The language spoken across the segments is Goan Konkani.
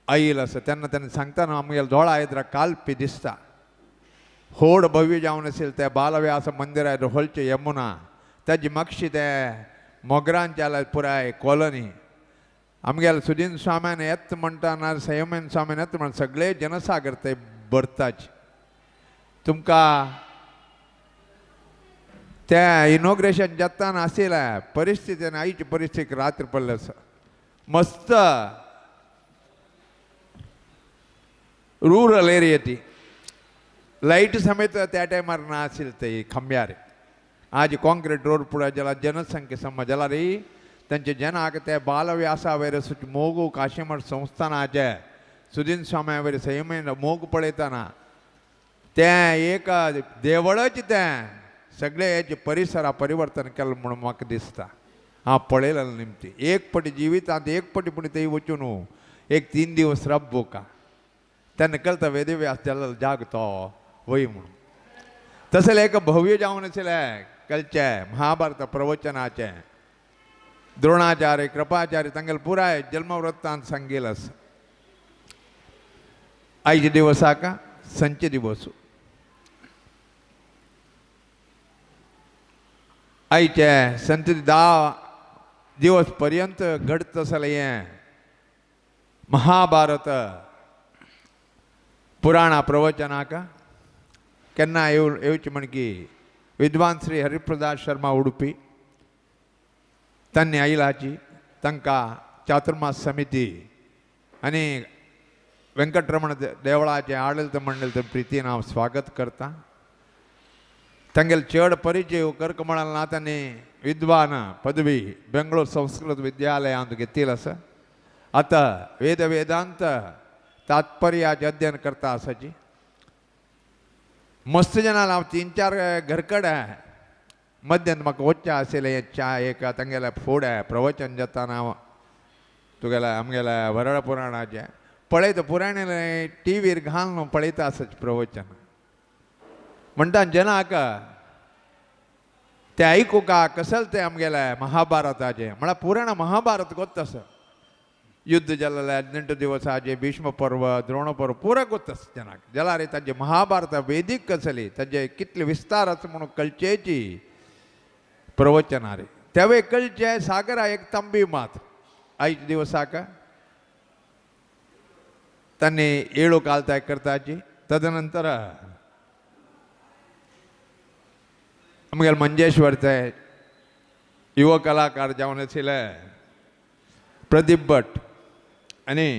आयल आसा तेन्ना तेन्ना सांगतना आमगेल्या दोळा येद्रा कालपी दिसता. होड भव्य जावन आशिल्लें तें बालव्यास मंदिरा होलचें यमुना ताजी मागशी ते मोगरांच्या पुराय कॉलनी आमगेल्या सुदीन स्वाम्यान येत म्हणटा ना संयमेन स्वाम्यान येत म्हण सगळे जनसागर ते भरताच. तुमकां तें इनॉग्रेशन जाताना आशिल्लें परिस्थिती आनी आयची परिस्थिती रात्र पडले आसा. मस्त रुरल एरिया ती लायट समेत त्या टायमार ना आशिल्लें ते खांब्यार. आज कॉन्क्रीट रोड पुराय जाला जनसंख्या समज जाल्यार तांचे जनाक ते बालव्यासा वयर मोगू काशीमठ संस्थानाचे सुदीन स्वाम्या वयर संयमेन मोग पळयतना तें एक देवळच तें सगळे हेजे परिसरा परिवर्तन केलें म्हणून म्हाका दिसता. हांव पळयलें निमती एक पटी जिवितांत एक पटी पूण थंय वचून एक 3 दिवस रब्बो का तेन्ना कळटा वेदव्यास जाल्लो जाग तो वय म्हणून. तशें एक भव्य जावन आशिल्लें कलचें महाभारत प्रवचनाचें द्रोणाचार्य कृपाचार्य तांगेले पुराय जल्मवृत्तांत सांगिल्लें आसा. आयच्या दिवसाक संचे दिवस आयचे संत 10 दिवस पर्यंत घडत आसलें हें महाभारत पुराणा प्रवचनाक केन्ना येवचें म्हण की विद्वान श्री हरिप्रसाद शर्मा उडुपी तांणी आयलाची तांकां चातुर्मास समिती आनी वेंकटरमण देवळाचें आडळीत मंडळ प्रितीन हांव स्वागत करता. तांगेले चड परिचय करकमळान ना तांणी विद्वान पदवी बेंगलोर संस्कृत विद्यालयांत घेतिल्ली आसा. आतां वेद वेदांत तात्पर्याचें अध्ययन करता आसाची. मस्त जनां हांव 3-4 घरकडे मध्यान म्हाका वच्चें आशिल्लें च्या एक तांगेलें फुडें प्रवचन जाताना तुगेल्या आमगेल्या वरळ पुराणाचें पळयता पुराण टिवीर घालून पळयता आसाचें प्रवचन म्हणटा जनाक तें आयकुका कसल तें आमगेलें महाभारताचें म्हळ्यार पुराण महाभारत गोत्त आसा. युद्ध जाल्लें 18 दिवसाचें भीष्म पर्व द्रोण पर्व पुरा गोत्त आसा जनाक जाल्यार ताजें महाभारत वेदीक कसली ताजें कितले विस्तार आसा म्हणून कळचेची प्रवचना रे तेवे कळचें सागरा एक तंबी मात. आयच्या दिवसाक तांणी 7 काल तयार करताची. तदनंतर आमगेले मंजेश्वरचे युव कलाकार जावन आशिल्ले प्रदीप भट आनी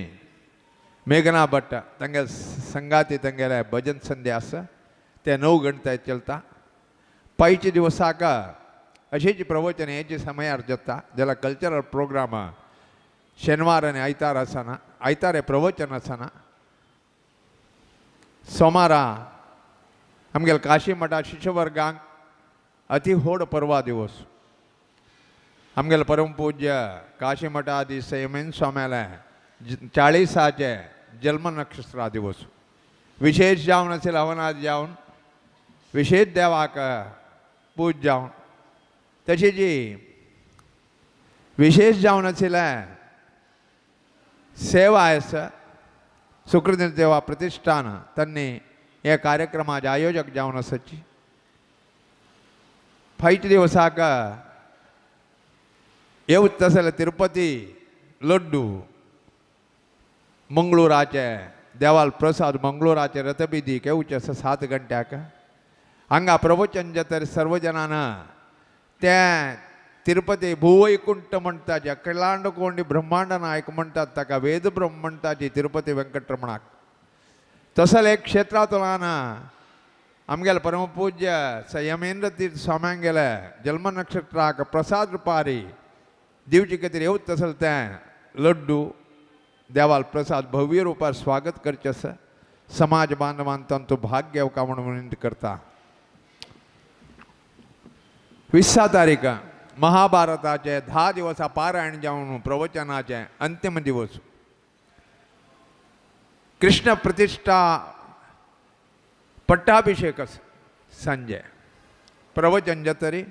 मेघना भट्ट तांगेले संगाती तांगेले भजन संध्या आसा ते 9 घंटे चलता. पायच्या दिवसाक अशेंच प्रवचन हेजे समयार जाता जाल्यार कल्चरल प्रोग्राम शेनवार आनी आयतार आसना आयतार हें प्रवचन आसना. सोमारा आमगेले काशी मठा शिष्यवर्गांक अति व्हड पर्वा दिवस आमगेले परमपूज्य काशी मठाधीश संयमेन स्वाम्याले 40आचे जन्म नक्षत्र दिवस विशेष जावन आशिल्लें हवनाद जावन विशेष देवाक पूज जावन तशी जी विशेष जावन आशिल्लें सेवा आसा सुकृत सेवा प्रतिष्ठान तांणी ह्या कार्यक्रमाचे आयोजक जावन आसाची. फायच्या दिवसाक येवच आसलें तिरुपती लड्डू मंगळुराचे देवाल प्रसाद मंगळुराचे रथबिदीक येवचें आसा 7 घंट्याक. हांगा प्रवचन जाता सर्व जनान तें तिरुपती भुवैकुंठ म्हणटा जे अखिलांड कोंडी ब्रह्मांड नायक म्हणटात ताका वेद ब्रह्म म्हणटा जी तिरुपती वेंकटरमणाक. तसलें एक क्षेत्रांतल्यान आमगेले परमपूज्य संयमेंद्र तीर्थ स्वाम्यांगेले जन्म नक्षत्राक प्रसाद रुपारी दिवचे खातीर येवच तसलें तें लड्डू देवाल प्रसाद भव्य रुपार स्वागत करचें आसा. समाज बांधवान तांचो भाग घेवका म्हणून विनंती करता. 20 तारीख महाभारताचे 10 दिवसा पारायण जावन प्रवचनाचे अंतिम दिवस कृष्ण प्रतिष्ठा पट्टाभिषेक संजय प्रवचन जातरी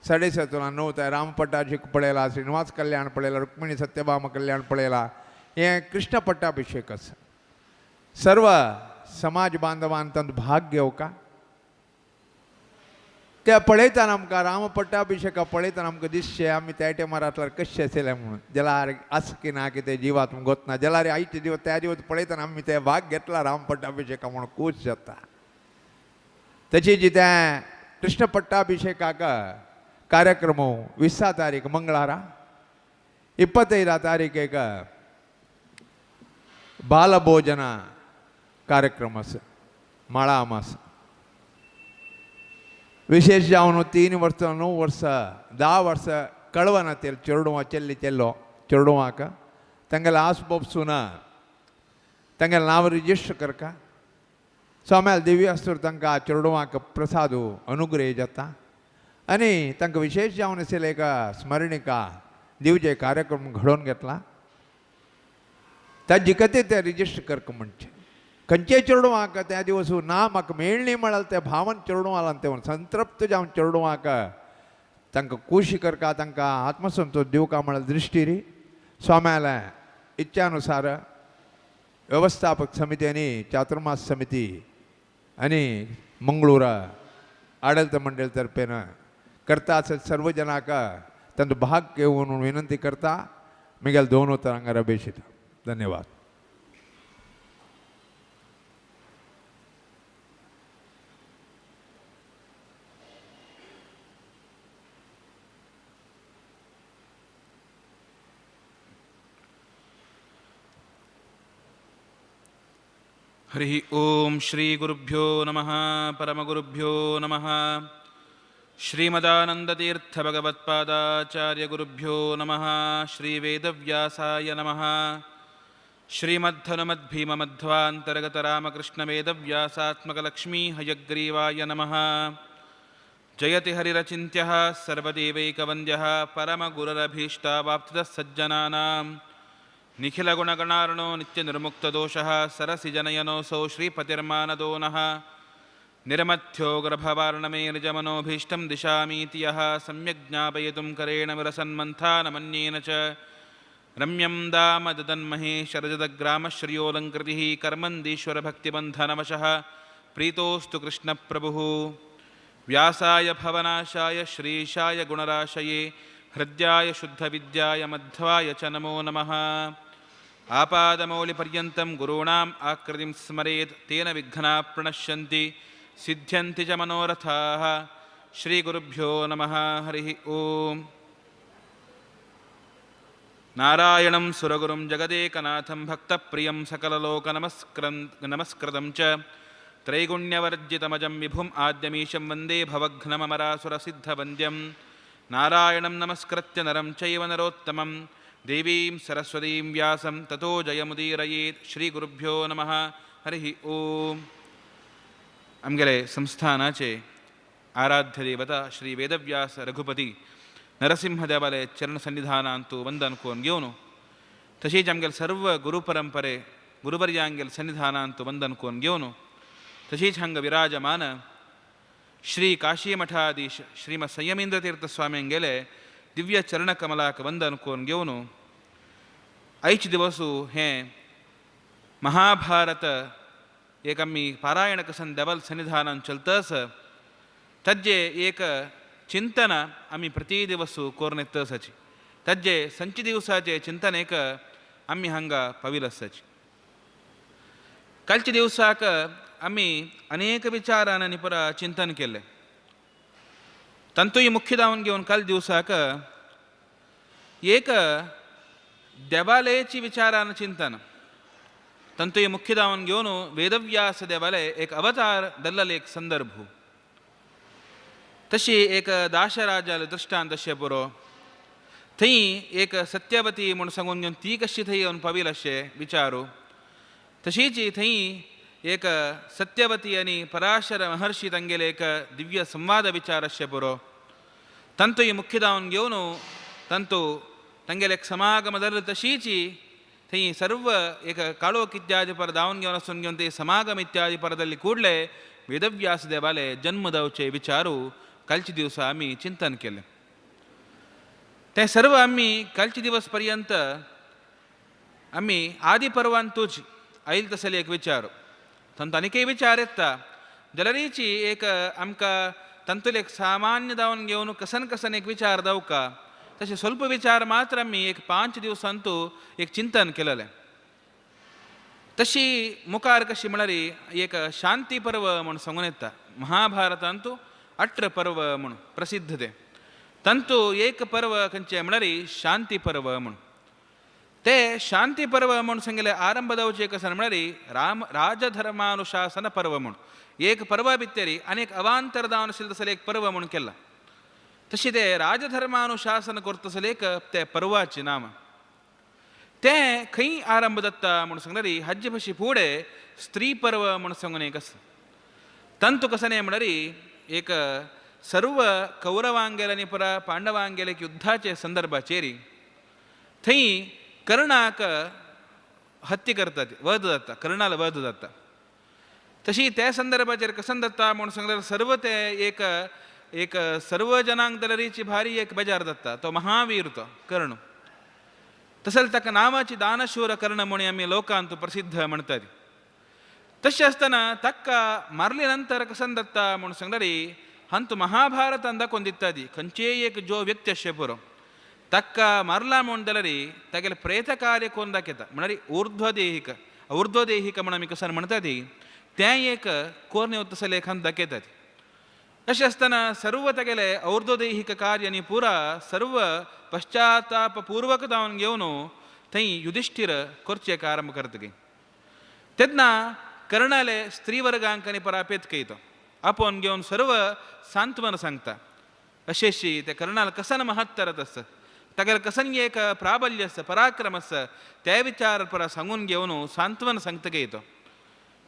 7:30 9 राम पट्टाभिषेक पळयला, श्रीनिवास कल्याण पळयला, रुक्मिणी सत्यभामा कल्याण पळयला. हें कृष्ण पट्टाभिषेक आसा. सर्व समाज बांधवान तातूंत भाग घेवका. त्या पळयतना आमकां राम पट्टाभिषेका पळयतना आमकां दिसचें आमी त्या टायमार आसल्यार कशें आशिल्लें म्हणून. जाल्यार आसा की ना कितें जिवात गोतना जाल्यार आयचे दिवस त्या दिवस पळयतना आमी ते भाग घेतला राम पट्टाभिषेका म्हणून खूश जाता. तशीच त्या कृष्ण पट्टाभिषेकाक कार्यक्रम 20 तारीख मंगळारा, 25 तारीखेक बालभोजना कार्यक्रम आसा माळा आसा. विशेष जावन 3 वर्सां 9 वर्सां 10 वर्सां कळवना ते चेडवां चेल्ली चेल्लो चेडवांक तांगेले आसबोपसून तांगेलें नांव रिजिस्टर करका. स्वाम्याल देवी आसतोर तांकां चेडवांक प्रसाद अनुग्रह जाता आनी तांकां विशेष जावन आशिल्लें एक स्मरणिका दिवचे कार्यक्रम घडोवन घेतला. ताजी खातीर ते रिजिस्टर करका म्हणचें खंयचे चेडवांक त्या दिवस ना म्हाका मेळ्ळी म्हळ्यार ते भावन चेडवां ते संतृप्त जावन चेडवांक तांकां खुशी करका तांकां आत्मसंतोष दिवका म्हळ्यार दृश्टीर स्वाम्याल्या इच्छानुसार व्यवस्थापक समिती आनी चातुर्मास समिती आनी मंगळूर आडळत मंडळ तर्फेन करता आसत सर्व जनाक तांचो भाग घेवन म्हणून विनंती करता. मिगेल दोन उतरां रबेशिता. धन्यवाद. हरि ओम श्री गुरुभ्यो नमः. परमगुरुभ्यो नमः. श्रीमदानंदतीर्थ भगवत्पादाचार्य गुरुभ्यो नमः. श्री वेदव्यासाय नमः. श्रीमद्धनुमद्भीममध्वान्तर्गत रामकृष्ण वेदव्यासात्मकलक्ष्मी हयग्रीवाय नमः. जयति हरिरचिन्त्यः सर्वदेवैकवन्द्यः परमगुरुरभीष्टावाप्तितः सज्जनानां निखिलगुणगणार्णो नित्यनिर्मुक्तदोषः सरसिजनयनोऽसौ श्रीपतिर्मानदो नः. निर्मथ्यो गर्भवार्णमे निजमनोभीष्टं दिशामीति यः सम्यक् ज्ञापयितुं करेण विरसन्मन्थानमन्येन च रम्यं दाम ददन्महे शरजदग्रामश्रियोऽलङ्कृतिः कर्मन्दीश्वरभक्तिबन्धनवशः प्रीतोऽस्तु कृष्णप्रभुः. व्यासाय भवनाशाय श्रीशाय गुणराशये हृद्याय शुद्धविद्याय मध्वाय च नमो नमः. आपादमौलिपर्यन्तं गुरूणाम् आकृतिं स्मरेत् तेन विघ्नाः प्रणश्यन्ति सिद्ध्यन्ति च मनोरथाः. श्रीगुरुभ्यो नमः. हरिः ओम्. नारायणं सुरगुरुं जगदेकनाथं भक्तप्रियं सकललोकनमस्कृतं च त्रैगुण्यवर्जितमजं विभुम् आद्यमीशं वन्दे भवघ्नमरासुरसिद्धवन्द्यं. नारायणं नमस्कृत्य नरं चैव नरोत्तमं देवीं सरस्वतीं व्यासं ततो जयमुदीरयेत्. श्रीगुरुभ्यो नमः. हरिः ओम्. आमगेले संस्थानाचे आराध्य देवता श्री वेदव्यास रघुपती नरसिंहदेवाले चरण सन्निधानांतु वंदन कोन घेवन तशेंच आमगेले सर्व गुरुपरंपरे गुरुवर्यांगेले सन्निधानांतु वंदन कोन घेवन तशेंच हांगा विराजमान श्री काशीमठाधीश श्रीमद संयमेंद्र तीर्थ स्वाम्यांगेले दिव्य चरणकमलाक वंदन कोन घेवन आयचे दिवसू हें महाभारत एक आमी पारायण कसन देवल सन्निधानान चलतस तज्जे एक चिंतन आमी प्रति दिवसू कोरून येतसाची तज्जे संची दिवसाचे चिंतन एक आमी हांगा पाविल आसाची. कालच्या दिवसाक आमी अनेक विचारान आनी परा चिंतन केलें. तांतूय मुख्य दावन घेवन काल दिवसाक एक देवालयाची विचारान चिंतन तांतूय मुख्य दावन घेवन वेदव्यास देवालय एक अवतार दल्लले एक संदर्भ तशी एक दाशराजाले दृष्टांत अशें पुरो थंय एक सत्यवती म्हूण सांगून घेवन ती कशी थंय येवन पाविल अशें विचारू. तशीच थंय एक सत्यवती आनी पराशर महर्षी तांगेले एक दिव्य संवाद विचार अशें पुरो तांतूय मुख्य दावन घेवन तांतू तांगेले एक समागम दर तशीच थंय सर्व एक काळोख इत्यादी पर दावन घेवन आसून घेवन ते समागम इत्यादी परदल्ली ಕೂಡಲೇ ವೇದವ್ಯಾಸ ದೇವಾಲಯ जन्म दावचे विचारू कालचे दिवसा आमी चिंतन केलें. ते सर्व आमी कालचे दिवस पर्यंत आमी आदी पर्वांतूच आयल तसले एक विचार तांतूत आनीकय विचार येता जाल्यारीची एक आमकां तांतूले एक सामान्य जावन घेवन कसन कसन एक विचार जावका तशें स्वल्प विचार मात्र आमी एक 5 दिवसांतू एक चिंतन केलेलें. तशी मुखार कशी म्हळ्यार एक शांती पर्व म्हूण सांगून येता. महाभारतांतू 18 पर्व म्हूण प्रसिद्ध ते तांतू एक पर्व खंयचें म्हळ्यार शांती पर्व म्हूण. ते शांती पर्व म्हूण सांगले आरंभ जावचें कशें म्हळ्यार राम राजधर्मानुशासन पर्व म्हूण एक पर्व भितरी आनी एक अवांतर जावन आशिल्लें तसलें एक पर्व म्हूण केलां. तशें ते राजधर्मानुशासन करतसलें एक ते पर्वाचें नाम. तें खंय आरंभ जाता म्हूण सांगल्यार हाजे भशेन फुडें स्त्री पर्व म्हूण सांगून एक आसा. तांतू कशें न्हय म्हळ्यार एक सर्व कौरवांगेले आनी पुरा पांडवांगेले एक युद्धाचे संदर्भाचेर थंय कर्णाक हत्या करतात, वध जाता, कर्णाला वध जाता. तशी त्या संदर्भाचेर कसन जाता म्हूण सांगल्यार सर्व ते एक एक सर्व जनांक जाल्यारीची भारी एक बेजार जाता तो महावीर तो कर्ण. तसेच ताका नांवाची दानशूर कर्ण म्हूण आमी लोकांत प्रसिद्ध म्हणटात. तशें आसतना ताका मारले नंतर कसन जाता म्हूण सांगल्यार हांतू महाभारतान दाखोवन दिता ती खंयचेय एक जो व्यक्ती आसचें पुरो ताका मारला म्हूण जाल्यार तागेलें प्रेत कार्य कोन्न दाखयता म्हळ्यार ऊर्ध्वदेहीक ऊर्ध्वदेहीक म्हूण आमी कसन म्हणटा ती तें एक कोर्ण येता तसलें लेखान दाखयतात. अशें आसतना सर्व तागेलें और्ध्वदेहीक कार्य आनी पुरा सर्व पश्चाताप पूर्वक जावन घेवन थंय युधिश्ठीर करचें आरंभ करतगी तेन्ना कर्णाले स्त्री वर्गांक आनी परापेत कयतो आपोवन घेवन सर्व सांत्वन सांगता. अशेशी ते कर्णाल कसन महत्तरत आसा तागेलें कसन एक प्राबल्य आसा पराक्रम आसा ते विचार परा सांगून घेवन सांत्वन सांगता तो.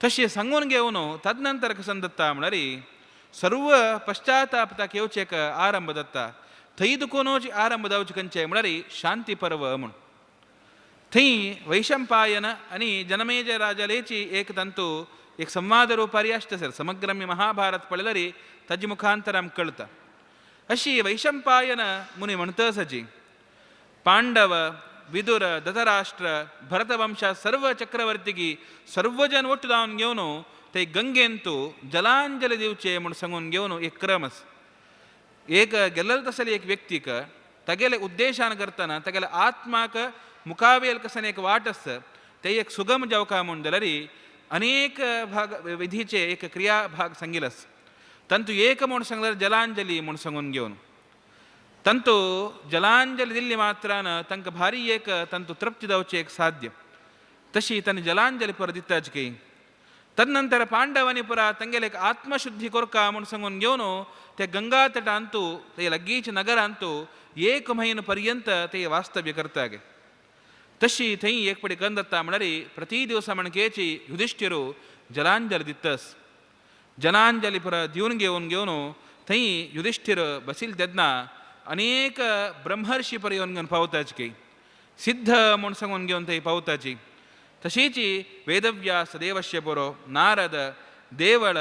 तशें सांगून घेवन तदनंतर कसन जाता म्हळ्यार सर्व पश्चाताप ताका येवचें एक आरंभ जाता. थंय दुखूनच आरंभ जावचें खंयचें म्हळ्यार शांती पर्व म्हूण. थंय वैशंपायन आनी जनमेजय राजालेची एक तांतू एक संवाद रुपारी आसता सर समग्र आमी महाभारत पळयल्यार ताजे मुखांतर आमकां कळटा. अशी वैशंपायन मुनी म्हणटा सजी पांडव विदुर धृतराष्ट्र भरतवंश सर्व चक्रवर्तीगी सर्वजन ಒಟ್ಟು जावन घेवन ते गंगेंतू जलांजली दिवचे म्हूण सांगून घेवन एक क्रम आसा. एक गेल्लें तसले एक व्यक्तीक तागेले उद्देशान करतना तागेले आत्माक मुखावेल कसन एक वाट आसा ते एक सुगम जावका म्हूण जाल्यार अनेक भाग विधीचे एक क्रिया भाग सांगिल्लो आसा. तांतू एक म्हूण सांगल्यार जलांजली म्हूण सांगून घेवन तांतू जलांजली दिल्ली मात्रान तांकां भारी एक तांतू तृप्ती जावची एक साध्य तशी तांणी जलांजली परत दिताच की. तदनंतर पांडवांनी पुरा तांगेले एक आत्मशुद्धी कोरका म्हूण सांगून घेवन ते गंगा तटांतू ते लागींच नगरांतू एक म्हयनो पर्यंत ते वास्तव्य करता गे. तशी थंय एक पडी गंध जाता म्हळ्यार प्रति दिवसा म्हणकेची युधिश्ठिरू जलांजली दितस जलांजली पुरा दिवन घेवन घेवन थंय युधिश्ठिर बसील तेन्ना अनेक ब्रह्मर्षी पर येवन घेवन पावताच की सिद्ध म्हूण सांगून घेवन थंय पावताची. तशीच वेदव्यास देवस्य पुरो नारद देवळ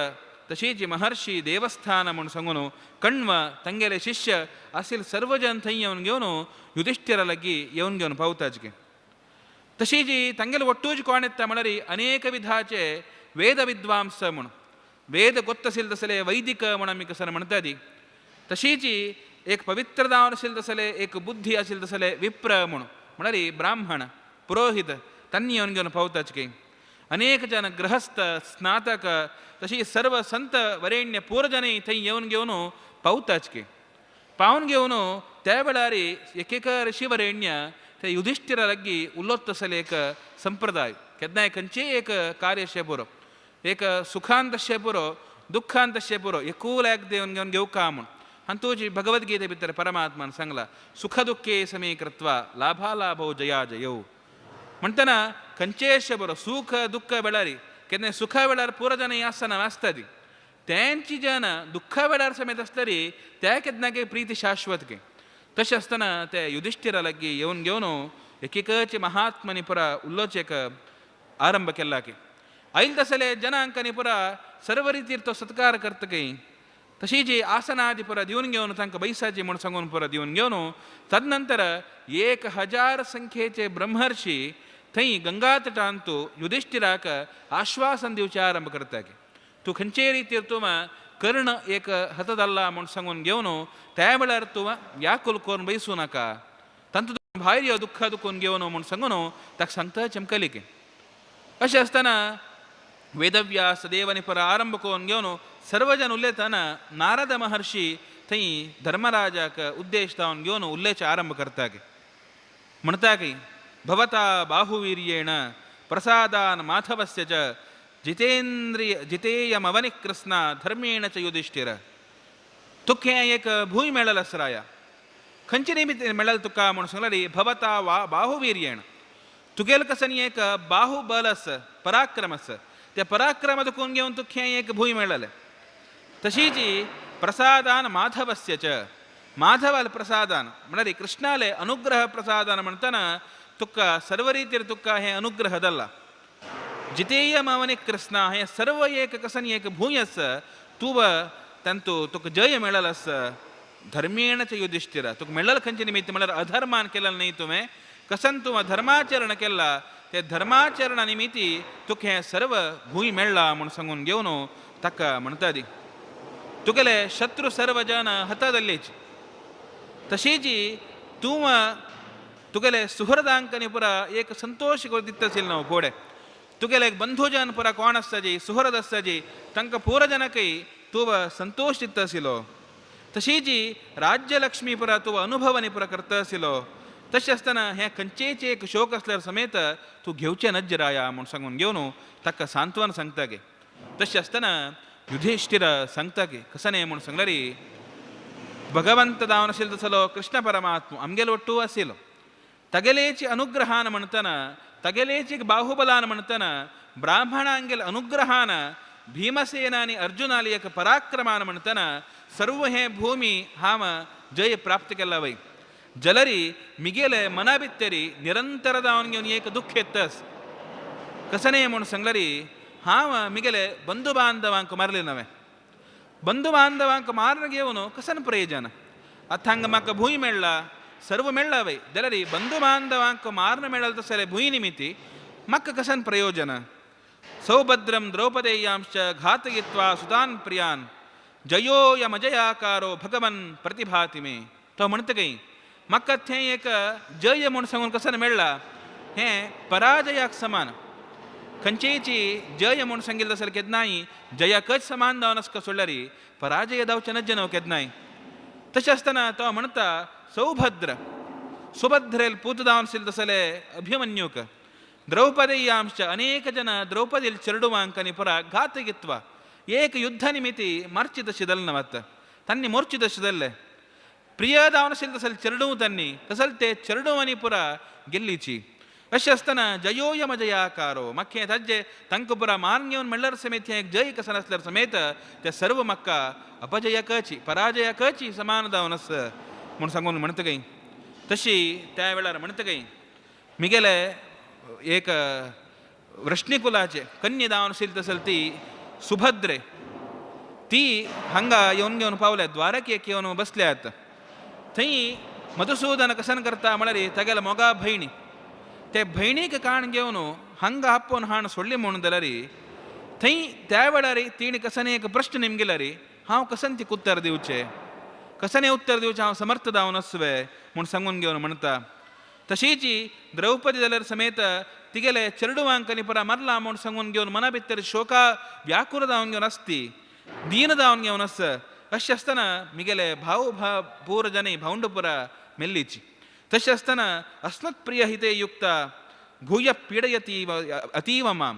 तशीच महर्षी देवस्थान म्हूण सांगून कण्व तांगेले शिष्य आशिल्ले सर्वजन थंय येवन घेवन युधिश्ठिरा लागीं येवन घेवन पावताच की. तशीच तांगेले ಒಟ್ಟೂಜ್ कोण येता म्हळ्यार अनेक विधाचे वेद विद्वांस म्हूण वेद गोत्तसील तसले वैदिक म्हूण आमी कसन म्हणटा ती. तशीच एक पवित्र जावन आशिल्ले तसले एक बुद्धी आशिल्ले तसले विप्र म्हूण म्हळ्यार ब्राह्मण पुरोहित तांणी येवन घेवन पावताच की. अनेक जन गृहस्थ स्नातक तशी सर्व संत वरेण्य पूरजनय थंय येवन घेवन पावताच की. पावन घेवन त्या वेळार एकेक ऋषी वरेण्य ते युधिश्ठिरा लागीं उलोत तसले एक संप्रदाय केन्नाय खंयचेय एक कार्य अशें पुरो एक सुखांत अशें पुरो दुःखांत अशें पुरो एकूल एक देवन घेवन घेवका म्हूण हातूंत भगवद्गीते भितर परमात्मान सांगला सुख दुःखे समे कृत्वा लाभालाभो जया जयौ म्हणटना खंयचेय अशें बरो सुख दुःख वेळार केन्नाय सुखा वेळार पुरो जन आसतना आसता ती तेंची जन दुःखा वेळार समेत आसतरी त्या केन्ना प्रीती शाश्वत के. तशें आसतना ते युधिश्ठिरा लागीं येवन घेवन एकेकच महात्मनी पुरा उलोवचें एक आरंभ केला की आयल तसले जनांक आनी पुरा सर्व रितीर तो सत्कार करता की तशी जी आसनादी पुरा दिवन घेवन तांकां बैसाची म्हूण सांगून पुरा दिवन घेवन तदनंतर 1000 संख्येचे ब्रह्मर्षी थंय गंगा तटांतू युधिष्ठिराक आश्वासन दिवचें आरंभ करता की तूं खंयचेय रितीर तूं कर्ण एक हतदल्ला म्हूण सांगून घेवन त्या वेळार तूं व्याकुल करून बैसूं नाका तांतूत भायर यो दुख्खा दुखून घेवन म्हूण सांगून ताका सांगता चमकली की अशें आसतना वेदव्यास देवानी पर आरंभ करून घेवन सर्वजन उलयतना नारद महर्षी थंय धर्मराजाक उद्देश जावन घेवन उल्लेचे आरंभ करता की म्हणटा की भवता बाहुवीर्येण प्रसादान माधवस्य च जितेन्द्रिय जितेयमवनिकृष्णा धर्मेण च युधिष्ठिर तुका हें एक भूंय मेळल आसराया खंयचे निमित्त मेळल तुका म्हूण सांगल्यार भवता वा बाहुवीर्येण तुगेल कसनी एक बाहुबल आस पराक्रम आस त्या पराक्रम दुखून घेवन तुका हें एक भूंय मेळलें तशीच प्रसादान माधवस्य च माधवाल प्रसादान म्हळ्यार कृष्णाले अनुग्रह प्रसादान म्हणतना तुका सर्व रितीर तुका हें अनुग्रह दल्ला जितेय मावनी कृष्णा हें सर्व एक कसन एक भूंय आस तूं तांतू तुका जय मेळल आस धर्मेण च युधिष्ठिर तुका मेळल खंयचे निमित्त म्हळ्यार अधर्मान केलें न्ही तुवें कसन तूं धर्माचरण केला ते धर्माचरणा निमित्ती तुका हें सर्व भूंय मेळ्ळा म्हूण सांगून घेवन ताका म्हणटा दी तुगेले शत्रू सर्व जन हतादल्लेच तशीच तूं तुगेले सुहृदांकनी पुरा एक संतोष दिता आशिल्लो न्हू फुडें तुगेले बंधुजन पुरा कोण आसता जी सुहृद आसता जी तांकां पुरजनकय तूं संतोष दिता आशिल्लो तशीच राज्यलक्ष्मी पुरा तूं अनुभवनी पुरा करता आशिल्लो तशें आसतना हें खंयचेच एक शोक आसल्यार समेत तूं घेवचें नज्ज राया म्हूण सांगून घेवन ताका सांत्वन सांगता गे तशें आसतना युधिष्ठिर सांगता की कशें न्ही म्हूण सांगल्यार भगवंत जावन आशिल्लो तसलो कृष्ण परमात्मा आमगेलो ಒಟ್ಟು आशिल्लो तगेलेची अनुग्रहान म्हणतना तगेलेची बाहुबलान म्हणतना ब्राह्मणांगेल अनुग्रहान भीमसेनानी अर्जुनाली एक पराक्रमान म्हणतना सर्व हे भूमी हांव जय प्राप्त केला वय जलरी मिगेले मना भितरी निरंतर जावन घेवन एक दुख्ख येतस कशें न्ही म्हूण सांगल्यार हांव मिगेले बंधु बांधवांक मारले नवें बंधु बांधवांक मारून घेवन कसन प्रयोजन आतां हांगा म्हाका भूंय मेळ्ळा सर्व मेळ्ळा वय जाल्यार बंधु बांधवांक मारून मेळ्ळा तसले भूंय निमित्ती म्हाका कसन प्रयोजन सौभद्रं द्रौपदेयांश्च घातयित्वा सुतान प्रियान जयोयमजयाकारो भगवन् प्रतिभाति मे तो म्हणटा खंय म्हाका थंय एक जय म्हूण सांगून कसन मेळ्ळा हें पराजयाक समान खंयचेची जय म्हूण सांगिल्लें जाल्यार केन्नाय जयाकच समान जावन आसका सोडल्यार पराजय जावचें नज्ज न्हू केन्नाय तशें आसतना तो म्हणटा सौभद्र सुभद्रेल पूत जावन आशिल्ले तसले अभिमन्यूक द्रौपदेयांश्च अनेक जन द्रौपदील चेरडुवांक आनी पुरा घातयित्वा एक युद्ध निमित्ती मारची तशी दल नवत तांणी मोर्ची तशी दल्ले प्रिय जावन आशिल्ले तसले चेरडूं तांणी तसले ते चेरडूं पुरा गेल्लीची अशें आसतना जयोयमजयाकारो म्हाका हें ताजें तांकां पुरा मारून घेवन म्हणल्यार समेत हें जय कसन आसल्यार समेत ते सर्व म्हाका अपजयकची पराजयकची समान जावन आस म्हूण सांगून म्हणटा खंय तशी त्या वेळार म्हणटा खंय मिगेले एक वृष्णिकुलाचे कन्या जावन आशिल्ली तसली ती सुभद्रे ती हांगा येवन घेवन पावल्या द्वारकेक येवन बसल्यात थंय मधुसूदन कसन करता म्हळ्यार तागेल्या मोगा भयणी ते भयणीक काण घेवन हांगा आपोवन हाण सोडली म्हणून जाल्यार थंय त्या वेळार तिणें कसन एक प्रश्न निमगिल्यार हांव कसन तिका उत्तर दिवचें कसने उत्तर दिवचें हांव समर्थ जावन आसवे म्हूण सांगून घेवन म्हणटा तशीच द्रौपदी जाल्यार समेत तिगेले चेरडुवांक आनी पुरा मारला म्हूण सांगून घेवन मना भितर शोका व्याकुल जावन घेवन आसती दीन जावन घेवन आस अशें आसतना मिगेले भाव भाव पूर जनी भावंडपुरा मेल्लीची तशें आसतना अस्मत्प्रिय हिते युक्त भूय पीडयती अतीव माम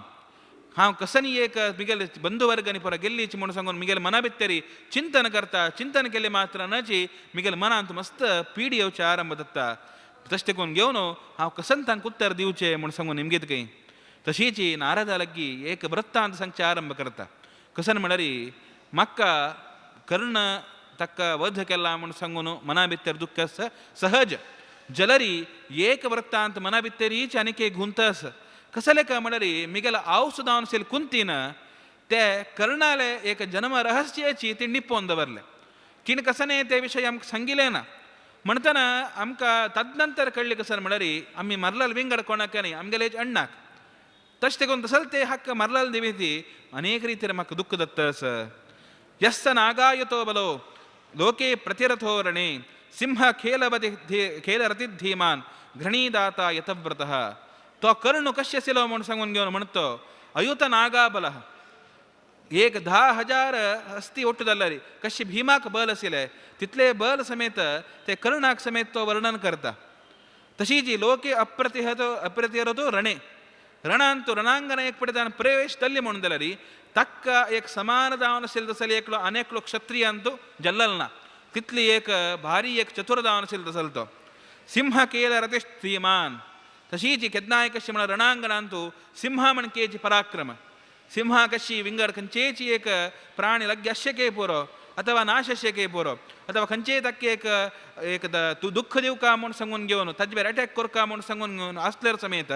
हांव कसनी एक मिगेले बंधुवर्ग आनी पुरा गेल्लीची म्हूण सांगून मिगेले मना भितरी चिंतन करता चिंतन केलें मात्र नची मिगेले मनांत मस्त पीड येवचें आरंभ जाता तशें देखून घेवन हांव कसन तांकां उत्तर दिवचें म्हूण सांगून निमगीत खंय तशीच नारदा लागीं एक वृत्तांत सांगचें आरंभ करता कसन म्हळ्यार म्हाका कर्ण ताका वध केला म्हूण सांगून मना भितर दुख्ख आसा सहज जलरी एक वृत्तांत मना भितरीच आनीक एक गुंत आसा कसलें काय म्हळ्यार मिगेलो आवस जावन आशिल्ले कुंतीन ते कर्णाले एक जन्म रहस्याची ती निपोवन दवरलें तिणें कसलें ते विशय आमकां सांगिल्लें ना म्हणटना आमकां तदनंतर कळ्ळें कसर म्हणल्यार आमी मरलाल विंगड कोणाक न्ही आमगेले अण्णाक तशें तेकून तसल ते हक्क मरलाल निमित्ती अनेक रितीर म्हाका दुख्ख दत्तस यस्स नागायतो बलो लोके प्रतिरथो रणे सिंह खेलवति खेलरतिधीमान घृणीदाता यतव्रतः तो कर्ण कश्य आशिल्लो म्हूण सांगून घेवन म्हणतो अयुत नागाबल एक 10,000 हस्ती ಒಟ್ಟು जाल्यार कशे भीमाक बल आशिल्लें तितले बल समेत ते कर्णाक समेत तो वर्णन करता. तशी जी लोके अप्रतिहतो अप्रतिहतो रणे रणांतु रणांगण एक पडे प्रवेश तल्ली म्हणून जाल्यार तक्क एक समान जावन आशिल्लो तसले एकलो अनेकलो क्षत्रिय अंतु जल्लल ना तितली एक भारी एक चतुर जावन आशिल्लो तसलो तो सिंह केल रतिश्रीमान. तशीची केन्नाय कशी म्हळ्यार रणांगणांतु सिंह म्हणकेची पराक्रम सिंह कशी विंगड खंयचेची एक प्राणी लग्याशके पुरो अथवा नाशशके पुरो अथवा खंयचेय ताका एक एक तूं दुख्ख दिवका म्हूण सांगून घेवन ताजे बेर अटॅक करका म्हूण सांगून घेवन आसल्यार समेत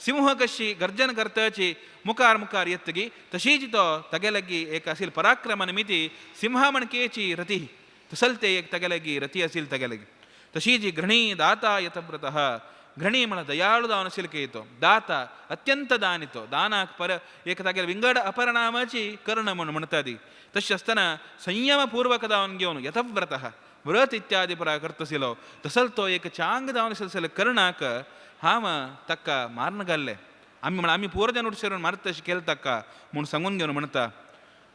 सिंह कशी गर्जन करताची मुखार मुखार येतगी तशीच तो तागे लागीं एक आशिल्ल पराक्रम निमित्ती सिंह म्हणकेची रती तसल ते एक तागे लागीं रती आशिल्ली तागे लागीं. तशीच घृणी दाता यतव्रतः घृणी म्हण दयाळू जावन आशिल्लो तो दाता अत्यंत दानितो दानाक पर एक तागेले विंगड अपरनामाची कर्ण म्हूण म्हणटा ती. तशें आसतना संयमपूर्वक जावन घेवन यतव्रतः व्रत इत्यादी परा करतशिलो तसल तो एक चांग जावन आशिल्लो कर्णाक हांव ताका मारून घाल्लें आमी म्हण आमी पुर्वजन उठशेरून मारता तशें केलें ताका म्हूण सांगून घेवन म्हणटा.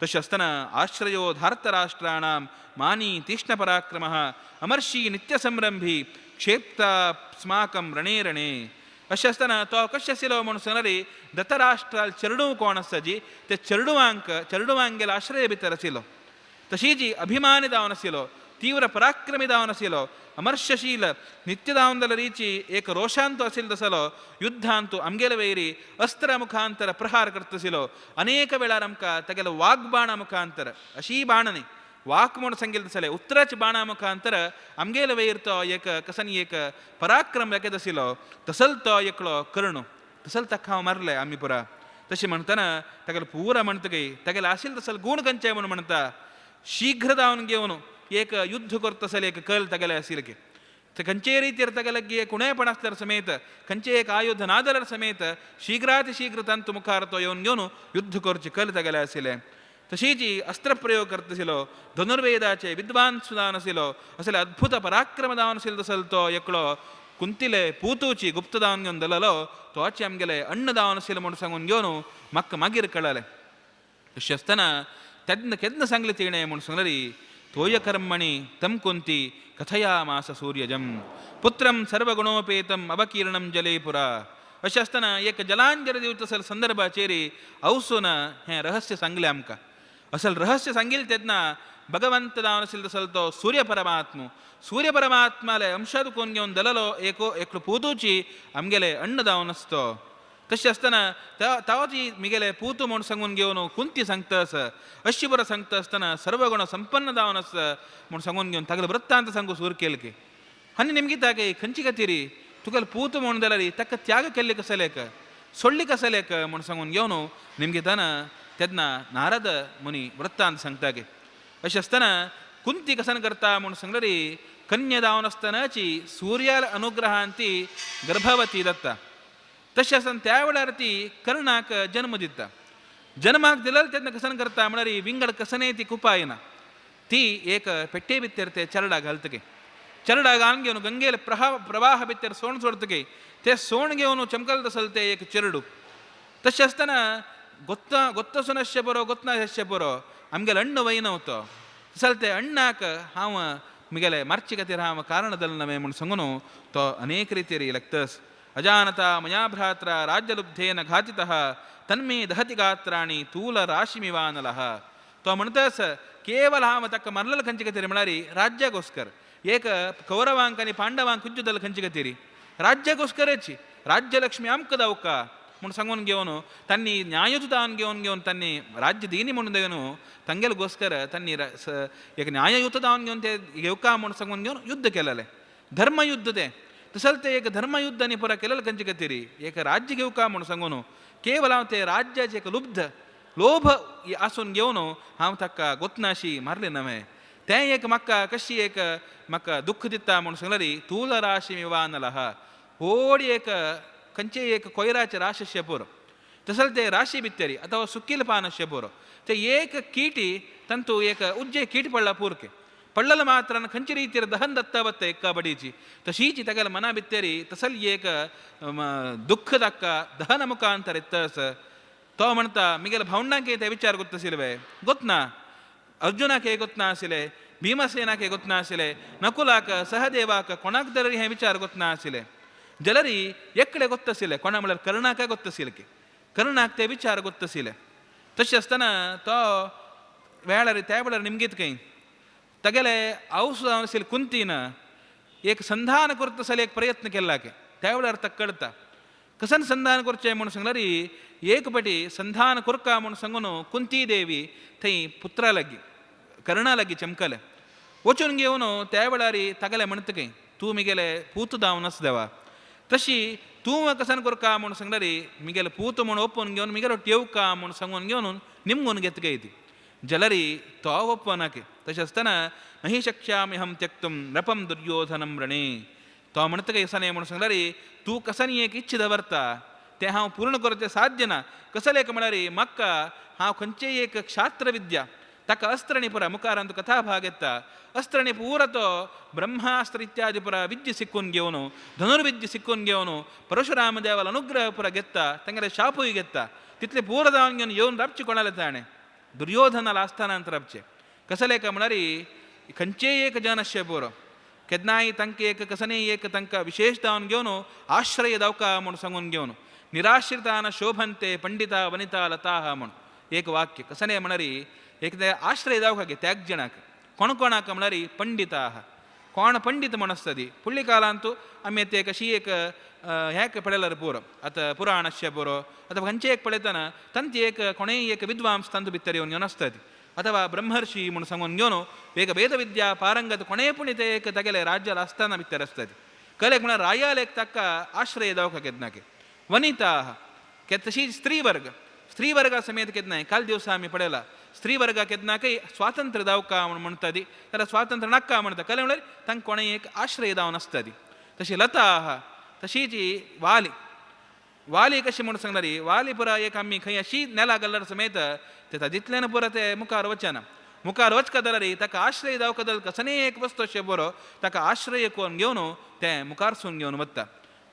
तशें आसतना आश्रयो धार्तराष्ट्राणां मानी तीक्ष्ण पराक्रमः अमर्षी नित्यसंरंभी क्षेप्ता स्माकं रणे रणे. अशें आसतना तो कशें आशिल्लो म्हूण सांगल्यार दत्तराष्ट्राल चेरडूव कोण आसता जी ते चेरडुवांक चेरडुवांगेलो आश्रय भितर आशिल्लो. तशीच अभिमानी जावन आशिल्लो तीव्र पराक्रमी जावन आशिल्लो अमर्षशील नित्य जावन जाल्यार रिची एक रोशांत आशिल्लो तसलो युद्धांतु आमगेले वैरी अस्त्र मुखांतर प्रहार करताशिल्लो अनेक वेळार आमकां तागेलो वाग्बाणा मुखांतर अशी बाण न्ही वाक म्हूण सांगिल्लें तसलें उतराच्या बाणा मुखांतर आमगेले वयर तो एक कसन एक पराक्रम दाखयत आशिल्लो तसल तो एकलो कर्ण तसल ताका हांव मारलें आमी पुरा. तशें म्हणटना तागेलो पुरा म्हणटकीर तागेलो आशिल्लो तसल गूण खंयचे म्हूण म्हणटा शीघ्र जावन घेवन एक युद्ध करता तसलें एक कल तागेलें आशिल्लें की खंयचेय रितीर तागेले लागीं कुणेपण आसल्यार समेत खंयचेय एक आयुध ना जाल्यार समेत शीघ्राति शीघ्र तांतु मुखार तो येवन घेवन युद्ध करचें कल तागेलें आशिल्लें. तशीच अस्त्रप्रयोग करताशिल्लो धनुर्वेदाचे विद्वान सुद्दां आशिल्लो असले अद्भुत पराक्रम जावन आशिल्लो तसलो तो एकलो कुंतिले पुतूची गुप्त जावन घेवन दललो तोचे आमगेले अण्ण जावन आशिल्लो म्हूण सांगून घेवन म्हाका मागीर कळ्ळें. तशें आसतना तेन्ना केन्ना सांगलें तिणें म्हूण सांगलें तोयकर्मणि तं कुंती कथयामास सूर्यजं पुत्रं सर्वगुणोपेतम् अवकीर्णं जले पुरा. अशें आसतना एक जलांजल दिवचो तसले संदर्भाचेर औसून हें रहस्य सांगलें आमकां. असल रहस्य सांगिल्लें तेन्ना भगवंत जावन आशिल्लो तसलो तो सूर्य परमात्म सूर्य परमात्माले अंशाद दुखून घेवन दललो एको एकलो पुतूची आमगेले अण्ण जावन आसतो. तशें आसतना तावची मिगेले पूत म्हूण सांगून घेवन कुंती सांगता आसा अशी बरो सांगता आसतना सर्वगुण संपन्न जावन आसा म्हूण सांगून घेवन तागेलो वृत्तांत सांगू सूर केले की आनी नेमकी तागे खंयची खातीर तुगेलो पूत म्हूण जाल्यार ताका त्याग केल्ले कसलेक सोडली कसलेक म्हूण सांगून घेवन नेमकी ताना तेन्ना नारद मुनी वृत्तांत सांगता गे. अशें आसतना कुंती कसन करता म्हूण सांगल्यार कन्या जावन आसतनाची सूर्याल अनुग्रहान ती गर्भवती जाता. तशें आसतना त्या वेळार ती कर्णाक जन्म दिता. जन्माक दिल्यार तेन्ना कसन करता म्हळ्यार विंगड कसनय ती कुपा येना ती एक पेट्टे भितर ते चरडा घालतगे चरडा घालून घेवन गंगेल प्रवाह भितर सोण सोडतगे ते सोण घेवन चमकल तसल ते एक चेरडू. तशें आसतना गोत्त गोत्तसुनश्य बरो गोत्नाशस्य बरो आमगेलो अण्ण वयनवतो तसल ते अण्णाक हांव मिगेले मारचे खातीर हांव कारण दल नवें म्हूण सांगून तो अनेक रितीर लागतस. अजानता मया भ्रात्रा राज्यलुब्धेन घातितः तन्मे दहति गात्राणि तूल राशिमिवानलः. तो म्हणतस केवल हांव ताका मारलेलो खंयचे खातीर म्हळ्यार राज्यागोस्कर एक कौरवांक आनी पांडवांक खुज्जुदल खंयचे खातीर राज्यागोस्करची राज्यलक्ष्मी आमकां दावका म्हूण सांगून घेवन तांणी न्याययुतान घेवन घेवन तांणी राज्य दिनी म्हणून घेवन तांगेलोस्कर तांणी एक न्याययुत दावन घेवन ते घेवका म्हूण सांगून घेवन युद्ध केलेलें धर्मयुद्ध तें. तसलें तें एक धर्मयुद्ध आनी पुरा केलेलें खंयचे खातीर एक राज्य घेवका म्हूण सांगून केवल हांव ते राज्याचे एक लुब्ध लोभ आसून घेवन हांव ताका गोतनाशी मारलें नवें. तें एक म्हाका कशी एक म्हाका दुख्ख दिता म्हूण सांगल्यार तूल राशी मिवानलः व्हड एक खंयचे एक कोयराचे राश अशें पुरो तसले ते राशी भितरी अथवा सुकील पान अशें पुरो ते एक कीटी तांतू एक उज्जे कीट पडला पुरके पडलेलो मात्रान खंयचे रितीर दहन दत्ता वता एका बडीची तशीच तागेल्या मना भितरी तसली एक दुख्ख ताका दहन मुखांतर येता. तो म्हणटा मिगेल्या भावंडांक ते विचार गोत्ता आशिल्ले गोतना अर्जुनाक हे गोतना आशिल्ले भीमसेनाक हे गोतना आशिल्ले नकुलाक सहदेवाक कोणाक तरी हे विचार गोतना आशिल्ले जलरी एकडे गोत्ता आशिल्ले कोणा म्हळ्यार कर्णाक गोत्ता आशिल्ले की कर्णाक ते विचार गोत्ता आशिल्ले. तशें आसतना तो वेळार त्या वेळार निमगीत खंय तागेले आवस जावन आशिल्ले कुंतीन एक संधान करता जाल्यार एक प्रयत्न केला की त्या वेळार ताका कळटा कसन संधान करचें म्हूण सांगल्यार एक पटी संधान करका म्हूण सांगून कुंती देवी थंय पुत्रा लागीं कर्णा लागीं चमकले वचून घेवन त्या वेळार तागेले म्हणटा खंय तूं मिगेले पूत जावन आसा देवा तशी तूं कसन करका म्हूण सांगल्यार मिगेले पूत म्हूण ओपून घेवन मिगेलो ठेवका म्हूण सांगून घेवन निमगून घेत काय ती जलरी तो ओपनाके. तशें आसतना नही शक्ष्याम्यहं त्यक्तुं नृपं दुर्योधनं रणे तो म्हणटा काय सने म्हूण सांगल्यार तूं कसनी एक इच्छा दवरता तें हांव पूर्ण करचें साध्य ना. कसलें एक म्हळ्यार म्हाका हांव खंयचेय एक क्षात्र विद्या ताका अस्त्रणी पुरा मुखारांत कथा भाग येता अस्त्रणी पुरा तो ब्रह्मास्त्र इत्यादी पुरा विद्या शिकून घेवन धनुर्विद्या शिकून घेवन परशुराम देवाला अनुग्रह पुरा घेता तांगेले शापूय घेता तितले पुरा जावन घेवन येवन राबचे कोणाले ताणें दुर्योधनाला आस्थानांत राबचें. कसलें काय म्हळ्यार खंयचेय एक जन अशें पुरो केन्नाय तांकां एक कसनेय एक तांकां विशेश जावन घेवन आश्रय दावका म्हूण सांगून घेवन निराश्रितान शोभंते पंडिता वनिता लताह म्हूण एक वाक्य कसनें म्हळ्यार एक ते आश्रय दावका गे त्याग जणाक कोण कोणाक म्हळ्यार पंडिताः कोण पंडित म्हूण आसता ती फुडल्या काळांतू आमी ते कशी एक हें पळयल्यार पुरो आतां पुराणस्य पुरो अथवा खंयचें एक पळयतना तांची एक कोणेय एक विद्वांस तांतू भितर येवन घेवन आसता ती अथवा ब्रह्मर्षी म्हूण सांगून घेवन एक वेदविद्या पारंगत कोणेय पूण ते एक तागेले राज्याला आसतना भितर आसता ती कलेक म्हळ्यार रायाल एक ताका आश्रय दावका केन्नाके वनिताः के तशी स्त्रीवर्ग स्त्रीवर्गा समेत केन्नाय काल दिवसा आमी पळयला स्त्रीवर्गा केन्नाकय स्वातंत्र्य दावका म्हूण म्हणटा ती जाल्यार स्वातंत्र्य नाका म्हणटा कले म्हळ्यार तांकां कोणेय एक आश्रय दावन आसता ती. तशी लता आहा तशीच वाली वाली कशी म्हूण सांगल्यार वाली पुरा एक आमी खंय अशी नेला गल्लर समेत ते तातूंतल्यान पुरा ते मुखार वचना मुखार वचका जाल्यार ताका आश्रय दावका जाल्यार कसनेय एक वस्तू अशें बरो ताका आश्रय कोण घेवन तें मुखारसून घेवन वता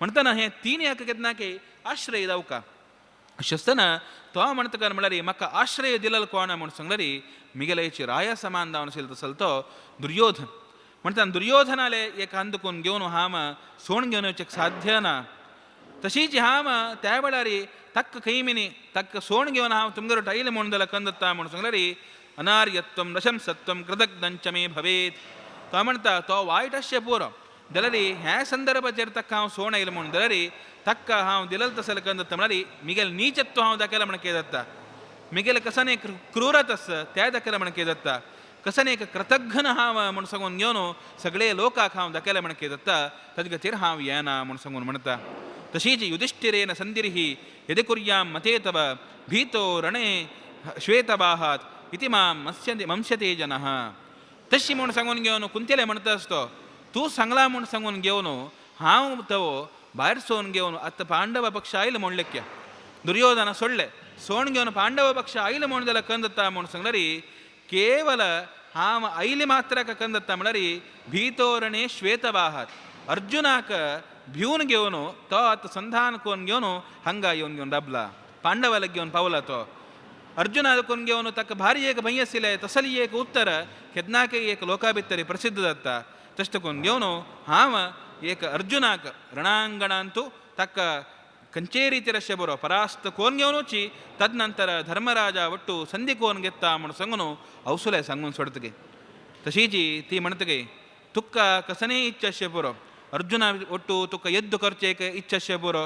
म्हणटना हें तीन एक केन्नाकय आश्रय दावका अशें आसतना तो म्हणटा म्हळ्यार म्हाका आश्रय दिलेलो कोण म्हूण सांगल्यार मिगेल्याची राया समान जावन आशिल्लो तसलो तो दुर्योधन म्हणटा दुर्योधनाले एक अंदकून घेवन हांव सोण घेवन वचूंक साध्य ना. तशीच हांव त्या वेळार तक्क खैमिनी तक्क सोण घेवन हांव तुमगेर टायल म्हूण जाल्यार कंदता म्हूण सांगल्यार अनार्यत्वं रशंसत्वं कृतज्ञंच मे भवेत्. तो म्हणटा तो वायट अशें पुरो जाल्यार ह्या संदर्भाचेर ताका हांव सोण आयलो म्हूण जाल्यार ताका हांव दिलें तसलें कंदता म्हळ्यार मिगेल नीचत्व हांव दाखयलां म्हण कितें जाता मिगेल कसने क्रूरत आसा तें दाखयलां म्हण कितें जाता कसने एक कृतघ्न हांव म्हूण सांगून घेवन सगळे लोकांक हांव दाखयलां म्हण कितें जाता ताजे खातीर हांव येना म्हूण सांगून म्हणटा. तशीच युधिष्ठिरेन संदिर्हि यदि कुर्यां मते तव भीतो रणे श्वेतवाहात् इति मां मत्स्यते मंस्यते जनः. तशी म्हूण सांगून घेवन कुंतेले म्हणटा आसतो तूं सांगला म्हूण सांगून घेवन हांव तो भायर सोन घेवन आतां पांडव पक्ष आयलो म्हूण लेख्या दुर्योधना सोडले सोण घेवन पांडव पक्ष आयलो म्हूण जाल्यार कंदता म्हूण सांगल्यार केवल हांव आयले मात्राक कंदता म्हळ्यार भीतोरणे श्वेतवाहात् अर्जुनाक भिवन घेवन तो आतां संधान कोन घेवन हांगा येवन घेवन राबला पांडवाला घेवन पावला तो अर्जुना कोन घेवन ताका भारी एक भंय आशिल्लें तसली एक उत्तर केन्नाकय एक लोका भितर प्रसिद्ध जाता तशें कोन घेवन हांव एक अर्जुनाक रणांगणांतू ताका खंयचेय रितीर अशें बरो परास्त कोन घेवनूची तदनंतर धर्मराजा ಒಟ್ಟು संधी कोन घेता म्हूण सांगून अवसुले सांगून सोडतगे. तशीच ती म्हणतगे तुका कसनेय इच्छा अशें बरो अर्जुना ಒಟ್ಟು तुका यद्द करचें एक इच्छा अशें बरो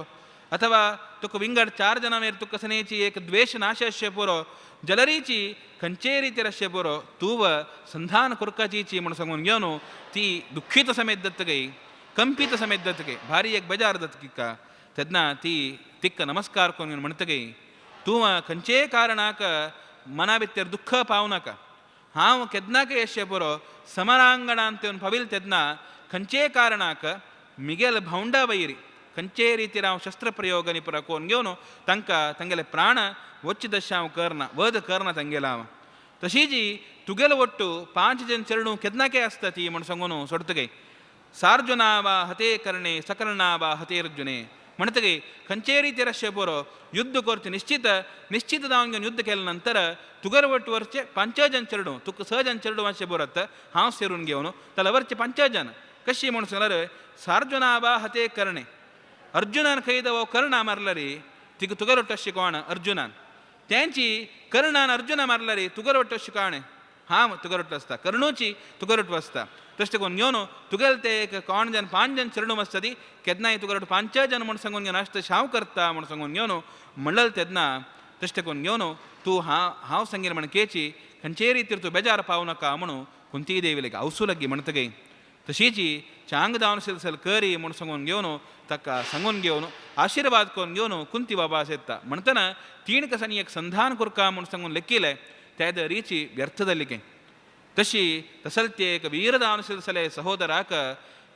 अथवा तुका विंगड चार जनां मेर तुका कसनेची एक द्वेश नाश अशें बरो जलरीची खंयचेय रितीर अशें बरो तूं संधान करकाचीची म्हूण सांगून घेवन ती दुख्खीत समेत दत्तगई कंपित समेत दत्तगे भारी एक बेजार दत्तगिका तेन्ना ती तिक्का नमस्कार करून म्हणतगई तूं खंयचेय कारणाक मना भितर दुख्ख पावनाका हांव केदनाकय अशें पुरो समरांगणांत येवन पाविल तेन्ना खंयचेय कारणाक मिगेल भावंडा वैरी खंयचेय रितीर हांव शस्त्रप्रयोग आनी पुरो कोन्न घेवन तांकां तांगेले प्राण वच्चे तशें हांव करना, वध करना तांगेलो हांव. तशीच तुगेलो ಒಟ್ಟು 5 ಜನ ಚರಣು ಕೆದ್ನಾಕೆ ಆಸ್ತತಿ म्हण सांगून सोडतगे. सार्जुना वा हते करणे सकर्णा वा हते अर्जुने म्हणतगे खंयचे रितीर अशें पुरो युद्ध करचें निश्चित निश्चित जावन घेवन युद्ध केले नंतर तुगर वट्टू वरचे 5 जन चेडूं तुका 6 जन चेडूं अशें बरत हांव सेरून घेवन जाल्यार वरचे 5 जन कशी म्हूण सांगल्यार सार्जुना वा हते करणे अर्जुनान खंय दवो कर्णा मारलरी तिका तुगर वट्टू अशें कोण अर्जुनान त्यांची कर्णान अर्जुना मारलरी तुगर वट्टू अशें कोण हांव तुगर वट्टू आसता कर्णूची तुगर वट्टू आसता. तशें करून घेवन तुगेले ते एक कोण जन 5 जन चेडूं आसता ती केन्नाय तुगर वट्टू 5 जन म्हूण सांगून घेवन आसता हांव करता म्हूण सांगून घेवन म्हणलें तेन्ना तशें करून घेवन तूं हांव हांव सांगीर म्हण केची खंयचेय रितीर तूं बेजार पावूं नाका म्हणून कुंती देवी लागी आवसू लागी म्हणटगी. तशीच चांग जावन सल करी म्हूण सांगून घेवन ताका सांगून घेवन आशिर्वाद करून घेवन कुंती बाबा येता म्हणटना तीण कसांनी एक संधान करका म्हूण सांगून लेखिलें त्या रिची व्यर्थ जाली की. तशी तसलते एक वीर जावन सले सहोदराक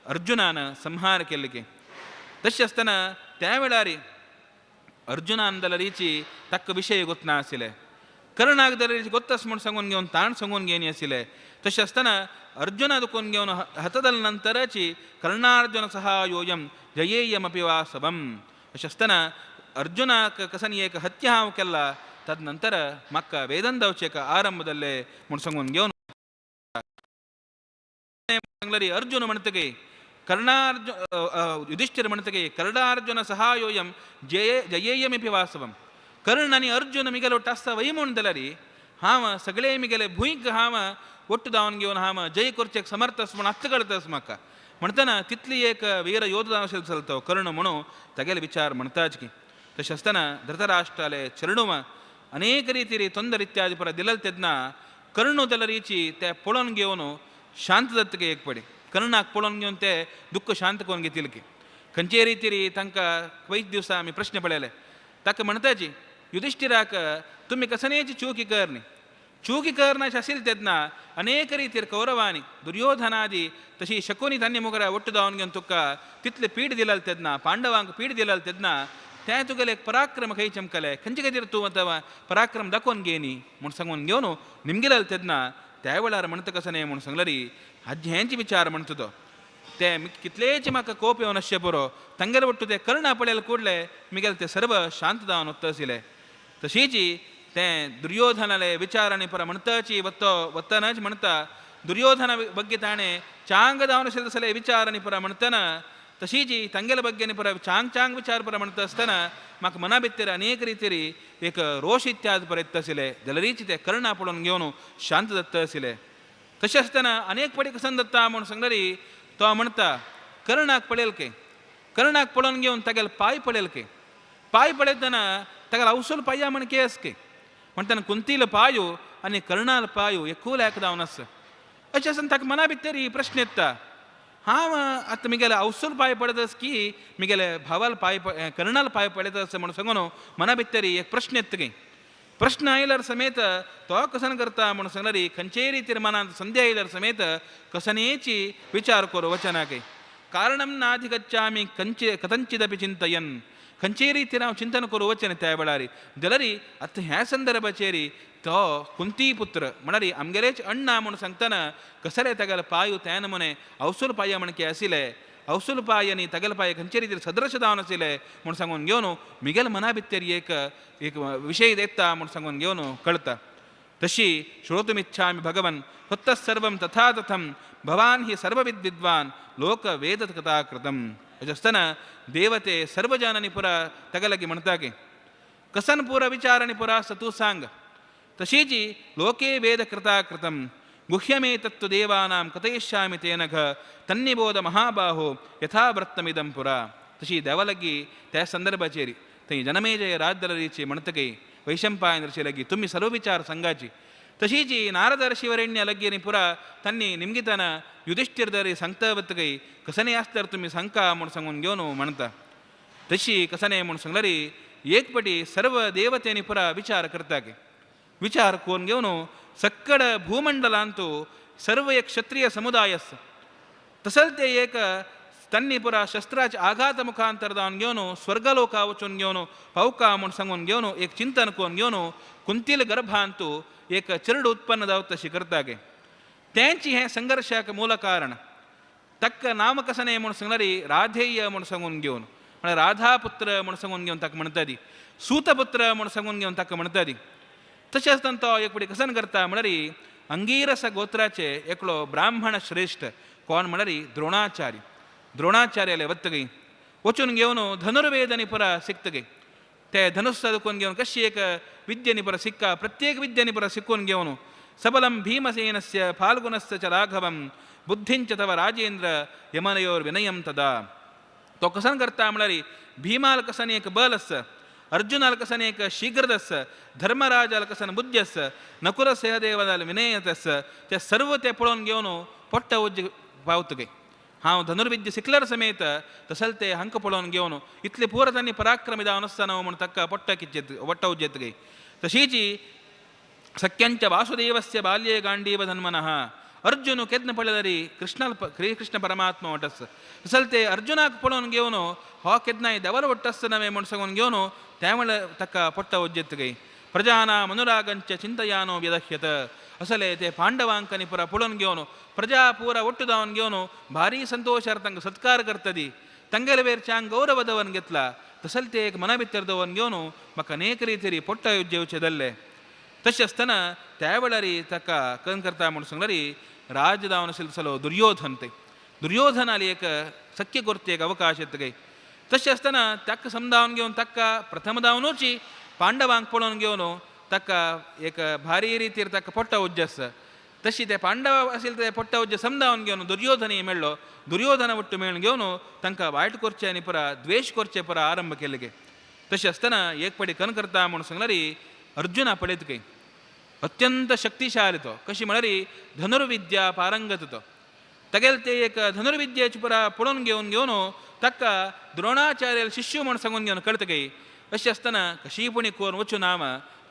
अर्जुनान संहार केल्ले की. तशें आसतना त्या वेळार अर्जुनान जाल्यार रिची ताका विशय गोतना आशिल्ले कर्णाक जाल्यार रिची गोत्तस म्हूण सांगून घेवन ताण सांगून घेवन आशिल्ले. तशें आसतना अर्जुना दुखून घेवन हत जाल्या नंतरची कर्णार्जुन सहायोयम जयेयमपि वासवम अशें आसतना अर्जुनाक कसानी एक हत्या हांव केला तदनंतर म्हाका वेदन जावचें एका आरंभ जाल्ले म्हूण सांगून घेवन सांगलरी अर्जुन म्हणटगी कर्णार्जुन युधिष्ठिर म्हणटगी कर्णार्जुन सहायोयम जये जयेयमिपि वासवम कर्ण आनी अर्जुन मिगेलो आसता वय म्हूण जाल्यार हांव सगळे मिगेले भूंयक हांव ಒಟ್ಟು ದಾವನ್ घेवन हांव जय करचेक समर्थ म्हूण आत्तां कळटा म्हाका म्हणटना तितली एक वीर योध जावन चलता कर्ण म्हणून तागेले विचार म्हणटाच की. तशें आसतना धृतराष्ट्राले चेडूं अनेक रितीर ತೊಂದರೆ इत्यादी ಪರ दिलल तेन्ना कर्ण जाल्यार रिची ते पळोवन घेवन शांत जातकी एक पडी कर्णाक पळोवन घेवन ते दुख्ख शांत करून घेतील की. खंयचे रितीर तांकां वयच दिवसा आमी प्रश्न पळयले ताका म्हणटाची युधिष्ठिराक तुमी कसनेची चुकी करनी चुकी करनाश आशिल्ली तेन्ना अनेक रितीर कौरवांनी दुर्योधनादी तशी शकुनी तांणी मुखार ಒಟ್ಟು जावन घेवन तुका तितले पीड दिलाल तेन्ना पांडवांक पीड दिलाल तेन्ना तें तुगेले एक पराक्रम खंय चमकले खंयचे खातीर तूं आतां पराक्रम दाखोवन घेनी म्हूण सांगून घेवन निमगेले तेन्ना त्या वेळार म्हणटा कसो न्हय म्हूण सांगलरी हाजे हेंच विचार म्हणटा तो ते कितलेच म्हाका कोप येवन आसचें पुरो तांगेले ಒಟ್ಟು ते कर्णा पळयले कुडले मिगेले ते सर्व शांत जावन वता आशिल्ले. तशीच तें दुर्योधनाले विचारांनी पर म्हणटाची वत्तो वतनाच म्हणटा दुर्योधना ಬಗ್ಗೆ ताणें चांग जावन आशिल्ले तसले विचारांनी पर म्हणटना तशीच तांगेले ಬಗ್ಗೆ ಪರ ಚಾಂಗ್ ಚಾಂಗ್ ವಿಚಾರ ಪರ म्हणटा आसतना म्हाका मना भितर अनेक रितीर एक रोश इत्यादी पर येता आशिल्ले जाल्यारीच ते कर्णा पळोवन घेवन शांत जाता आशिल्ले. तशें आसतना अनेक पडी कसन जाता म्हूण सांगलरी तो म्हणटा कर्णाक पळयल के कर्णाक पळोवन घेवन तागेले पांय पळयल के पांय पळयतना तागेले अवसूल पांया म्हण केस के म्हणटना कुंतील पायो आनी कर्णाल पायो एकूल एक जावन आसा. अशें आसतना ताका मना भितर प्रश्न येता हांव आतां मिगेले अवसूल पांय पडत आस की मिगेले भावाल पांय कर्णाल पांय पडत आसा म्हणून सांगून मना भितर एक प्रश्न येता की. प्रश्न आयल्यार समेत तो कसन करता म्हणून सांगल्यार खंयचेय रितीर मनांत संदेह आयल्यार समेत कसनेची विचार करू वचनाक कारणम नाधिगच्छामि कंचे कथंचिदपि चिंतयन खंयचेय रितीर हांव चिंतन करूं वचना त्या वेळार जाल्यार आतां ह्या संदर्भाचेर तो कुंती पुत्र म्हळ्यार आमगेलेच अण्णा म्हूण सांगतना कसले तागेले पांय त्या नमुने अवसूल पांय म्हणके आशिल्ले अवसूल पांय आनी तागेले पांय खंयचे रितीर सदृश जावन आशिल्ले म्हूण सांगून घेवन मिगेल मना भितर एक एक विशय येता म्हूण सांगून घेवन कळटा. तशी श्रोतुमिच्छामि भगवन् त्वत्तः सर्वं तथा तथं भवान् हि सर्वविद् विद्वान् लोक वेद कथा कृतम्. अशें आसतना देवते सर्वजानांनी पुरा ताका लागीं म्हणटा की कसन पुरा विचारांनी पुरा आसा तूं सांग. तशीच लोके वेद कृता कृतं गुह्यमे तत्तु देवानां कथयिष्यामि तेन घ तन्निबोध महाबाहो यथा वृत्तमिदं पुरा. तशी देवा लागीं त्या संदर्भाचेर थंय जनमेजय राजदलरीचे म्हणटकी वैशंपायन ऋषी लागीं तुमी सर्व विचार सांगाची. तशीच नारद ऋषिवरेण्य लागीं पुरा तांणी निमगितना युधिष्ठिर दरी सांगता वतकय कसने आसल्यार तुमी सांगका म्हूण सांगून घेवन म्हणटा. तशी कसने म्हूण सांगल्यार एक पटी सर्व देवतेनी पुरा विचार करता की विचार करून घेवन सक्कड भूमंडलांतू सर्व एक क्षत्रिय समुदायस तसल ते एक तन्नी पुरा शस्त्राचे आघात मुखांतर जावन घेवन स्वर्गलोका वचून घेवन पावका म्हूण सांगून घेवन एक चिंतन करून घेवन कुंतील गर्भांतू एक चरड उत्पन्न जावत तशी करता गे तेंची हें संघर्शाक मूल कारण तक्क नाम कसने म्हूण सांगणारी राधेय म्हूण सांगून घेवन म्हळ्यार राधापुत्र म्हूण सांगून घेवन ताका म्हणटाली सूतपुत्र म्हूण सांगून घेवन ताका म्हणटाली. तशें आसतना तो एक फुडें कसन करता म्हळ्यार अंगीरस गोत्राचे एकलो ब्राह्मण श्रेश्ठ कोण म्हळ्यार द्रोणाचार्य. द्रोणाचार्याले वत्तगई वचून घेवन धनुर्वेदनी पुरा शिकतगई ते धनुष्य दुखून घेवन कशी एक विद्येनी पुरा सिक्का प्रत्येक विद्येनी पुरा शिकून घेवन सबलं भीमसेनस्य फाल्गुनस्य च राघवं बुद्धिंच तव राजेंद्र यमनयोर विनयं तदा. तो कसन करता म्हळ्यार भीमाल कसन एक बल आस, अर्जुनाल कसन एक शीघ्रदस, धर्मराजाल कसन बुद्धी आस, नकुल सहदेवाल विनयत आस, ते सर्व ते पळोवन घेवन पोट्ट उज्ज पावतगे. हांव धनुर्विद्या शिकल्यार समेत तसल ते हांकां पळोवन घेवन इतले पुरो तांणी पराक्रमी जावन आसतना म्हूण ताका पोट्ट किच्चेत पोट्ट उज्जेतगे. तशीच सख्यांच्या वासुदेवस्य बाल्ये गांडीव धन्मनः अर्जुन केन्ना पळयल्यार कृष्ण श्रीकृष्ण परमात्मा वटस तसल ते अर्जुनाक पळोवन घेवन हो केन्नाय देवाल वट्टस नवे म्हूण सांगून घेवन त्या म्हळ्यार ताका पोट्ट उज्जेतगे. प्रजानाम अनुरागंच चिंतयानो व्यदह्यत असले ते पांडवांक आनी पुरा पळोवन घेवन प्रजा पुरा ಒಟ್ಟು जावन घेवन भारी संतोषार तांकां सत्कार करतली तांगेले वेर चांग गौरव दवन घेतला तसल ते एक मना भितर दवन घेवन म्हाका अनेक रितीरी पोट्ट जेवचे दल्ले. तशें आसतना त्या वेळार ताका कन करता म्हूण सांगल्यार राज जावन आशिल्लो तसलो दुर्योधन ते दुर्योधनाली एक सख्य करचे एक अवकाश येत गे. तशें आसतना ताका समजावन घेवन ताका प्रथम जावनूच पांडवांक पळोवन घेवन ताका एक भारी रितीर ताका पोट्ट उज्ज तशी ते पांडव आशिल्ले ते पोट्ट उज्ज समजावन घेवन दुर्योधनय मेळ्ळो. दुर्योधना ಒಟ್ಟು मेळून घेवन तांकां वायट करचें आनी पुरा द्वेश करचें पुरा आरंभ केले गे. तशें आसतना एक पडी कन करता म्हूण सांगल्यार अर्जुना पळयत गे अत्यंत शक्तिशाली तो कशी म्हळ्यार धनुर्विद्या पारंगत तो तागेले ते एक धनुर्विद्येचे पुरा पळोवन घेवन घेवन ताका द्रोणाचार्य शिष्य म्हूण सांगून घेवन कळत गे. अशें आसतना कशी पुणी करून वचून हांव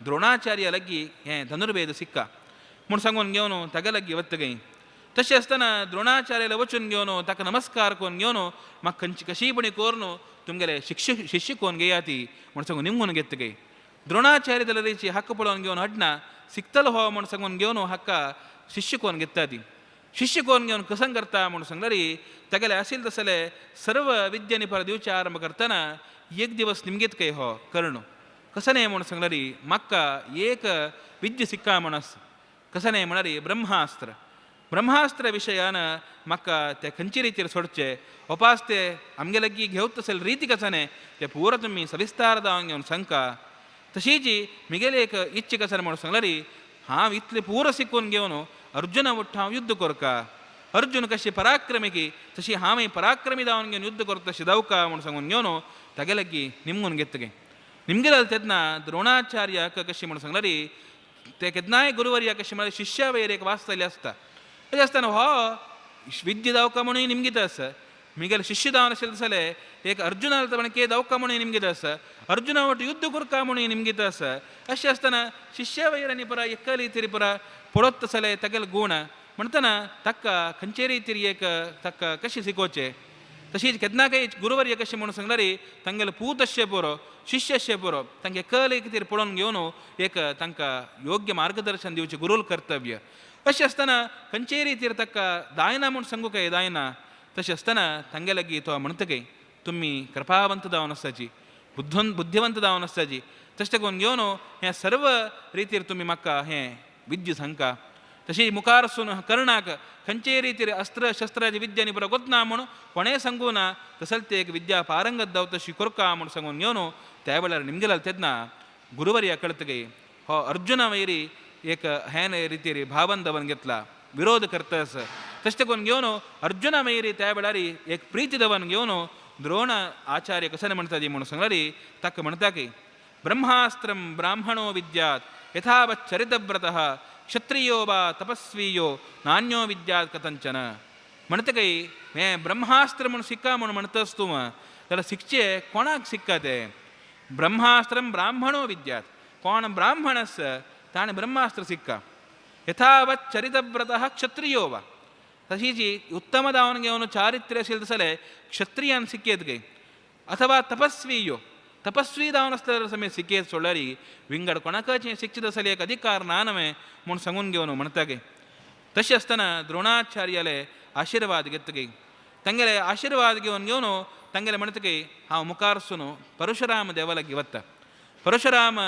द्रोणाचार्य लागीं हें धनुर्वेद सिक्का म्हूण सांगून घेवन तागे लागीं वता गे. तशें आसतना द्रोणाचार्याला वचून घेवन ताका नमस्कार करून घेवन म्हाका खंयची कशी पुणी करून तुमगेले शिष्य कोण घेया ती म्हूण सांगून निमगून घेता गे. द्रोणाचार्य जाल्यार हक्क पळोवन घेवन हाडना सिकतलो हो म्हूण सांगून घेवन हाका शिष्य कोण घेता ती शिष्य कोण घेवन कसं करता म्हूण सांगल्यार तागेले आशिल्ले तसले सर्व विद्येनी पर दिवचे आरंभ करतना एक दिवस निमगीत काय हो कर्ण कसं न्हय म्हूण सांगल्यार म्हाका एक विद्या सिक्का म्हूण आसा कसं न्हय म्हळ्यार ब्रह्मास्त्र. ब्रह्मास्त्र विशयान म्हाका ते खंयचे रितीर सोडचे उपास ते आमगे लागीं घेवत तसले रिती कसं न्हय ते पुरो तुमी सविस्तार जावन घेवन सांगका. तशीच मिगेले एक इच्छा कसं म्हूण सांगल्यार हांव इतले पुरो शिकून घेवन अर्जुना वट्ट हांव युद्ध करका, अर्जुन कशें पराक्रमी की तशी हांव पराक्रमी जावन घेवन युद्ध करता तशें जावका म्हूण सांगून घेवन तागे लागीं निमगून घेतगे. निमगेले तेन्ना द्रोणाचार्याक कशें म्हूण सांगल्यार ते केन्नाय गुरुवर्या कशें म्हळ्यार शिष्या वयर एक वाचतले आसता. तशें आसतना हो विद्या जावका म्हणून निमगीत आसा मिगेले शिष्य जावन आशिल्ले तसले एक अर्जुनाल के जावका म्हणून निमगीत आसा अर्जुना वट युद्ध करका म्हणून निमगीत आसा. अशें आसतना शिष्या वयर आनी परा एकली तरी परा पळोत तसले तागेले गूण म्हणटना ताका खंयचे रितीर एक ताका कशें शिकोवचें. तशीच केन्ना काय गुरुवर्य कशें म्हणून सांगल्यार तांगेले पूत अशें पुरो शिष्य अशें पुरो तांगे कल एक तिर पळोवन घेवन एक तांकां योग्य मार्गदर्शन दिवचें गुरूल कर्तव्य. अशें आसतना खंयचे रितीर ताका जायना म्हूण सांगूंक काय जायना. तशें आसतना तांगे लागीं तो म्हणटा काय तुमी कृपावंत जावन आसाची बुद्धिवंत जावन आसाची तशें करून घेवन हें सर्व रितीर तुमी म्हाका हें विद्या सांगका. तशी मुखार सून कर्णाक खंयचे रितीर अस्त्र शस्त्राची विद्या न्ही बरो गोतना म्हूण कोणें सांगू ना तसले ते एक विद्या पारंगत जावं तशी करका म्हूण सांगून घेवन त्या वेळार निमगेले तेन्ना गुरुवर्या कळत गे हो अर्जुना वयरी एक हें रितीर भावन दवन घेतला विरोध करतस तशें करून घेवन अर्जुना वयरी त्या वेळार एक प्रिती दवन घेवन द्रोण आचार्य कसं म्हणटा ती म्हणून सांगल्यार ताका म्हणटा की ब्रह्मास्त्रं ब्राह्मणो विद्यात् यथावत् चरितव्रतः क्षत्रियो वा तपस्वीयो नान्यो विद्यात् कथंचन. म्हणटा काय हें ब्रह्मास्त्र म्हूण सिक्का म्हूण म्हणटस तूं जाल्यार शिकचें कोणाक सिक्का तें ब्रह्मास्त्रं ब्राह्मणो विद्यात् कोण ब्राह्मण आसा ताणें ब्रह्मास्त्र सिक्का यथावत् चरितव्रतः क्षत्रियो वा तशीच उत्तम दावन घेवन चारित्र्य आशिल्लें तसलें क्षत्रियान सिक्येत गे अथवा तपस्वीयो तपस्वी दावन आसल्यार समेत सिक्येत सोडल्यार विंगड कोणाकच शिक्षित आसले एक अधिकार ना नवें म्हूण सांगून घेवन म्हणटा गे. तशें आसतना द्रोणाचार्याले आशिर्वाद घेत गे तांगेले आशिर्वाद घेवन घेवन तांगेले म्हणटा की हांव मुखार परशुराम देवा लागीं वता परशुराम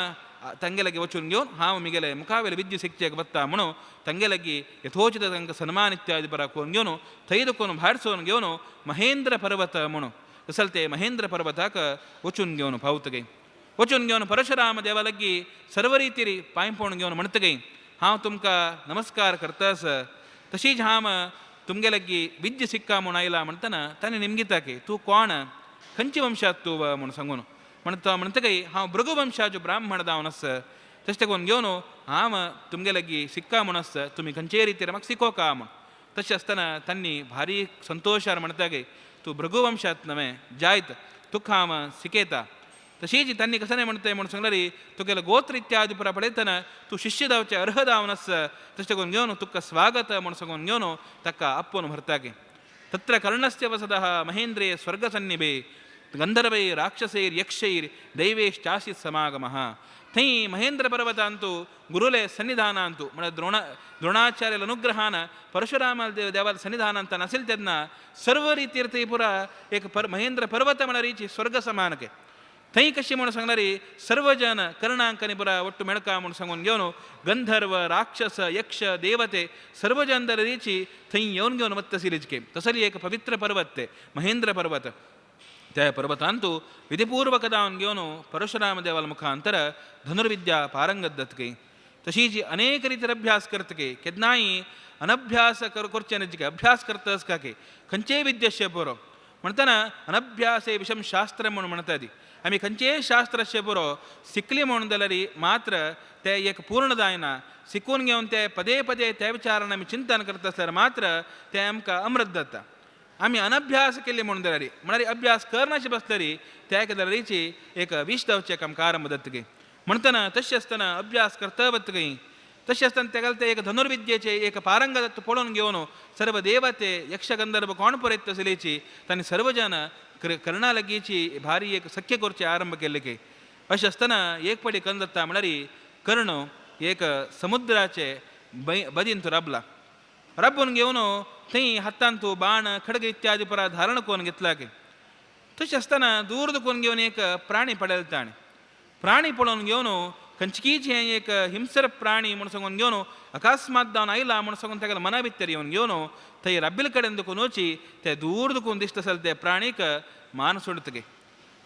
तांगे लागीं वचून घेवन हांव मिगेले मुखावेले विद्या शिकचेक वता म्हणून तांगे लागीं यथोचित तांकां सन्मान इत्यादी बरा करून घेवन थंय दुखून भायर सरून घेवन महेंद्र पर्वत म्हणून तसल ते महेंद्र पर्वताक वचून घेवन पावतगे वचून घेवन परशुराम देवा लागीं सर्व रितीर पांय पडून घेवन म्हणटगे हांव तुमकां नमस्कार करतास तशीच हांव तुमगे लागीं विद्या शिक्का म्हूण आयला म्हणटना ताणें निमगिता की तूं कोण खंयचे वंशांत तूं म्हूण सांगून म्हणटा म्हणटकीर हांव भृगुवंशाचो ब्राह्मण जावन आसा तशें करून घेवन हांव तुमगे लागीं शिक्का म्हूण आसा तुमी खंयचेय रितीर म्हाका शिकोवका म्हूण. तशें आसतना तांणी भारी संतोशार म्हणटा की तूं भृगुवंशांत नवें जायत तुका हांव शिकयता. तशीच तांणी कशें न्हय म्हणटा म्हूण सांगल्यार तुगेलो गोत्र इत्यादी पुरा पळयतना तूं शिश्य जावचें अर्ह जावन आसा तशें करून घेवन तुका स्वागत म्हूण सांगून घेवन ताका आपोवन व्हरता की तत्र कर्णस्य वसतः महेंद्रे स्वर्गसन्निभे गंधर्वैर राक्षसैर यक्षैर दैवेश्चासीत् समागमः. थंय महेंद्र पर्वतांतु गुरुले सन्निधानांतु म्हळ्यार द्रोणाचार्याల अनुग्रहान परशुराम देवाల सन्निधानांत नाशिल्लें तेन्ना सर्व रितीर थंय पुरा एक महेंद्र पर्वत म्हळ्यार स्वर्ग समानके थंय कशी म्हूण सांगल्यार सर्व जन कर्णांक आनी पुरा ಒಟ್ಟು मेळका म्हूण सांगून घेवन गंधर्व राक्षस यक्ष देवते सर्व जन रिची थंय येवन घेवन वत्तसिलिचके तसली एक पवित्र पर्वत ते महेंद्र पर्वत. त्या पर्वतांतु विधिपूर्वक दावन घेवन परशुराम देवाల मुखांतर धनुर्विद्या पारंगत दत्तके तशीच अनेक रितीर अभ्यास करतके केन्नाय अनभ्यास करचें नजके अभ्यास करतस काके खंयचेय विद्येशे पुरो म्हणटना अनभ्यासे विषम शास्त्र म्हूण म्हणटा ती आमी खंयचेय शास्त्राचे पुरो शिकली म्हणून जाल्यार मात्र ते एक पूर्ण जायना शिकून घेवन ते पदे पदे त्या विचारान आमी चिंतन करता आसल्यार मात्र ते आमकां अमृत जाता. आमी अनभ्यास केल्ले म्हणून जाल्यार म्हळ्यार अभ्यास करनाशे बसल्यार त्या जाल्यारीची एक विश जावचें आमकां आरंभ जातकी म्हणटना तशें आसतना अभ्यास करता वतकी तशें आसतना तेका ते एक धनुर्विद्येचे एक पारंगत पळोवन घेवन सर्व देवते यक्षगंधर्व कोण पळयत तसलेची तांणी सर्व जन कर्णा लागींची भारी एक सख्य करचें आरंभ केल्ले की अशें आसतना एक पडी कन्न जाता म्हळ्यार कर्ण एक समुद्राचे बदीन तो राबला राबून घेवन थंय हातांत बाण खडग इत्यादी परा धारण करून घेतला की तशें आसतना दूर दुखून घेवन एक प्राणी पडले ताणें प्राणी पळोवन घेवन खंयचीच हें एक हिंसर प्राणी म्हूण सांगून घेवन अकस्मात जावन आयला म्हूण सांगून ताका मना भितर येवन घेवन थंय राबिल कडेन दुखून वची ते दूर दुखून दिसता आसले ते प्राणीक मान सोडतगे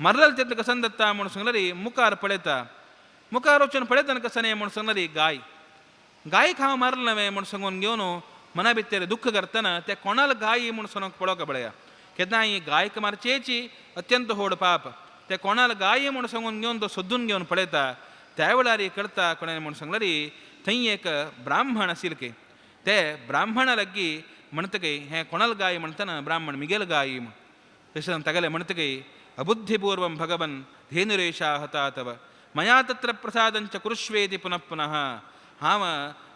मरलें तेतलें कसन दत्ता म्हूण सांगल्यार मुखार पळयता मुखार वचून पळयतना कशें न्हय म्हूण सांगल्यार गाय गायक हांव मारलें नवें म्हूण सांगून घेवन मना भितर दुख्ख करतना ते कोणाल गाय म्हूण सांगूंक पळोवंक पळया केन्नाय गायक मारचेची अत्यंत व्हड पाप ते कोणाल गाय म्हूण सांगून घेवन तो सोदून घेवन पळयता त्या वेळार करता कोणें म्हूण सांगल्यार थंय एक ब्राह्मण आशिल्ले की ते ब्राह्मणा लागीं म्हणटकीर हें कोणाल गाय म्हणटना ब्राह्मण मिगेल गाय म्हूण तशें तागेलें म्हणटकीर अबुद्धिपूर्वं भगवन् धेनुरेषा हता तव मया तत्र प्रसादंच कुरुष्वेति पुनः पुनः. हांव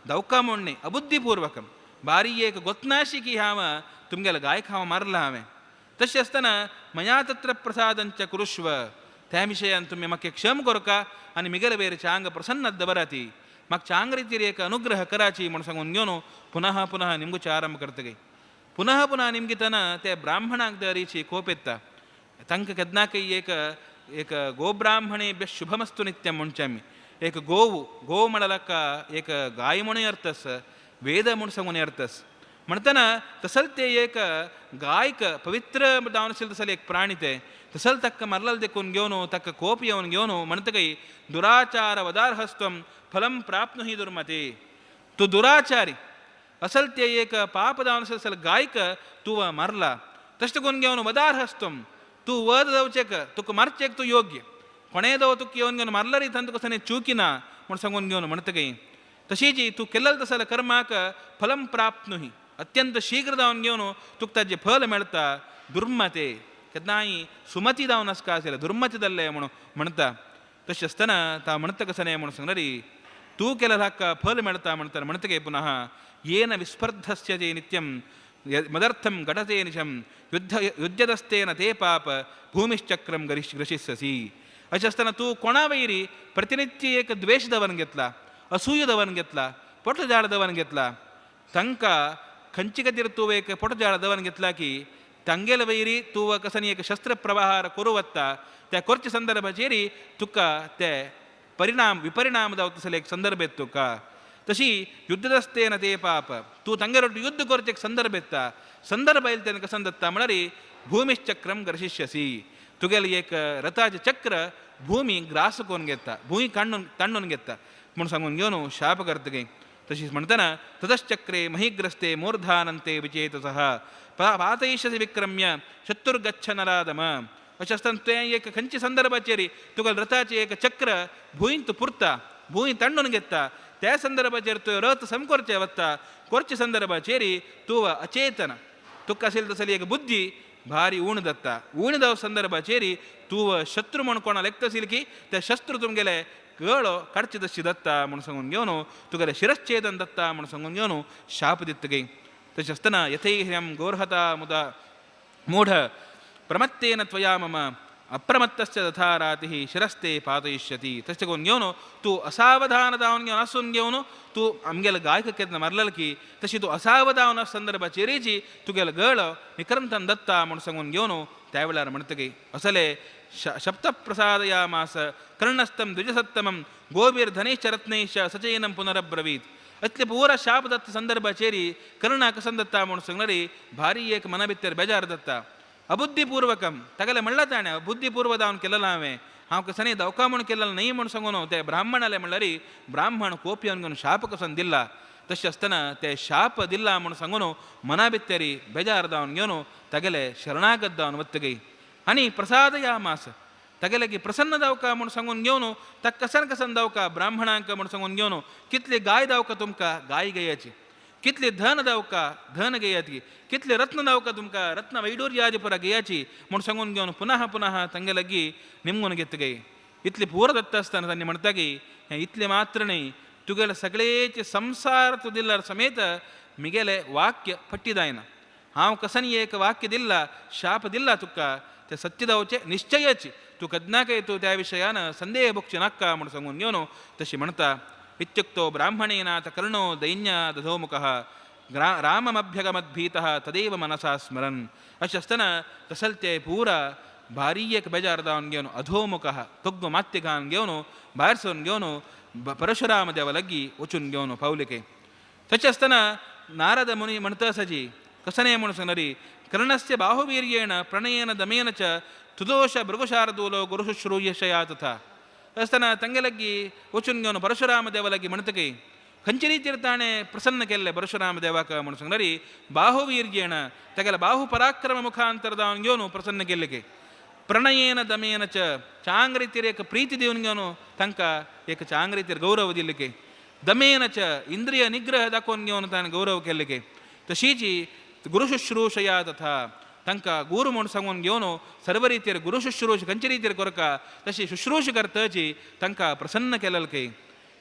दवका म्हणणे अबुद्धिपूर्वकं बारी एक गोत्नाशी की हांव तुमगेले गायक हांव मारला हांवें तशें आसतना मया तत्र प्रसादंच कुरुष्व त्या विशयान तुमी म्हाका क्षम करका आनी मिगेले वयर चांग प्रसन्न दवराती म्हाका चांग रितीर एक अनुग्रह कराची म्हूण सांगून घेवन पुनः पुनः निमगुचे आरंभ करतगे पुनः पुनः निमगितना ते ब्राह्मणाक दरीची कोप येता तांकां केन्नाकय एक एक गोब्राह्मणेभ्य शुभमस्तु नित्यं म्हणचें आमी एक गोवू गो म्हणल्यार एक गाय म्हणून अर्थ आसा वेद म्हूण सांगून अर्थ आसा म्हणटना तसल ते एक गायक पवित्र जावन आशिल्लें तसलें एक प्राणी ते तसल ताका मारलें देखून घेवन ताका कोप येवन घेवन म्हणटकीर दुराचार वदार्हस्त्वं फलं प्राप्नुहि दुर्मते तूं दुराचारी असल ते एक पाप जावन आशिल्लें तसलें गायक तूं मारला तशें करून घेवन वदार्हस्त्वं तूं वध जावचेक तुका मारचेक तूं योग्य कोणेय दव तुका येवन घेवन मारल्यार थंय तुका सने चुकी ना म्हूण सांगून घेवन म्हणटकीर तशीच तूं केल्लें तसलें कर्माक फलं प्राप्नुहि अत्यंत शीघ्र जावन घेवन तुका ताजें फल मेळटा दुर्मते केन्नाय सुमती जावन आसका आशिल्लें दुर्मती जाल्लें म्हणून म्हणटा. तशें आसतना ता म्हणटा कशें न्हय म्हणून सांगल्यार तूं केल्यार हाका फल मेळटा म्हणटा म्हणटकीर पुनः येन विस्पर्धस्य ते नित्यं मदर्थं घटते निशं युद्ध युद्यदस्तेन ते पाप भूमिश्चक्रं ग्रशिस्यसी. अशें आसतना तूं कोणा वयरी प्रतिनित्य एक द्वेश दवरून घेतला, असूय दवरून घेतला, पोटजाळ दवरून घेतला, तांकां खंयचे खातीर तूं एक पोटजाळ दवरून घेतला की तांगेले वयरी तूं कसनी एक शस्त्र प्रवाहार करूं वता त्या करच्या संदर्भाचेर तुका ते परिणाम विपरिणाम जावता तसले एक संदर्भ येता तुका. तशी युद्धदस्तेन ते पाप तूं तांगेर युद्ध करचें एक संदर्भ येता, संदर्भ आयले तेन्ना कसन दत्ता म्हळ्यार भूमिश्चक्रम ग्रशिष्यसी. तुगेलें एक रथाचें चक्र भूमी ग्रास करून घेता, भूंय काडून तांडून घेता म्हूण सांगून घेवन शाप करतकीर. तशीच म्हणटना ततश्चक्रे महिग्रस्ते मूर्धानन्ते विचेतसः पातयिष्यसि विक्रम्य शत्रुर्गच्छ नराधम. अशें आसतना तुवें एक खंयच्या संदर्भाचेर तुका रथाचें एक चक्र भूंयंत पुरता, भूंय तांडून घेता, त्या संदर्भाचेर तुवें रथ समकोरचें वता, करच्या संदर्भाचेर तूं अचेतन तुका आशिल्ली तसली एक बुद्धी भारी उण जाता. उण जावप संदर्भाचेर तूं शत्रू म्हूण कोणा लेखता आशिल्ली की त्या शस्त्र तुमगेले गळो काडचे तशी दत्ता म्हूण सांगून घेवन तुगेलें शिरश्छेदन दत्ता म्हूण सांगून घेवन शाप दितगी. तशें आसतना यथैह्यं गोर्हता मुदा मूढ प्रमत्तेन त्वया मम अप्रमत्तस्य तथा रातिः शिरस्ते पातयिष्यति. तशें करून घेवन तूं असावधान जावन घेवन आसून घेवन तूं आमगेले गायक केन्ना मारलेलो की तशी तूं असावधान संदर्भाचेरची तुगेलो गळो निक्रंतन दत्ता म्हूण सांगून घेवन त्या वेळार म्हणटकी असले शब्दप्रसादयामास कर्णस्थं द्विजसत्तमं गोभिर्धनैश्च रत्नैश्च सचैनं पुनरब्रवीत. अतले पूरा शाप दत्त संदर्भाचेर कर्णा कसन दत्ता म्हूण सांगणारी भारी एक मना भितर बेजार दत्ता. अबुद्धिपूर्वकं तागेलें म्हणलां ताणें अबुद्धिपूर्व जावन केलें हांवें, हांव कसनी दवका म्हूण केलें न्हय म्हूण सांगून ते ब्राह्मणाले म्हणल्यार ब्राह्मण कोपयन घेवन शाप कसन दिला. तशें आसतना ते शाप दिला म्हूण सांगून मना भितर बेजार जावन घेवन तागेले शरणागत जावन वतगी आनी प्रसादयामास तागेले की प्रसन्न जावका म्हूण सांगून घेवन ताका कसन कसन जावका ब्राह्मणांक म्हूण सांगून घेवन कितली गाय जावका तुमकां गाय घेयाची, कितली धन जावका धन घेयाची, कितले रत्न जावका तुमकां रत्न वैडूर्यादी पुरा घेयाची म्हूण सांगून घेवन पुनः पुनः तांगे लागीं निमगून घेतगी. इतली पूर दत्ता आसतना तांणी म्हणटा की हें इतलें मात्र न्हय तुगेले सगळेचे संसार तूं दिल्यार समेत मिगेलें वाक्य फट्टी जायना. हांव कसनी एक वाक्य दिल्ला शाप दिल्ला तुका ते सत्य जावचें निश्चयाची तूं केन्नाकय तूं त्या विशयान संदेह भोगचे नाका म्हूण सांगून घेवन तशी म्हणटा. इत्युक्तो ब्राह्मणेनाथ कर्णो दैन्य दधोमुखः राममभ्यगमद्भीतः तदेव मनसा स्मरन्. अशें आसतना तसलते पूरा भारी एक बेजार जावन घेवन अधोमुखः तोग्गो मात्य घालून घेवन भायर सरून घेवन परशुराम देवा लागीं वचून घेवन पावलिके. तशें आसतना नारद मुनी म्हणटा आसाची कसनें म्हूण सांगणारी कर्णस्य बाहुवीर्येण प्रणयेन दमेन च तुदोष भृगुशार्दूलो गुरुशुश्रूयशया तथा. आसतना तांगे लागीं वचून घेवन परशुराम देवा लागीं म्हणटकी खंयचे रितीर ताणें प्रसन्न केल्लें परशुराम देवाक म्हूण सांगणारी बाहुवीर्येण तागेल्या बाहु पराक्रम मुखांतर जावन घेवन प्रसन्न केल्लें की प्रणयेन दमेन च चांग रितीर एक प्रीती दिवन घेवन तांकां एक चांग रितीर गौरव दिल्ले की दमेन च इंद्रिय निग्रह दाखोवन घेवन ताणें गौरव केल्ले की तशीच गुरुशुश्रूषया तथा तांकां गुरू म्हूण सांगून घेवन सर्व रितीर गुरु शुश्रूष खंयचे रितीर करका तशी शुश्रूष करताची तांकां प्रसन्न केलें की.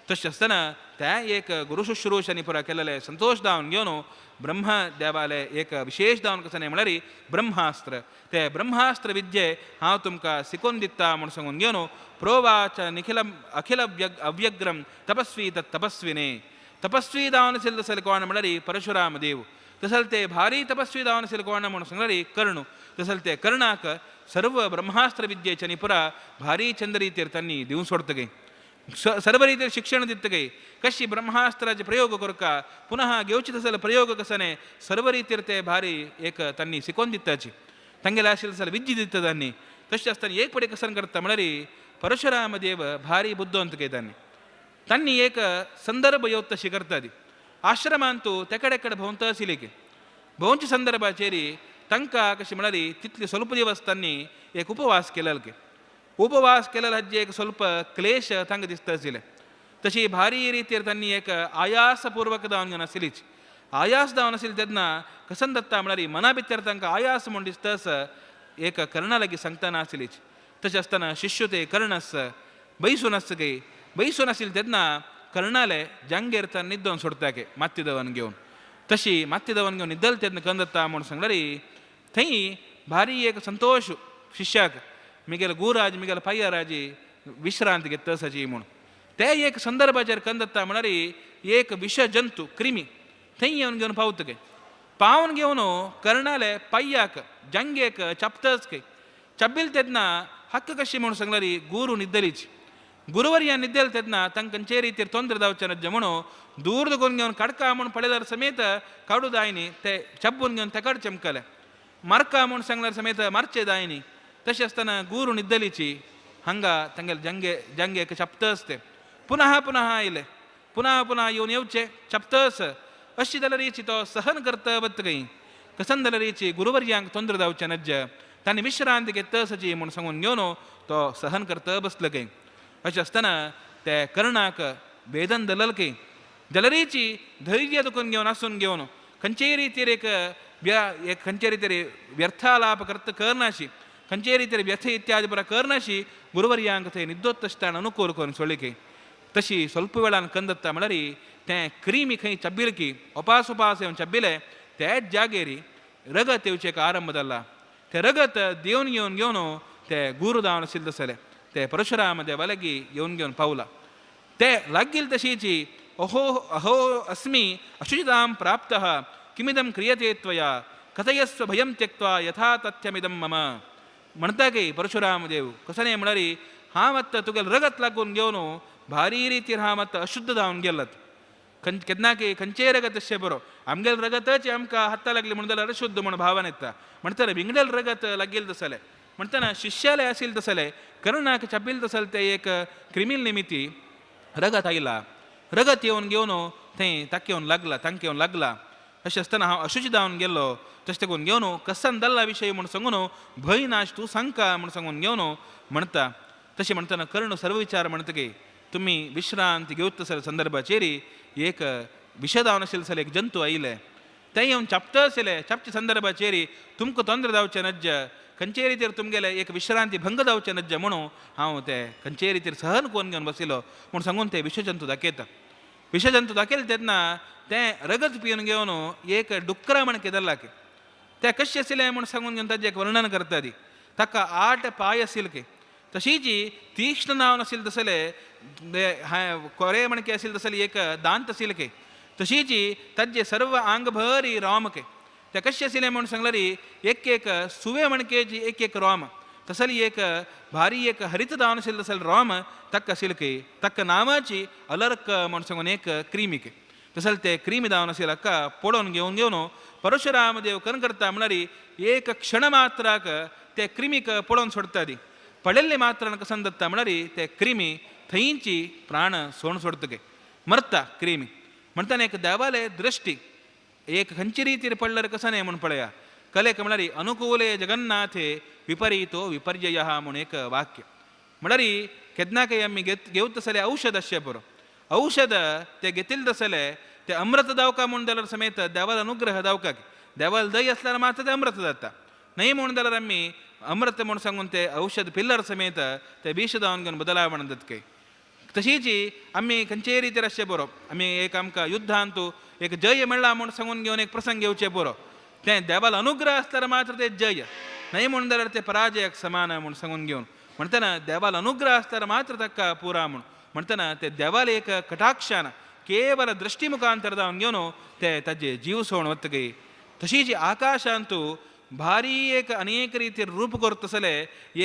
तशें आसतना त्या एक गुरु शुश्रूष आनी पुरा केलेलें संतोश जावन घेवन ब्रह्म देवाले एक विशेष जावन कसं न्हय म्हळ्यार ब्रह्मास्त्र ते ब्रह्मास्त्र विद्ये हांव तुमकां शिकोवन दिता म्हूण सांगून घेवन प्रोवाच निखिल अखिल अव्यग्रम तपस्वी तत् तपस्विने. तपस्वी जावन आशिल्लो तसले कोण म्हळ्यार परशुराम देव. तसल ते भारी तपस्वी जावन आशिल्ले कोण म्हूण सांगल्यार कर्ण. तसल ते कर्णाक सर्व ब्रह्मास्त्र विद्येच्या निपुरा भारी चंद्र तांणी दिवन सोडतगे सर्व रितीर शिक्षण दितगे कशी ब्रह्मास्त्राचे प्रयोग करका पुनः घेवचे तसले प्रयोग कसने सर्व रितीर ते भारी एक तांणी शिकोवन दिताची तांगेले आशिल्ले तसले विद्या दिता तांणी. तशें आसतना एक पडे कसन करता म्हळ्यार परशुराम देव भारी बुद्धवंत गे तांणी तांणी एक संदर्भ येवत तशी करता ती आश्रमांतू तेकडे कडेन भोंवता आशिल्ले की भोंवच्या संदर्भाचेर तांकां कशें म्हळ्यार तितले स्वल्प दिवस तांणी एक उपवास केलेलो की उपवास केलेलो हाजे एक स्वल्प क्लेश तांकां दिसता आशिल्लें. तशी भारी रितीर तांणी एक आयासपूर्वक जावन घेवन आशिल्लीच आयास जावन आशिल्ली तेन्ना कसन दत्ता म्हळ्यार मना भितर तांकां आयास म्हूण दिसता आसा एक कर्णा लागीं सांगतना आशिल्लीच. तशें आसतना शिष्य ते कर्णस बैसून आसता गे बैसून आशिल्लें तेन्ना कर्णाले जंगेर तर निद्दोन सोडताके मात्तिदवन घेवन तशी मात्तिदवन घेवन निद्दल तेन्ना कंदत्ता म्हूण सांगल्यार थंय भारी एक संतोश शिष्याक मिगेल गुराज मिगेल पाय्याराजी विश्रांती घेता साची म्हूण ते एक संदर्भाचेर कंदत्ता म्हळ्यार एक विष जंतू क्रिमी थंय येवन घेवन पावतके पावन घेवन कर्णाले पाय्याक जंगेक चपतच के चब्बील तेन्ना हक्क कशी म्हूण सांगल्यार गुरू निद्दलीच गुरुवर्या निद्देल तेन्ना तांकां खंयचे रितीर तोंद्र जावचें नज्ज म्हणून दूर दुखून घेवन काडका म्हूण पळयल्यार समेत काडू दायनी ते चब्बून घेवन तेकाड चमकले मारका म्हूण सांगल्यार समेत मारचे दायनी तशें आसतना गुरू निद्दलीची हांगा तांगेले जंगे जंगेक चपतच ते पुनः पुनः आयले पुनः पुनः येवन येवचे चपतच अशी जाल्यार रिची तो सहन करता वत खंय कसन जाल्यार रिची गुरुवर्यांक तोंद्र जावचें नज्ज तांणी विश्रांती घेता सची म्हूण सांगून घेवन तो सहन करता बसलो खंय. अशें आसतना ते कर्णाक वेदन दलल खंय जाल्यारीची धैर्य दुखून घेवन आसून घेवन खंयचेय रितीर एक एक खंयचे रितीर व्यर्थालाप करता करनाशी खंयचेय रितीर व्यथ इत्यादी पुरा करनाशी गुरुवर्यांक थंय निद्दोत्तस्थान अनुकूल करून सोडली खंय. तशी स्वल्प वेळान कंदत्ता म्हळ्यार तें क्रिमी खंय चब्बिल की उपास उपास येवन चब्बिले तेच जागेरी रगत येवचें एक आरंभ जाला तें रगत देवन घेवन घेवन ते गुरू दावन आशिल्ले तसले ते परशुराम देवा लागीं येवन घेवन पावला ते लागील तशीची अहो अहो अस्मि अशुचितां प्राप्तः किमिदं क्रियते त्वया कथयस्व भयं त्यक्त्वा यथा तथ्यमिदं मम म्हणटा की परशुराम देव कसं म्हळ्यार हांव आतां तुगेलें रगत लागून घेवन भारी रितीर हांव आतां अशुद्ध जावन गेलात केन्ना की खंयचेय रगत अशें बरो आमगेलें रगतच आमकां हाता लागली म्हणून जाल्यार अशुद्ध म्हूण भावन येता म्हणटना विंगडेल रगत लागील तसलें म्हणटना शिष्याले आशिल्लें तसलें कर्णाक चपील तसलें तें एक क्रिमील निमिती रगत आयला रगत येवन घेवन थंय ताका येवन लागला तांकां येवन लागला अशें आसतना हांव अशुची जावन गेल्लो तशें तेकून घेवन कसन दल्ला विशय म्हूण सांगून भंय नाश तूं सांगका म्हूण सांगून घेवन म्हणटा. तशें म्हणटना कर्ण सर्व विचार म्हणटकीर तुमी विश्रांती घेवता सर संदर्भाचेर एक विशदावन आशिल्लें सर एक जंतू आयले तें येवन चापता आशिल्लें चापच्या संदर्भाचेर तुमकां तोंद्र जावचें नज्ज खंयचे रितीर तुमगेलें एक विश्रांती भंग जावचें नज्ज म्हणून हांव ते खंयचे रितीर सहन करून घेवन बशिल्लो म्हूण सांगून ते विशजंतू दाखयता. विशजंतू दाखयले तेन्ना तें रगत पिवन घेवन एक डुकरा म्हण केदल्ला की तें कशें आशिल्लें म्हूण सांगून घेवन ताजें एक वर्णन करता ती ताका 8 पांय आशिल्ले की तशीच तीक्ष्ण नांव आशिल्लें तसलें कोरे म्हणके आशिल्लें तसलें एक दांत आशिल्लें की तशीच ताजे सर्व आंगभरी राम के ते कशें आशिल्लें म्हूण सांगल्यार एक एक सुवे म्हणकेची एक एक राम तसली एक भारी एक हरित दावन आशिल्लें तसलें राम ताका आशिल्लें की ताका नांवाची अलर्क म्हूण सांगून एक क्रिमी के तसलें ते क्रिमी दावन आशिल्लें हाका पळोवन घेवन घेवन परशुराम देव कन करता म्हळ्यार एक क्षण मात्राक ते क्रिमीक पळोवन सोडटा ती पळयल्ले मात्रान कसन दत्ता म्हळ्यार ते क्रिमी थंयची प्राण सोण सोडतके मरता क्रिमी. म्हणटना एक देवाले दृश्टी एक खंयचे रितीर पडल्यार कसं न्हय म्हूण पळया कलेक म्हळ्यार अनुकूले जगन्नाथे विपरीतो विपर्यय म्हूण एक वाक्य म्हळ्यार केन्ना काय आमी घेवता जाल्यार औषध अशें बरो औषध ते घेतिल्लें तसलें ते अमृत दावका म्हूण जाल्यार समेत देवाल अनुग्रह दावका देवाल दय आसल्यार मात्र ते अमृत जाता न्हय म्हूण जाल्यार आमी अमृत म्हूण सांगून ते औषध पिल्लर समेत ते विष जावन घेवन बदलावण जाता. तशीच आमी खंयचेय रितीर अशें बरो आमी एक आमकां युद्धांतू एक जय मेळ्ळा म्हूण सांगून घेवन एक प्रसंग घेवचें बरो तें देवाल अनुग्रह आसल्यार मात्र ते जय न्हय म्हूण जाल्यार ते पराजयाक समान म्हूण सांगून घेवन म्हणटना देवाल अनुग्रह आसल्यार मात्र ताका पुरा म्हूण म्हणटना ते देवाल एक कटाक्षान केवल दृश्टी मुखांतर जावन घेवन ते ताजे जीव सोण वतकी. तशीच आकाशांतू भारी एक अनेक रितीर रूप करता तसले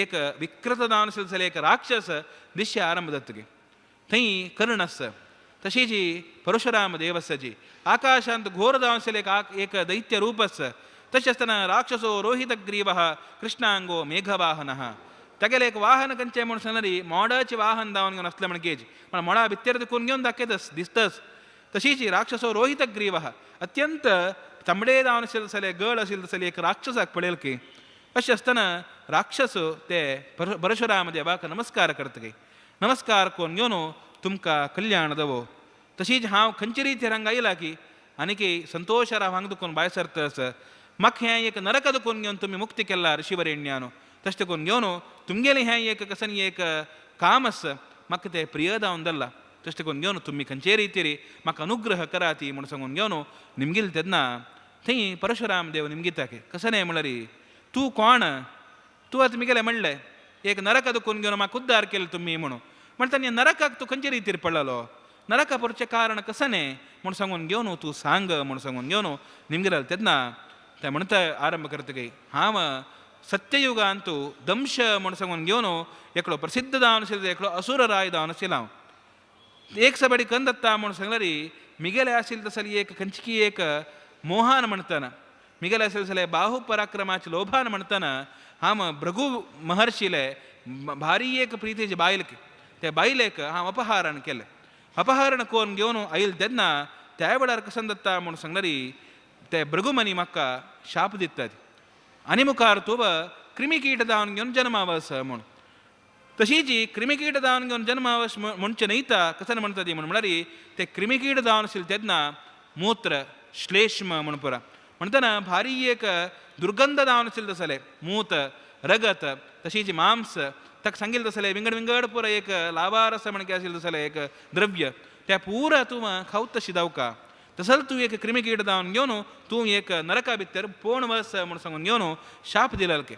एक विकृत जावन आशिल्लें एक राक्षस दिश्य आरंभ जातकी थंय कर्ण आसा तशीच परशुराम देवस्याची आकाशांत घोर जावन आशिल्लें एक दैत्य रूप आसा. तशें आसतना राक्षसो रोहितग्रीवः कृष्णांगो मेघवाहनः तागेलें एक वाहन खंयचें म्हूण सांगल्यार मोडाचें वाहन जावन घेवन आसलें म्हणकेच पण मोडा भितर देखून घेवन दाखयतस दिसतस. तशीच राक्षसो रोहितग्रीवः अत्यंत तांबडे जावन आशिल्लें तसलें गळ आशिल्लें तसलें एक राक्षसाक पळयल की अशें आसतना राक्षस ते परशुराम देवाक नमस्कार करतकी नमस्कार करून घेवन तुमकां कल्याण दवो. तशीच हांव खंयचे रितीर हांगा आयला की आनीक संतोशार हांव हांगा दुखून भायर सरतस म्हाका हें एक नरक दुखून घेवन तुमी मुक्ती केला ऋषिवरेण्यानो तशें देखून घेवन तुमगेलें हें एक कसन एक काम आसा म्हाका तें प्रिय जावन धरलां. तशें करून घेवन तुमी खंयचे रितीरी म्हाका अनुग्रह कराती म्हूण सांगून घेवन निमगील तेन्ना थंय परशुराम देव निमगिताके कसं म्हणल्यार तूं कोण तूं आतां मिगेलें म्हणलें एक नरका दुखून घेवन म्हाका उद्धार केलो तुमी म्हणून म्हणटा न्ही नरकाक तूं खंयचे रितीर पडलेलो नरका पडचें कारण कसं न्ही म्हूण सांगून घेवन तूं सांग म्हूण सांगून घेवन निमगिल तेन्ना ते म्हणटा आरंभ करतकी हांव सत्ययुगांतू दंश म्हूण सांगून घेवन एकलो प्रसिद्ध जावन आशिल्लो एकलो असुर राय जावन आशिल्लो हांव एक सबाडी कंदत्ता म्हूण सांगल्यार मिगेले आशिल्ले तसली एक खंयची एक मोहान म्हणटना मिगेले आशिल्ले जाल्यार बाहु पराक्रमाचे लोभान म्हणटना हांव भृगु महर्षिले भारी एक प्रितीचे बायलेक ते बायलेक हांव अपहरण केलें अपहरण करून घेवन आयल तेन्ना त्या वेळार कसं दत्ता म्हूण सांगल्यार ते भृगुमनी म्हाका शाप दितात आनी मुखार तूं क्रिमिकीट जावन घेवन जन्मावस म्हूण तशीच क्रिमिकीट जावन घेवन जन्मावस म्हणचें न्हयता कसं म्हणटा ती म्हूण म्हळ्यार ते क्रिमिकीट जावन आशिल्ले तेन्ना मूत्र श्लेष्म म्हूण पुरा म्हणटना भारी एक दुर्गंध जावन आशिल्लें तसलें मूत रगत तशीच मांस ताका सांगिल्लें तसलें विंगड विंगड पुरा एक लावारस म्हण आशिल्लें तसलें एक द्रव्य त्या पुरा तूं खावत तशी जावका तसल तूं एक क्रिमिकीट जावन घेवन तूं एक नरका भितर पोण वस म्हूण सांगून घेवन शाप दिलेल के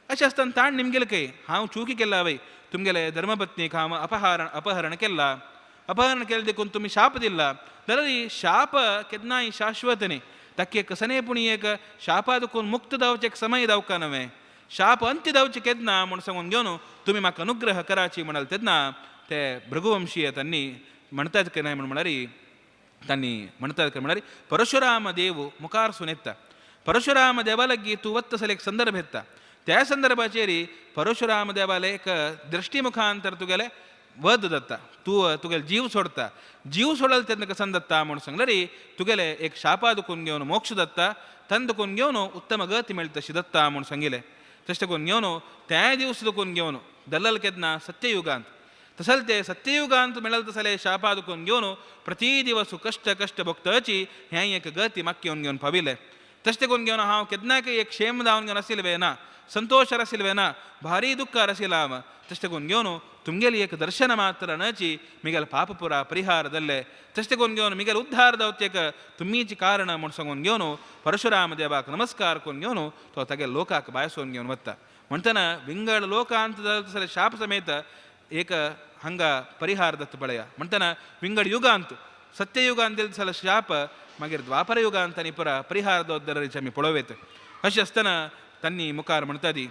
अशें आसतना ताण निमगेले काय हांव चुकी केला वय तुमगेले धर्मपत्नीक हांव अपहरण केला अपहरण केलें देखून तुमी शाप दिला जाल्यार शाप केन्नाय शाश्वत न्ही ताका कसने पूण एक शापा दुखून मुक्त जावचें एक समय जावका नवें शाप अंत्य जावचें केन्ना म्हूण सांगून घेवन तुमी म्हाका अनुग्रह कराची म्हणाल तेन्ना ते भृगुवंशीय तांणी म्हणटात काय म्हूण म्हळ्यार तांणी म्हणटात काय म्हळ्यार परशुराम देव मुखार सून येता परशुराम देवा लागीं तूं वता जाल्यार एक संदर्भ येता त्या संदर्भाचेर परशुराम देवाले एक दृश्टी मुखांतर तुगेले वध जाता तूं तुगेले जीव सोडता जीव सोडल तेन्ना कसं दत्ता म्हूण सांगल्यार तुगेले एक शापा दुखून घेवन मोक्ष दत्ता तन दुखून घेवन उत्तम गती मेळटा तशी दत्ता म्हूण सांगिल्लें तशें करून घेवन त्या दिवस दुखून घेवन दल्लल केन्ना सत्ययुगांत तसल ते सत्ययुगांत मेळल तसले शापा दुखून घेवन प्रति दिवस कश्ट कश्ट भोगतची हें एक गती म्हाका घेवन घेवन पाविल्लें तशें करून घेवन हांव केन्नाय एक क्षेम जावन घेवन आशिल्लें ना संतोष आशिल्लें ना भारी दुख्ख आशिल्लें हांव तशें करून घेवन तुमगेली एक दर्शन मात्र नची मिगेल पापपुरा परिहार जाल्ले तशें करून घेवन मिगेल उद्धार जावचेक तुमीच कारण म्हूण सांगून घेवन परशुराम देवाक नमस्कार करून घेवन तो तागे लोकाक भायसून घेवन वता म्हणटना विंगड लोकांत जाल्यार शाप समेत एक हांगा परिहार दत्त पळया म्हणटना विंगड युगांत सत्ययुगांत दिले जाल्यार शाप मागीर द्वापर युगांत आनी पुरा परिहार दवरचे आमी पळोवयत अशें आसतना तांणी मुखार म्हणटा ती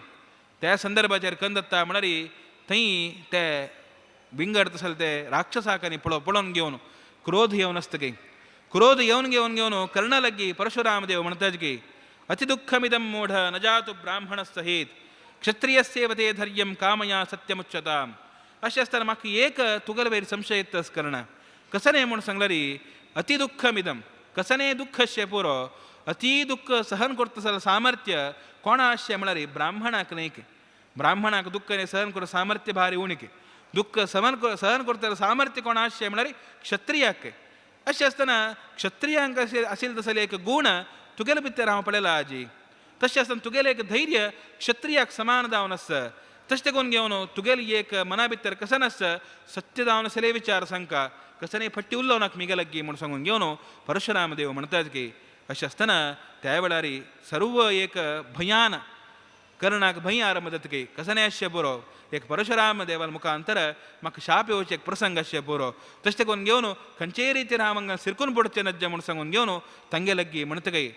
त्या संदर्भाचेर कंदत्ता म्हळ्यार थंय ते विंगड तसले ते राक्षसाक आनी पळोवन घेवन क्रोध येवन आसता की क्रोध येवन घेवन घेवन कर्णा लागीं परशुराम देव म्हणटात की अतिदुःखमिदं मूढ न जातु ब्राह्मण सहित क्षत्रियस्येव ते धैर्यं कामया सत्यमुच्यताम् अशें आसतना म्हाका एक तुगेले वयर संशय येता कर्ण कसं न्ही म्हूण सांगल्यार अतिदुःखमिदं कसने दुःख पुरो अति दुःख सहन करता जाल्यार सामर्थ्य कोणा आशें म्हळ्यार ब्राह्मणाक न्हय ब्राह्मणाक दुःख सहन करूं सामर्थ्य भारी उणीक दुःख सहन सहन करता सामर्थ्य कोणा आशें म्हळ्यार क्षत्रियाक अशें आसतना क्षत्रियांक आशिल्लें तसलें एक गूण तुगेले भितर हांव पळयला आजी तशें आसतना तुगेलें एक धैर्य क्षत्रियाक समान जावन आसा तशें करून घेवन तुगेली एक मना भितर कसं नासता सत्य जावन आसले विचार सांगका कसं फट्टी उरलो नाका मिगे लागीं म्हूण सांगून घेवन परशुराम देव म्हणटात की अशें आसतना त्या वेळार सर्व एक भंयान कर्णाक भंय आरंभ जाता की कसं आसचें पुरो एक परशुराम देवा मुखांतर म्हाका शाप येवचें एक प्रसंग आसचें पुरो तशें करून घेवन खंयचेय रितीन हांव हांगा सिरकून पडचें नज्जें म्हूण सांगून घेवन तांगे लागीं म्हणटा काय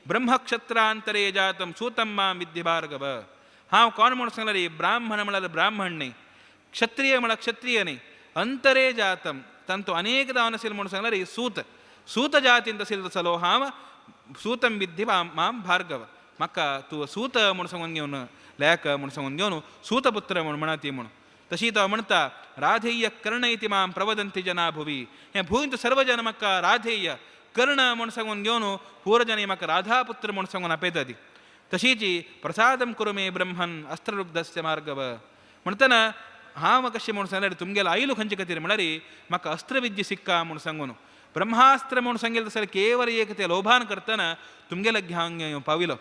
ब्रह्मक्षत्रांतरे जातम सूतम मां विद्धी भार्गव हांव कोण म्हूण सांगल्यार ब्राह्मण म्हळ्यार ब्राह्मण न्ही क्षत्रिय म्हळ्यार क्षत्रिय न्ही अंतरे जातम तांतू अनेक जावन आशिल्लें म्हूण सांगल्यार सूत सूत जातींत आशिल्लो तसलो हांव सूतम विद्धी मां भार्गव म्हाका तूं सूत म्हूण सांगून घेवन लेक म्हूण सांगून घेवन सूतपुत्र म्हूण म्हणा ती म्हूण तशी तो म्हणटा राधेय कर्ण इति मां प्रवदंती जना भुवी हें भूंयत सर्व जन म्हाका राधेय कर्ण म्हूण सांगून घेवन पूर्वजनी म्हाका राधापुत्र म्हूण सांगून आपयता ती तशीच प्रसादं कुरु मे ब्रह्मन अस्त्ररुब्धस्य मार्गव म्हणटना हांव कशें म्हूण सांगल्यार तुमगेलो आयलो खंयचे खातीर म्हळ्यार म्हाका अस्त्रविद्या सिक्का म्हूण सांगून ब्रह्मास्त्र म्हूण सांगिल्लें तसलें केवल एक ते लोभान करतना तुमगेले घ्याव पाविलो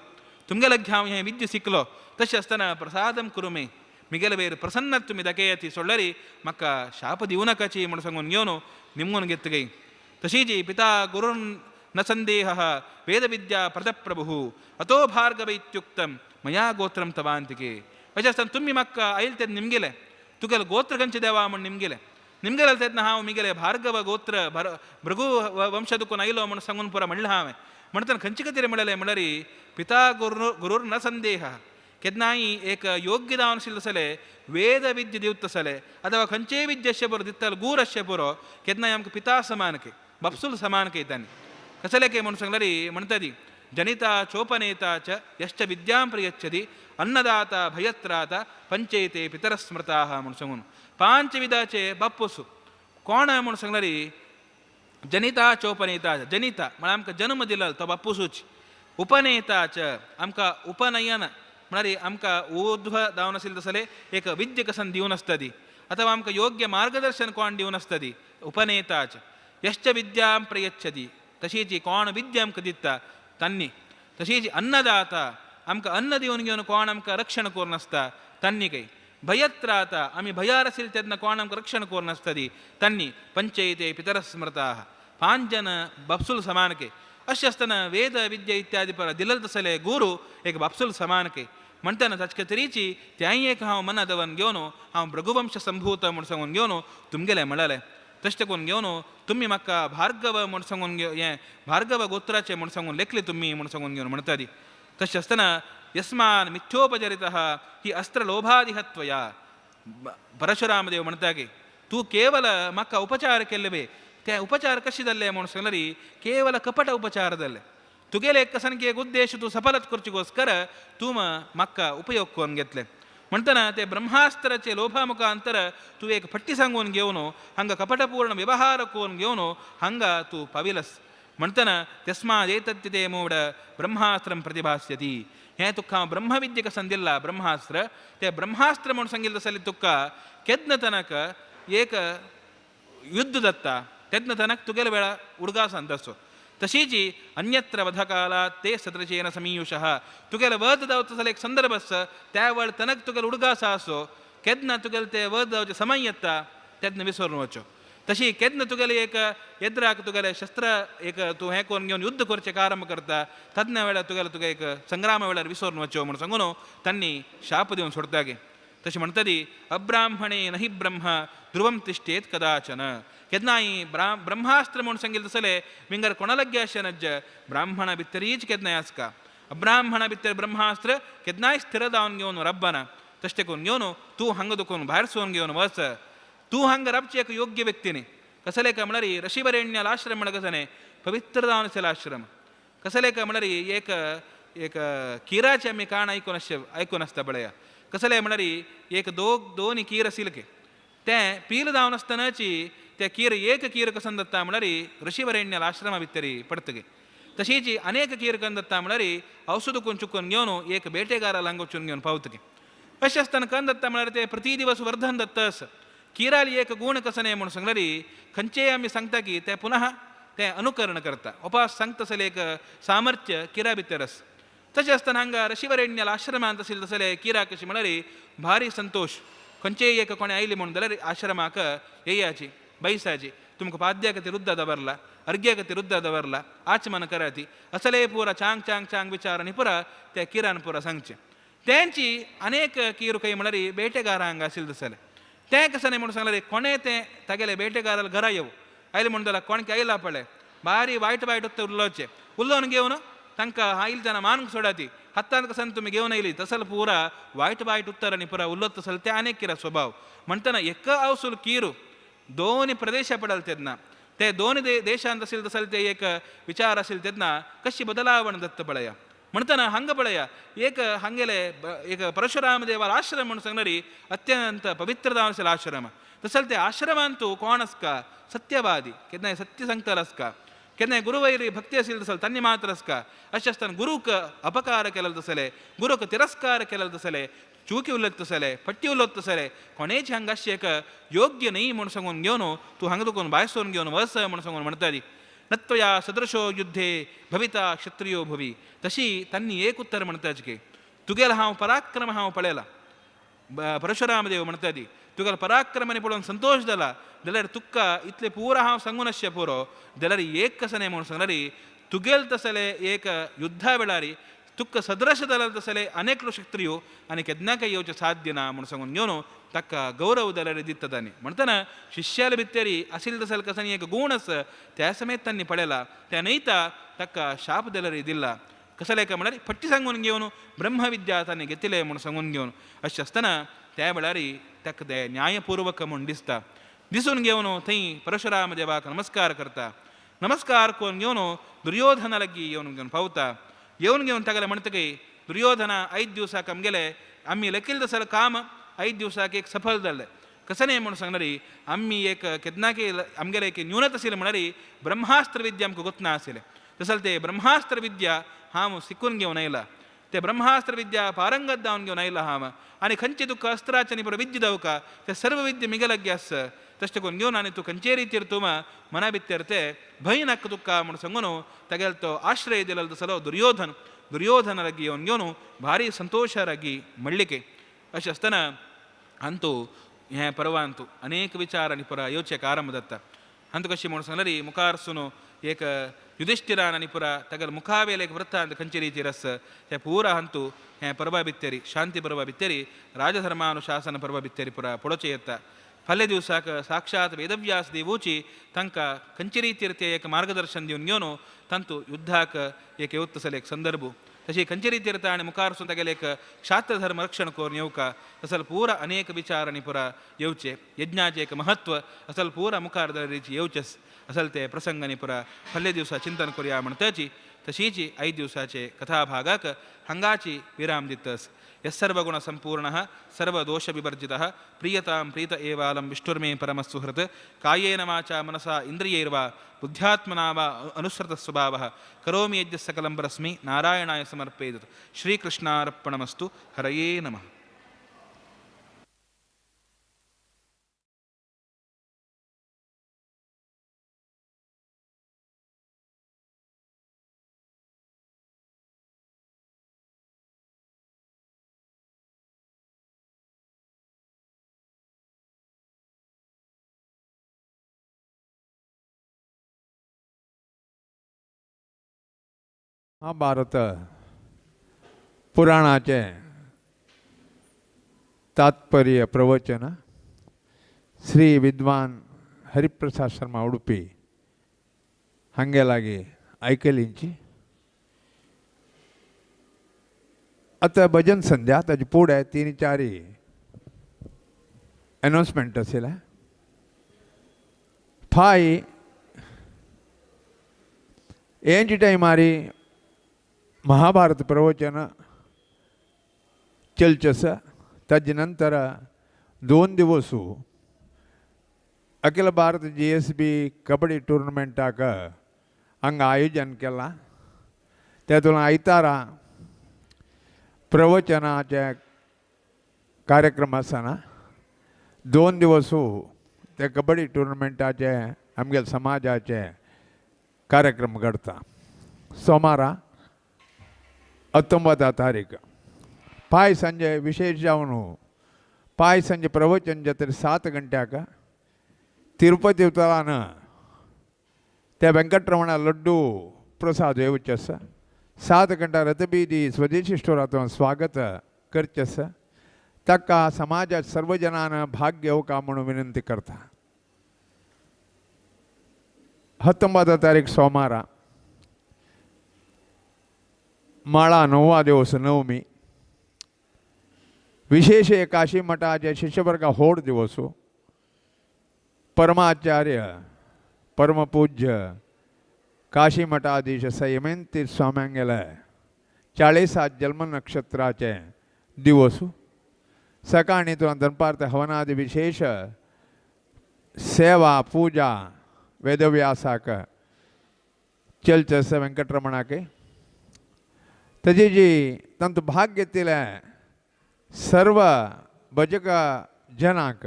तुमगेले घ्याव हें विद्या शिकलो तशें आसतना प्रसादं कुरु मे मिगेले वयर प्रसन्न तुमी दाखयाती सोडल्यारी म्हाका शाप दिवं नाकाची म्हूण सांगून घेवन निमगून घेतगय. तशीच पिता गुरुन न संदेह वेदविद्या प्रतप्रभु अतो भार्गव इत्युक्तं मया गोत्रं तवांतिके. अशें आसतना तुमी म्हाका आयल तेन्ना निमगेले तुगेले गोत्र खंयचें देवा म्हूण निमगेले निमगेले तेन्ना हांव मिगेले भार्गव गोत्र भृगु वंश दुखून आयलो म्हूण सांगून पुरा म्हणलें हांवें. म्हणटना खंयचे खातीर म्हणलें म्हणल्यार पिता गुरु गुरुर न संदेह केन्नाय एक योग्य जावन आशिल्लें आसलें वेद विद्या दिवता आसलें अथवा खंयचेय विद्या अशें पुरो दिताले गूर अशें पुरो केन्नाय आमकां पिता समान के बापसूल समान के तांणी कसलें के म्हूण सांगल्यार म्हणटा ती जनिता चोपनेता च यश्च विद्यां प्रयच्छति अन्नदाता भयत्राता पंचेते पितरस्मृताः म्हूण सांगून पांच विधाचे बापूस कोण म्हूण सांगल्यार जनिता चोपनेता जनिता म्हळ्यार आमकां जन्म दिलो तो बापूसूच उपनेता च आमकां उपनयन म्हळ्यार आमकां ऊर्ध्व जावन आशिल्लें तसलें एक विद्या कसन दिवन आसता ती अथवा आमकां योग्य मार्गदर्शन कोण दिवन आसता ती उपनेता च यश्च विद्यां प्रयच्छति तशीच कोण विद्या आमकां दिता तांणी तशीच अन्नदाता आमकां अन्न दिवन घेवन कोण आमकां रक्षण करून आसता तांणी काही भयत्राता आमी भयार आशिल्ले तेन्ना कोण आमकां रक्षण करून आसता ती तांणी पंचयते पितरस्मृताः पांच जन बापसूल समान के. अशें आसतना वेद विद्या इत्यादी पर दिलल तसले गुरू एक बापसूल समान के म्हणटना ताचे खातीरची त्याय एक हांव मना दवन घेवन हांव भृगुवंश संभूत म्हूण सांगून घेवन तुमगेलें म्हणलें तशें करून घेवन तुमी म्हाका भार्गव म्हूण सांगून हें भार्गव गोत्राचें म्हूण सांगून लेखले तुमी म्हूण सांगून घेवन म्हणटा ती. तशें आसतना यस्मान मिथ्योपचरितः ही अस्त्रलोभादिहत्वया परशुरामदेव म्हणटा की तूं केवल म्हाका उपचार केल्ले बे ते उपचार कशें जाल्ले म्हूण सांगल्यार केवल कपट उपचार जाल्ले तुगेले एक सामकी एक उद्देश तूं सफलत करचेकोस्कर तूं म्हाका उपयोग करून घेतले म्हणटना ते ब्रह्मास्त्राचे लोभा मुखांतर तूं एक फट्टी सांगून घेवन हांगा कपटपूर्ण व्यवहार करून घेवन हांगा तूं पाविलस म्हणटना तस्मात् एतत्ते मूड ब्रह्मास्त्रं प्रतिभास्यति हें तुका हांव ब्रह्मविद्येक संदिल्ला ब्रह्मास्त्र ते ब्रह्मास्त्र म्हूण सांगिल्लें जाल्यार तुका केन्ना तनक एक युद्ध जाता तेन्ना तनक तुगेले वेळा उडगास अंदासो. तशीच अन्यत्र वधकालात् ते सदृशेन समीयुषः तुगेले वध जावचो जाल्यार एक संदर्भ आसा त्या वेळ तनक तुगेले उडगास आसो केन्ना तुगेले ते वध जावचे समय येता तेन्ना विसरून वचो. तशी केन्ना तुगेले एक येद्राक तुगेले शस्त्र एक तूं हें करून घेवन युद्ध करचें आरंभ करता तेन्ना वेळार तुगेले तुगे एक संग्रामा वेळार विसरून वचो म्हूण सांगून तांणी शाप दिवन सोडटा गे. तशें म्हणटा ती अब्राह्मणे न हि ब्रह्म ध्रुवं तिष्ठेत कदाचन केन्नाय ब्रह्मास्त्र म्हूण सांगिल्लें तसलें विंगर कोणालागी अशें नज्ज ब्राह्मणा भितरीच केन्नाय आसका अब्राह्मणा भितर ब्रह्मास्त्र केन्नाय स्थिर जावन घेवन रब्बना तशें करून घेवन तूं हांगा दुखून भायर सरून घेवन वच तूं हांगा राबचें एक योग्य व्यक्ती न्ही. कसलें काय म्हळ्यार ऋषिवरेण्याल आश्रम म्हळ्यार कसलें पवित्र जावन आशिल्लो आश्रम कसलें काय म्हळ्यार एक एक किराचें आमी काण आयकून आसचें आयकून आसता पळया कसलें म्हळ्यार एक दोन कीर आशिल्ले की तें पील जावन आसतनाची ते कीर एक कीर कसन दत्ता म्हळ्यार ऋषिवरेण्याल आश्रमा भितरी पडतगे. तशीच अनेक कीर कन दत्ता म्हळ्यार औषध कोण चुकून घेवन एक बेटेगारा हांगा वचून घेवन पावतगे. अशें आसतना कन दत्ता म्हळ्यार ते प्रति दिवस वर्धन दत्तस किराली एक गूण कसने म्हूण सांगल्यार खंयचेय आमी सांगता की ते पुनः ते अनुकरण करता उपास सांगता तसलें एक सामर्थ्य किरा भितर आसा. तशें आसतना हांगा ऋषिवरेण्याल आश्रमांत आशिल्लें तसलें किरा कशी म्हळ्यार भारी संतोश खंयचेय एक कोणें आयली म्हूण जाल्यार आश्रमाक येयाची बैसाची तुमकां पाद्याक रुद्दा दवरला अर्घ्याक रुद्दा दवरला आचमन कराती असले पुरा चांग चांग चांग विचार आनी पुरा त्या किरान पुरा सांगचें. तेंची अनेक कीर खंय म्हळ्यार बेटेगारां हांगा आशिल्लें तसलें तें कशें न्ही म्हणून सांगल्यार कोणें तें तागेले बेटेगाराल घरा येवं आयलें म्हणून जाल्यार कोणके आयला पळय बारी वायट वायट उत्तर उलोवचें उलोवन घेवन तांकां आयले तेन्ना मान सोडाती हातान कसन तुमी घेवन येयली तसल पुरा वायट वायट उत्तर आनी पुरा उलोत तसल ते अनेक किरा स्वभाव म्हणटना एक आवसूल कीरू दोन प्रदेशा पडल तेन्ना ते दोन देशांत आशिल्ले तसल ते एक विचार आशिल्ले तेन्ना कशी बदलावण दत्त पळया म्हणटना हांगा पळया एक हांगेले एक परशुराम देवाल आश्रम म्हणून सांगणारी अत्यंत पवित्र जावन आशिल्लो आश्रम तसल ते आश्रमान तूं कोण आसका सत्यवादी केन्नाय सत्य सांगतलो आसका केन्नाय गुरुवैरी भक्ती आशिल्ली तसल तांणी मात्र आसका. अशें आसतना गुरूक अपकार केलो तसले गुरूक तिरस्कार केलो तसले चुकी उलयत तसले फट्टी उलयत तसले कोणेच हांगा अशें एक योग्य न्ही म्हूण सांगून घेवन तूं हांगा तुकून भायर सरून घेवन वच म्हूण सांगून म्हणटाली. नत्वया सदृशो युद्धे भविता क्षत्रियो भुवी तशी तांणी एक उत्तर म्हणटाच की तुगेलो हांव पराक्रम हांव पळयला परशुराम देव म्हणटा ती तुका पराक्रमाने पळोवन संतोश जाला जाल्यार तुका इतले पुरो हांव सांगून आसचें पुरो जाल्यार एक कसलें म्हणून सांगल्यार तुगेल तसले एक युद्धा वेळार तुका सदृश जाल्यार तसले अनेक शक्त्रियो आनी केन्ना काय येवचें साध्य ना म्हणून सांगून घेवन ताका गौरव जाल्यार दिता तांणी. म्हणटना शिष्याले भितरी आशिल्ले तसले कसनी एक गूण आसा त्या समेत तांणी पळयला त्या नयता ताका शाप जाल्यार दिला. कसले काय म्हळ्यार फट्टी सांगून घेवन ब्रह्मविद्या तांणी घेतिले म्हणून सांगून घेवन अशें आसतना त्या वेळार ताका ते न्यायपूर्वक म्हूण दिसता. दिसून घेवन थंय परशुराम देवाक नमस्कार करता. नमस्कार करून घेवन दुर्योधना लागीं येवन घेवन पावता. येवन घेवन तागेले म्हणटकीर दुर्योधना 5 दिवसाक आमगेले आमी लकील तसले काम 5 दिवसाक एक सफल जालें. कसं न्ही म्हणून सांगणारी आमी एक केन्नाकी आमगेले एक न्यूनत आशिल्लें म्हळ्यार ब्रह्मास्त्र विद्या आमकां गोतना आशिल्लें तसले ते ब्रह्मास्त्र विद्या हांव शिकून घेवन आयला ते ब्रह्मास्त्र विद्या पारंगत जावन घेवन आयला हांव आनी खंयचे तुका अस्त्राचे आनी पुरो विद्या दवका ते सर्व विद्या मिगे लागीं आसा तशें करून घेवन आनी तूं खंयचे रितीर तूं मना भितर ते भंय नाका तुका म्हणून सांगून तागेलो तो आश्रय दिलो तसलो दुर्योधन दुर्योधना लागीं येवन घेवन भारी संतोशा लागीं म्हणलिके. अशें आसतना अंतू हें पर्वांतू अनेक विचार आनी पुरा येवचें आरंभ जाता. अंतू कशें म्हणून सांगल्यार मुखार सुनो एक युधिष्ठिरान आनी पुरा तागेले मुखावेले एक वृत्तांत खंयचे रितीर आसा ते पुरा हंतू हें पर्वा भितरी शांती पर्वा भितरी राजधर्मानुशासन पर्वा भितरी पुरा पळोवचें येता. फाल्यां दिवसाक साक्षात वेदव्यास देवूची तांकां खंयचे रितीर ते एक मार्गदर्शन दिवन घेवन तांतू युद्धाक एक येवत तसले एक संदर्भ तशी खंयचे रितीर ताणें मुखार सून तागेले एक क्षात्र धर्म रक्षण करून येवका तसल पुरा अनेक विचार आनी पुरा येवचे यज्ञाचें एक महत्व असल पुरा मुखार दरेची येवचेच असल ते प्रसंग आनी पुरा फाल्यां दिवसा चिंतन करुया म्हणटाची तशीची 5 दिवसाचे कथाभागाक हांगाची विराम दितस. यस्सर्वगुणसम्पूर्णः सर्वदोषविवर्जितः प्रीयतां प्रीत एवालं विष्णुर्मे परमसुहृत् कायेन वाचा मनसा इन्द्रियैर्वा बुद्ध्यात्मना वा अनुसृतस्वभावः करोमि यद्य सकलं परस्मै नारायणाय समर्पयेत्. श्रीकृष्णार्पणमस्तु. हरये नमः. महाभारत पुराणाचे तात्पर्य प्रवचन श्री विद्वान हरिप्रसाद शर्मा उडुपी हांगे लागी आयकलींची. आतां भजन संध्या ताजे फुडें 3-4 अनाउन्समेंट आशिल्लें. फाय हेंचे टायमारी महाभारत प्रवचन चलचें आसा. ताजे नंतर 2 दिवस अखिल भारत GSB kabaddi टुर्नामेंटाक हांगा आयोजन केलां. तातूंत आयतारा प्रवचनाचे कार्यक्रम आसना 2 दिवस ते कबड्डी टुर्नामेंटाचे आमगे समाजाचे कार्यक्रम घडता. सोमारा 19 तारीख पाय संजे विशेष जावन पाय संजे प्रवचन जातरी 7 गंट्याक तिरुपती उतरान त्या वेंकटरमणा लड्डू प्रसाद येवचे आसा. 7 गंटा रथबीदी स्वदेशी स्टोरांत स्वागत करचें आसा. ताका समाजात सर्व जनान भाग घेवका म्हणून विनंती करता. 19 तारीख सोमारा माळा 9 दिवस नवमी विशेष काशी मठाचे शिष्यवर्ग होड दिवस परमाचार्य परमपूज्य काशी मठाधीश संयमेंतीर स्वाम्यांगेले 40 जन्म नक्षत्राचे दिवस. सकाळी तुला दनपार हवनादि विशेष सेवा पूजा वेदव्यासाक चलचे वेंकटरमणाके तजी जी तांतू भाग घेतिले सर्व भजक जनाक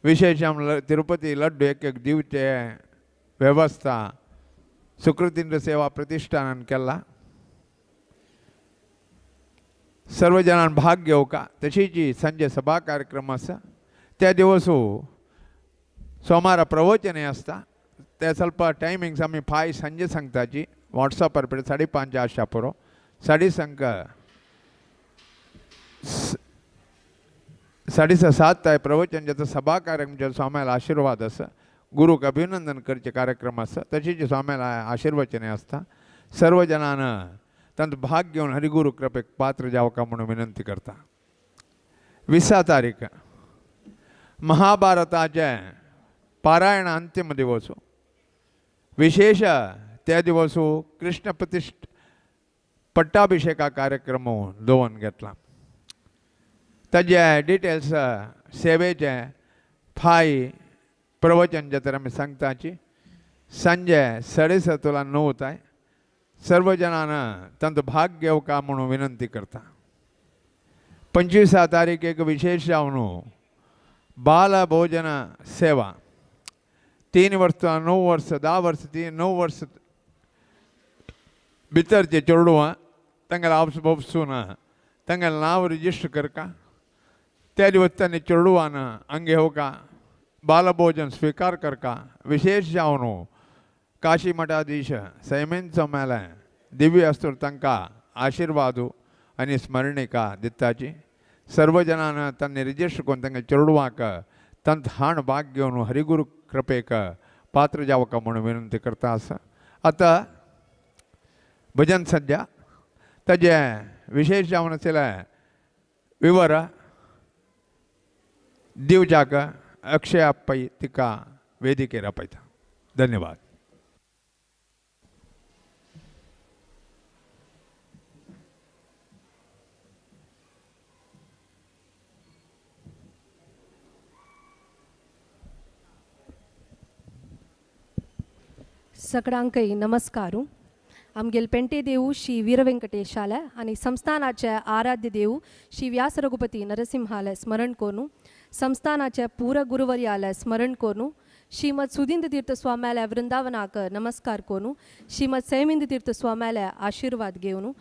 विशेष तिरुपती लड्डू एक एक दिवचे व्यवस्था सुकृतींद्र सेवा प्रतिष्ठानान केला. सर्व जणान भाग घेवका. तशीच संजय सभा कार्यक्रम आसा त्या दिवसू सोमारा प्रवचन आसता. ते ಸ್ವಲ್ಪ टायमिंग्स आमी फाय संजय सांगताची वॉट्सॅपार पळय 5:30 आशा पुरो 5:30 6:30 प्रवचन जाता. सभा कार्यक्रम जे स्वाम्याला आशीर्वाद आसा, गुरूक अभिनंदन करचे कार्यक्रम आसा, तशीच स्वाम्याला आशीर्वचन आसता. सर्व जणान तांचो भाग घेवन हरिगुरू कृपेक पात्र जावका म्हणून विनंती करता. 20 तारीख महाभारताचे पारायण अंतिम दिवस. विशेष त्या दिवसू कृष्ण प्रतिष्ठ पट्टाभिषेका कार्यक्रम दवरून घेतला. ताजे डिटेल्स सेवेचे फाय प्रवचन जाता आमी सांगताची. संजय 7:30 9 सर्व जणान तांचो भाग घेवका म्हणून विनंती करता. 25 तारीख एक विशेष जावन बाल भोजन सेवा 3 वर्स 9 वर्स 10 वर्स 9 वर्स भितरचे चेडवां तांगेले आपस बोपसून तांगेलें नांव रिजिस्टर करका. त्या दिवस तांणी चेडवान हांगा येवका बालभोजन स्विकार करका. विशेष जावन काशी मठाधीश सैमेन स्वाम्याले दिव्य अस्त्र तांकां आशिर्वाद आनी स्मरणिका दिताची. सर्व जणान तांणी रिजिस्टर करून तांगे चेडवांक तांत हाण भाग घेवन हरिगुरू कृपेक पात्र जावका म्हणून विनंती करता आसा. आतां भजन संध्या ताजे विशेष जावन आशिल्ले विवर दिवजाक अक्षय पै तिका वेदिकेर आपयता. धन्यवाद. सगळ्यांकय नमस्कार. आमगेल पेंटे देव श्री वीरवेंकटेशाले आनी संस्थानाचे आराध्य देव श्री व्यास रघुपती नरसिंहाले स्मरण करून, संस्थानाचे पूर गुरुवर्याले स्मरण करून, श्रीमद सुधींद्र तीर्थ स्वाम्याले वृंदावनाक नमस्कार करून, श्रीमद सैमिंद्र तीर्थ स्वाम्याले आशीर्वाद घेवन,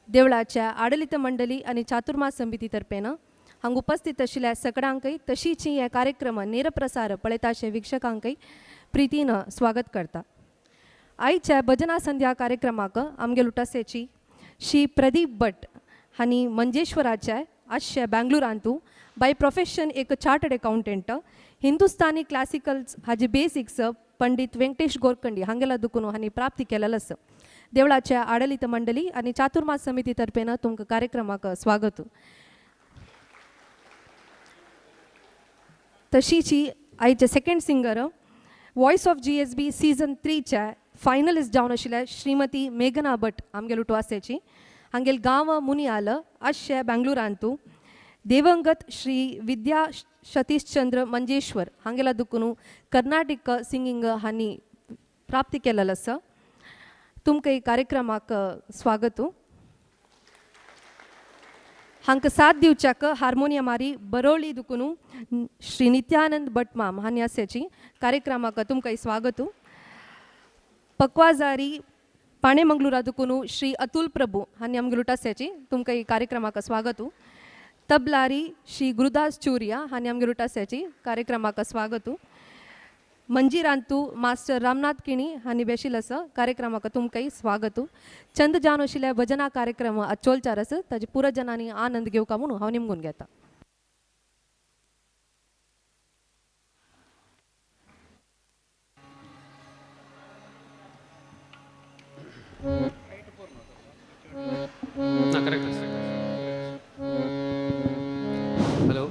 देवळाच्या आडलित मंडळी आनी चातुर्मास समिती तर्फेन हांगा उपस्थित आशिल्ल्या सगळ्यांकय तशीच हे कार्यक्रम नेरप्रसार पळयताशे वीक्षकांकय प्रितीन स्वागत करता. आयच्या भजना संध्या कार्यक्रमाक आमगेल उटासेची श्री प्रदीप भट हांणी मंजेश्वराचे आशे बेंगलुरांतू बाय प्रोफेशन एक चार्टर्ड अकाउंटंट, हिंदुस्तानी क्लासिकल्स हाजे बेसिक्स पंडित वेंकटेश गोरखंडी हांगेला दुखून हांणी प्राप्ती केलेलो आसा. देवळाच्या आडलित मंडळी आनी चातुर्मास समिती तर्फेन तुमकां कार्यक्रमाक स्वागत. तशीच आयचे second singer voice of GSB season 3च्या finalist जावन आशिल्ल्या श्रीमती मेघना भट आमगेल उटवासेची. हांगेल गांव मुनियाल आशे बेंगलुरांतू देवंगत श्री विद्या सतीशचंद्र मंजेश्वर हांगेला दुखून कर्नाटक सिंगींग हांणी प्राप्ती केलेलो आसा. तुमकां कार्यक्रमाक स्वागत. हांकां साथ दिवच्याक हार्मोनियमारी बरोळी दुखून श्री नित्यानंद भट माम हांणी आसाची. कार्यक्रमाक तुमकां स्वागत. पक्वाजारी पाणेमंगलुरा दुखून श्री अतुल प्रभू हांणी आमगेल उटास्याची. तुमकां कार्यक्रमाक स्वागत. तबलारी श्री गुरुदास चुरिया हांणी आमगेल उटास्याची. कार्यक्रमाक स्वागत. मंजिरांतू मास्टर रामनाथ किणी हांणी बेशील आसा. कार्यक्रमाक तुमकां स्वागत. चंद जावन आशिल्ल्या भजना कार्यक्रम चोलचार आसा ताजे पुरा जनांनी आनंद घेवका म्हणून हांव निमगून घेता. हॅलो.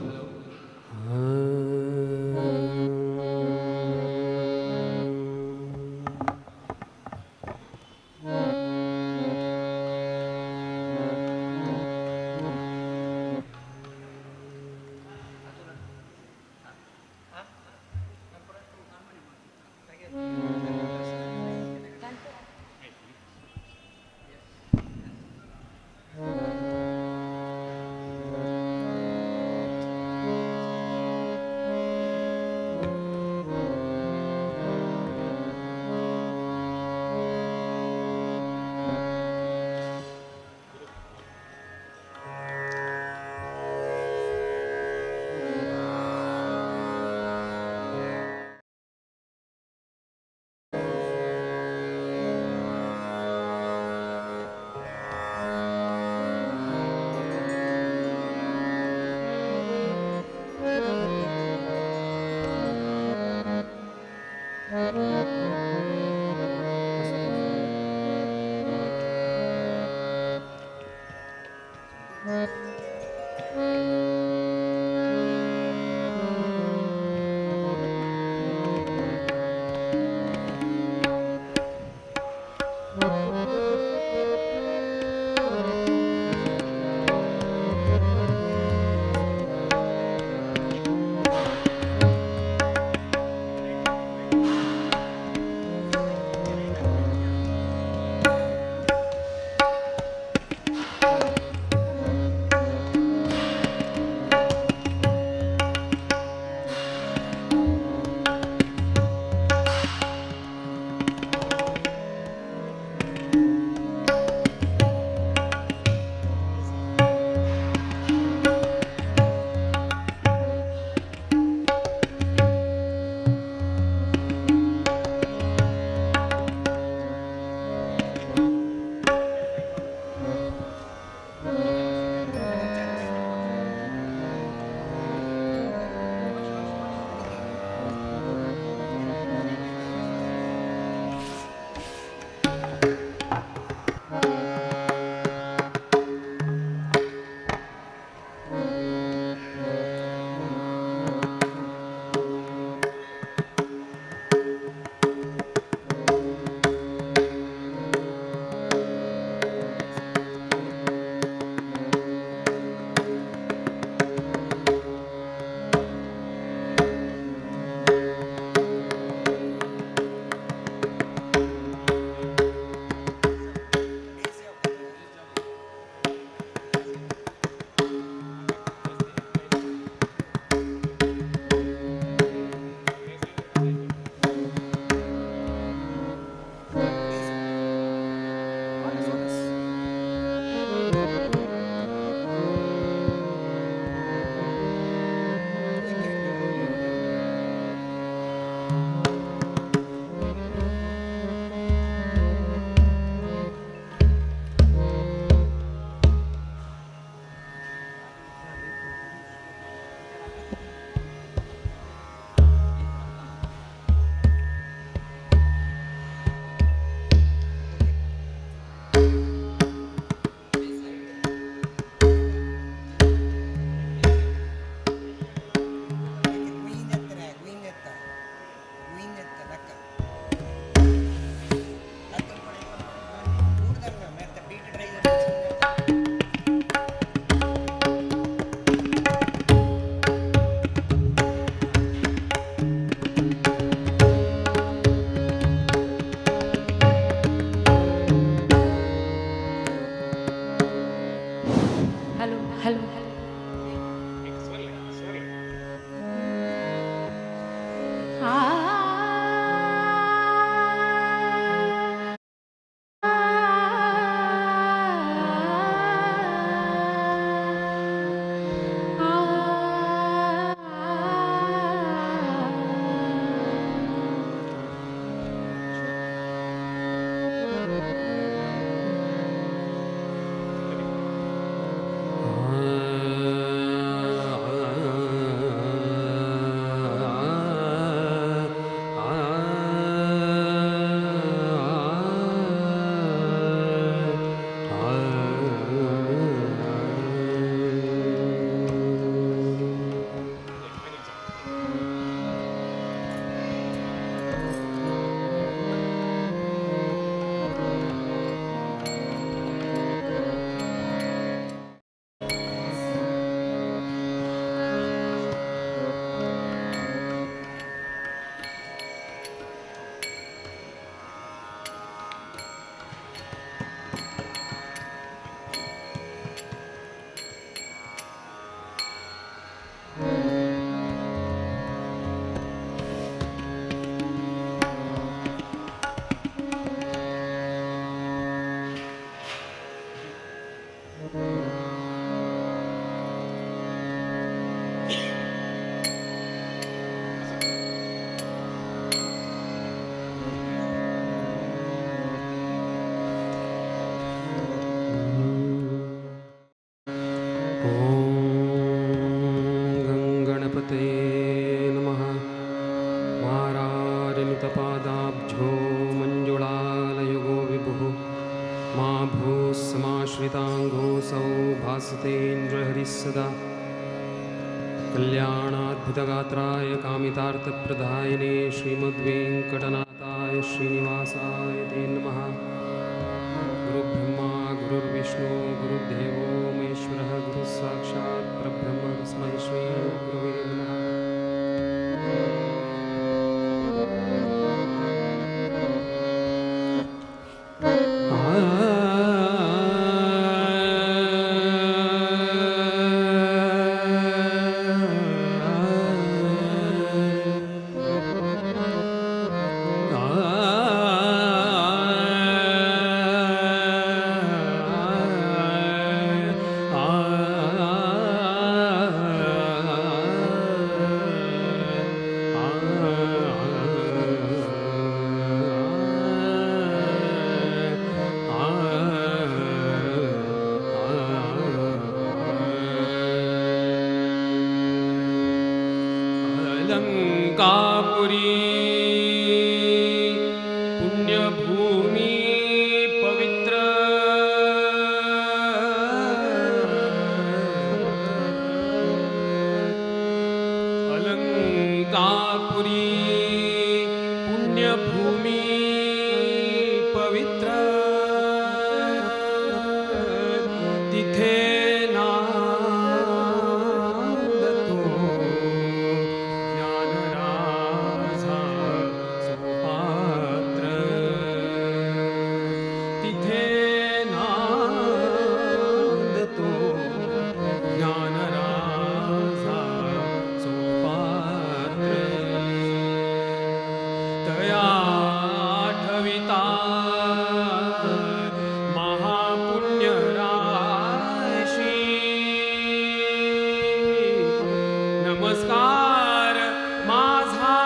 हॅलो. कल्याणाद्भुतगात्राय कामितार्थप्रदायिने श्रीमद्वेङ्कटनाथाय श्रीनिवासाय ते नमः. गुरुब्रह्मा गुरुर्विष्णु गुरुर्देवो महेश्वरः गुरुः साक्षात् परब्रह्म तस्मै श्रीगुरवे नमः. अलंकापुरी पुण्यभूमि पवित्र अलंकापुरी पुण्यभूमि पवित्र तिथे नमस्कार माझा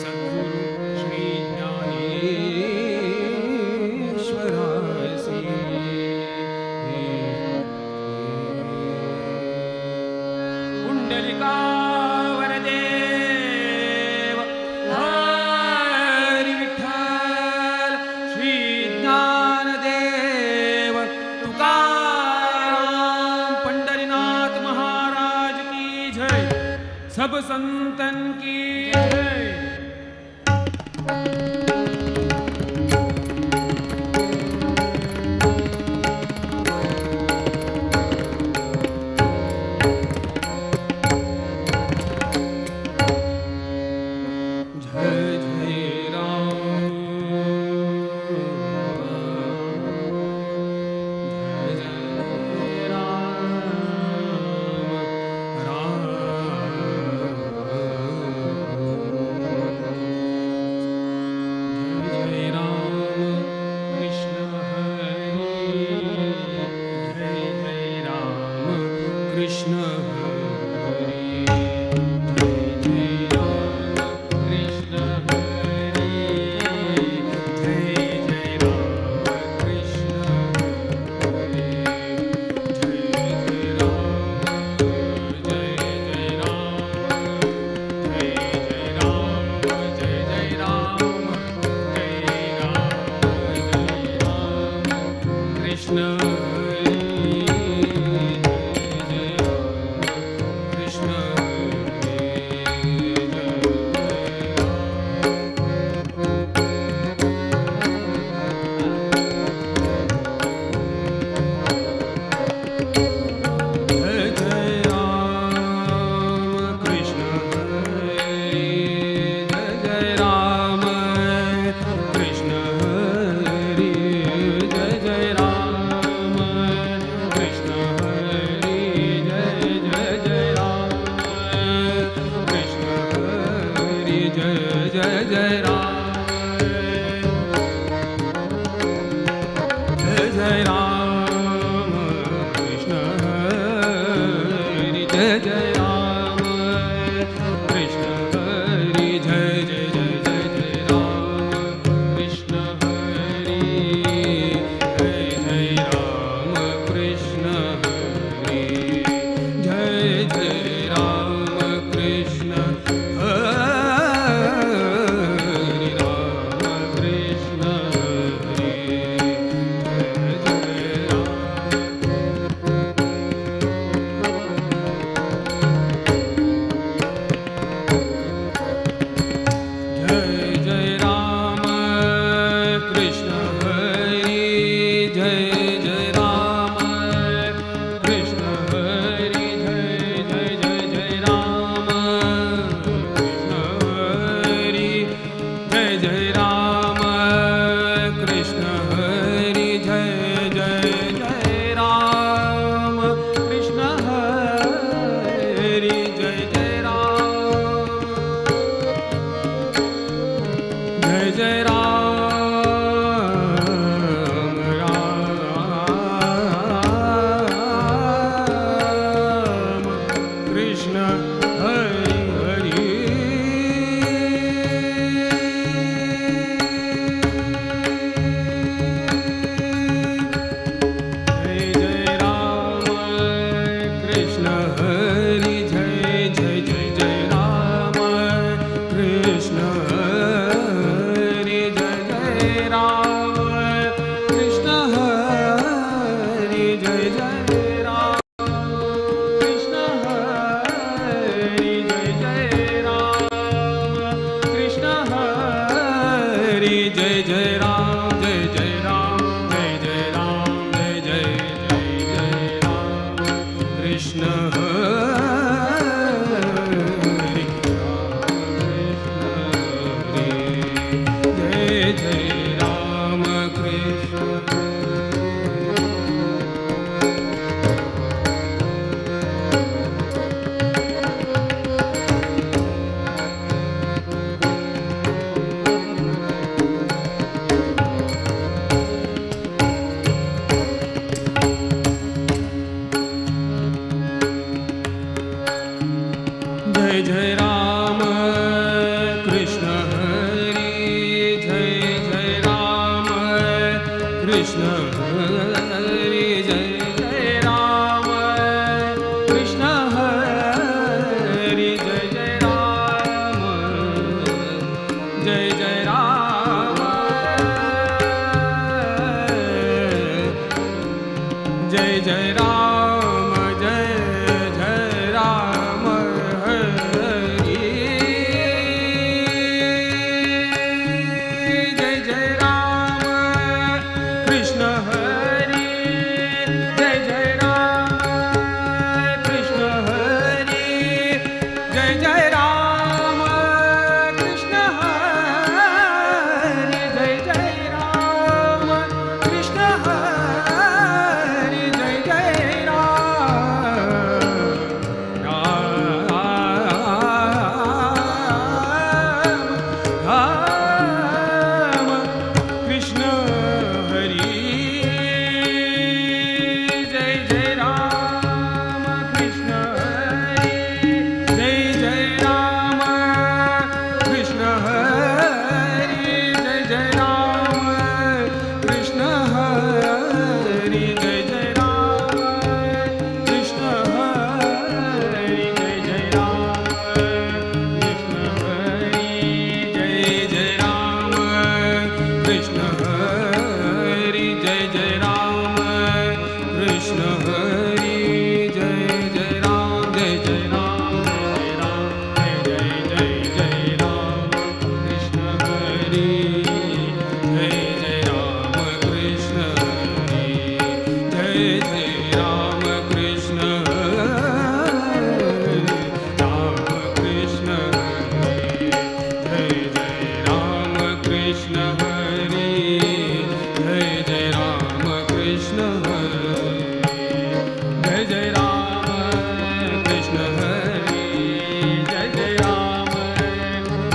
सद्गुरु श्री ज्ञानेश्वरासी. पुंडलिका वरदेव हरी विठ्ठल श्री ज्ञानदेव तुकाराम पंढरीनाथ महाराज की जय. सब संतन की जय. जय जय राम. जय जय राम जय जय राम कृष्ण हरि जय जय राम कृष्ण हरि जय जय जय जय जय राम कृष्ण हरि जय जय राम कृष्ण हरि जय जय राम कृष्ण हरि राम कृष्ण हरि जय जय राम। जय जय राम कृष्ण हरि जय जय राम कृष्ण हरि जय जय जय जय राम कृष्ण हरि जय जय राम कृष्ण हरि जय जय जय राम कृष्ण हरि जय जय राम जय जय राम राम कृष्ण हरि हरि। जय जय राम कृष्ण हरि जय जय जय जय राम कृष्ण हरि जय जय राम कृष्ण हरि जय जय राम कृष्ण हरि जय जय राम कृष्ण हरि जय जय राम जय जय राम जय जय राम जय जय जय जय राम कृष्ण हरि कृष्ण हरि जय जय राम कृष्ण।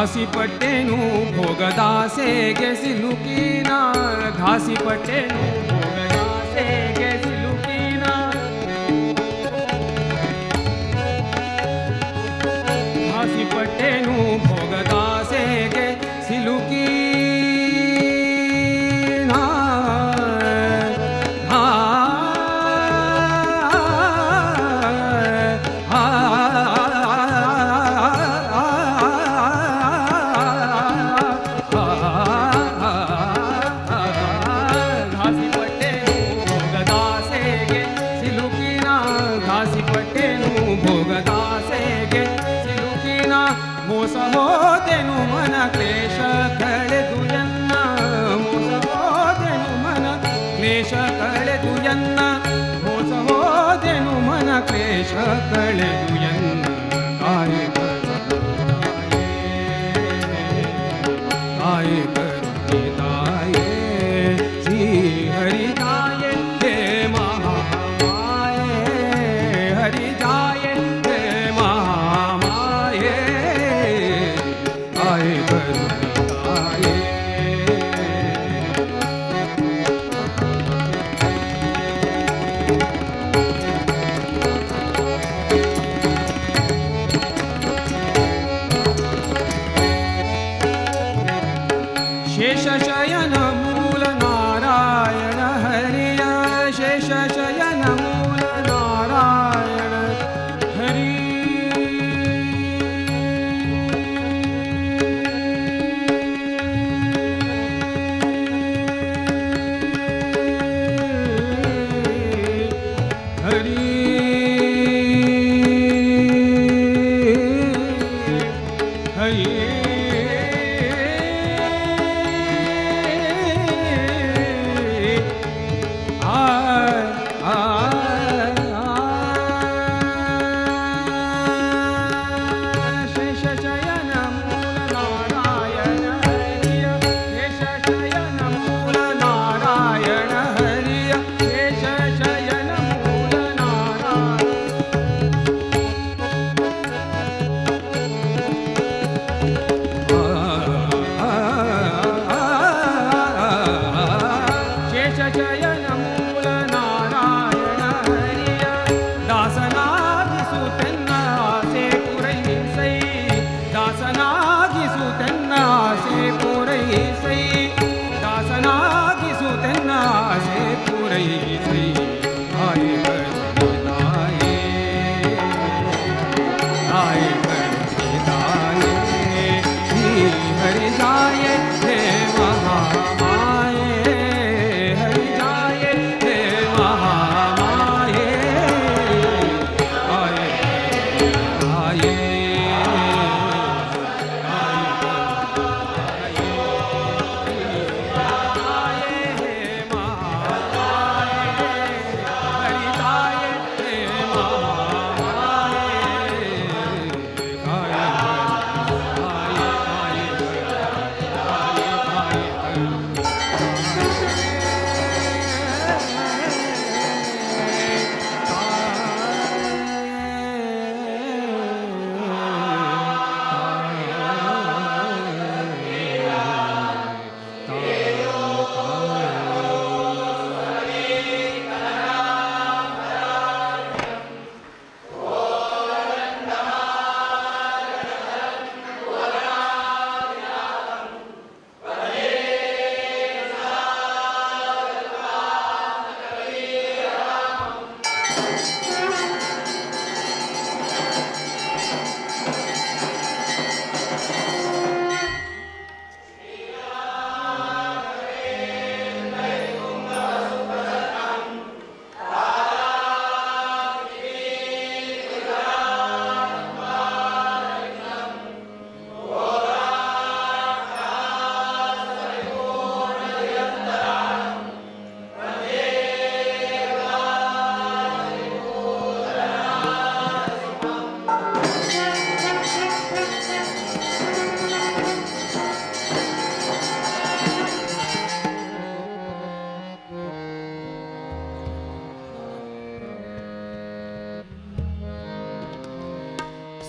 घासी पट्टेनु भोगदासे गे सिलुकीना, घासी पट्टेनु भोगदासे गे सिलुकीना, घासी पट्टेनु भोगदासे गे सिलुकीना। ಕ್ಲೇಶ ಕಳೆದು ಎನ್ನ ಕಾಯ ತಾಯೇ ಕರುಣೆ ತಾಯೇ ಶ್ರೀ ಹರಿ ತಾಯೇ ಹೇ ಮಹಾಮಾಯೇ ಹರಿ ತಾಯೇ ಹೇ ಮಹಾಮಾಯೇ ತಾಯೇ ಕರುಣೆ ತಾಯೇ.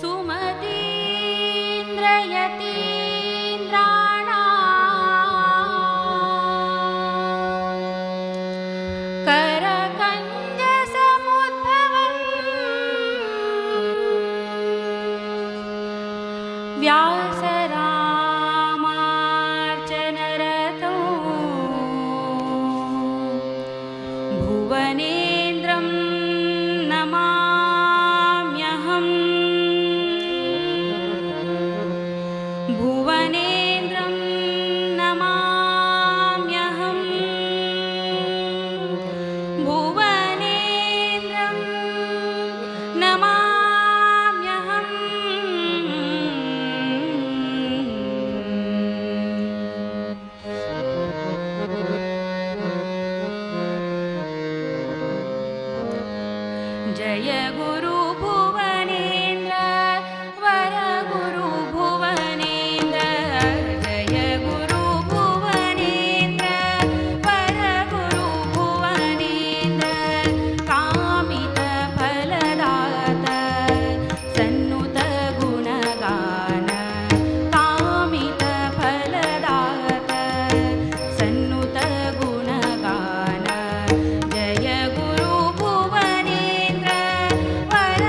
सुमतीन्द्रयतीन्द्राणा करकञ्जसमुद्भवम् व्यासरामार्चनरतौ भुवनेन्द्रं नमाम्यहम् भुवनेन्द्रं नमाम्यहम् भुवनेन्द्रं नमाम्यहम्। जय गुरु भुवनेन्द्र वर गुरु भुवनेन्द्र जय गुरु भुवनेन्द्र वर गुरु भुवनेन्द्र कामित फलदात सन्नुत गुणगान कामित फलदात सन्नुत गुणगान जय गुरु भुवनेन्द्र वर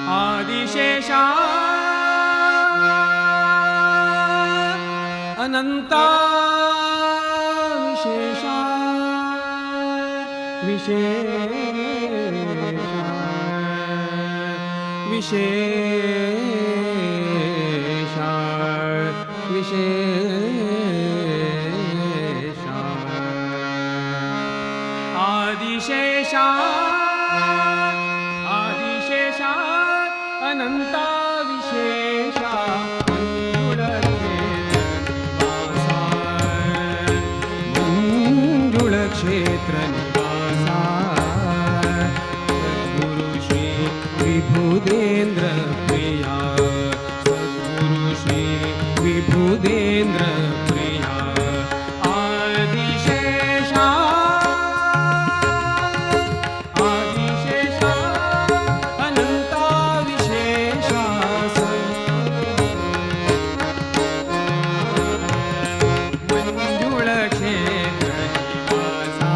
Adishesha Ananta Vishesha Vishesha Vishesha Vishesha Adishesha Adishesha Ananta Vishesha Manjula Kshetra Nivasa Sadguru Shri Vibhudendra Priya Sadguru Shri Vibhudendra Priya Adishesha Adishesha Ananta Vishesha Manjula Kshetra Nivasa.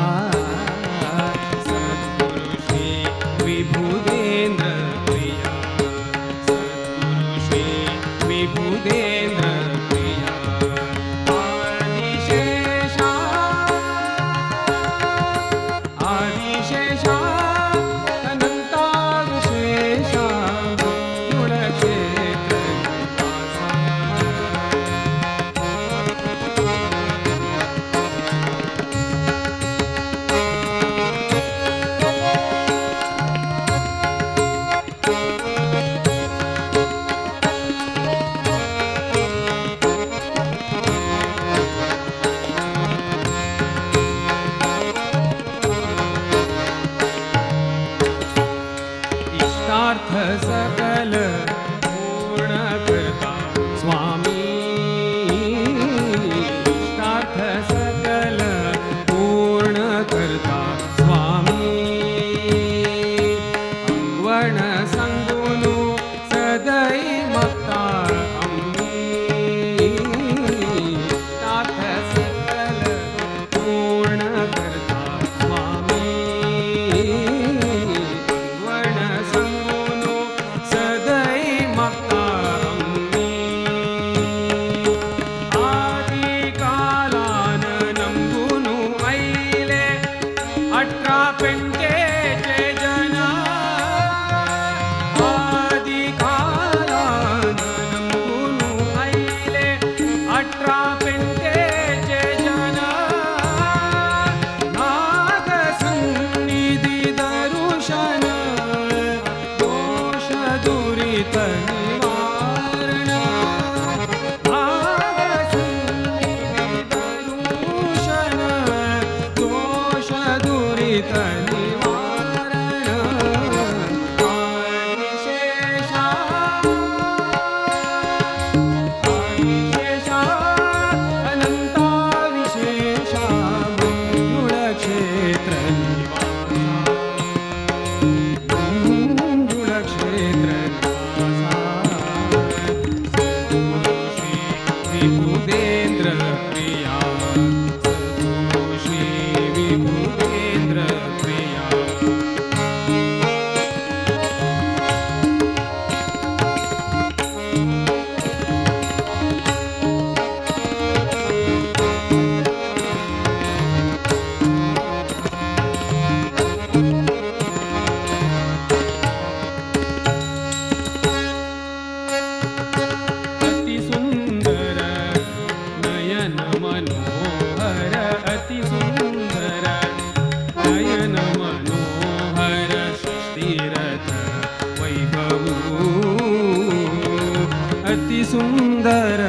सुंदर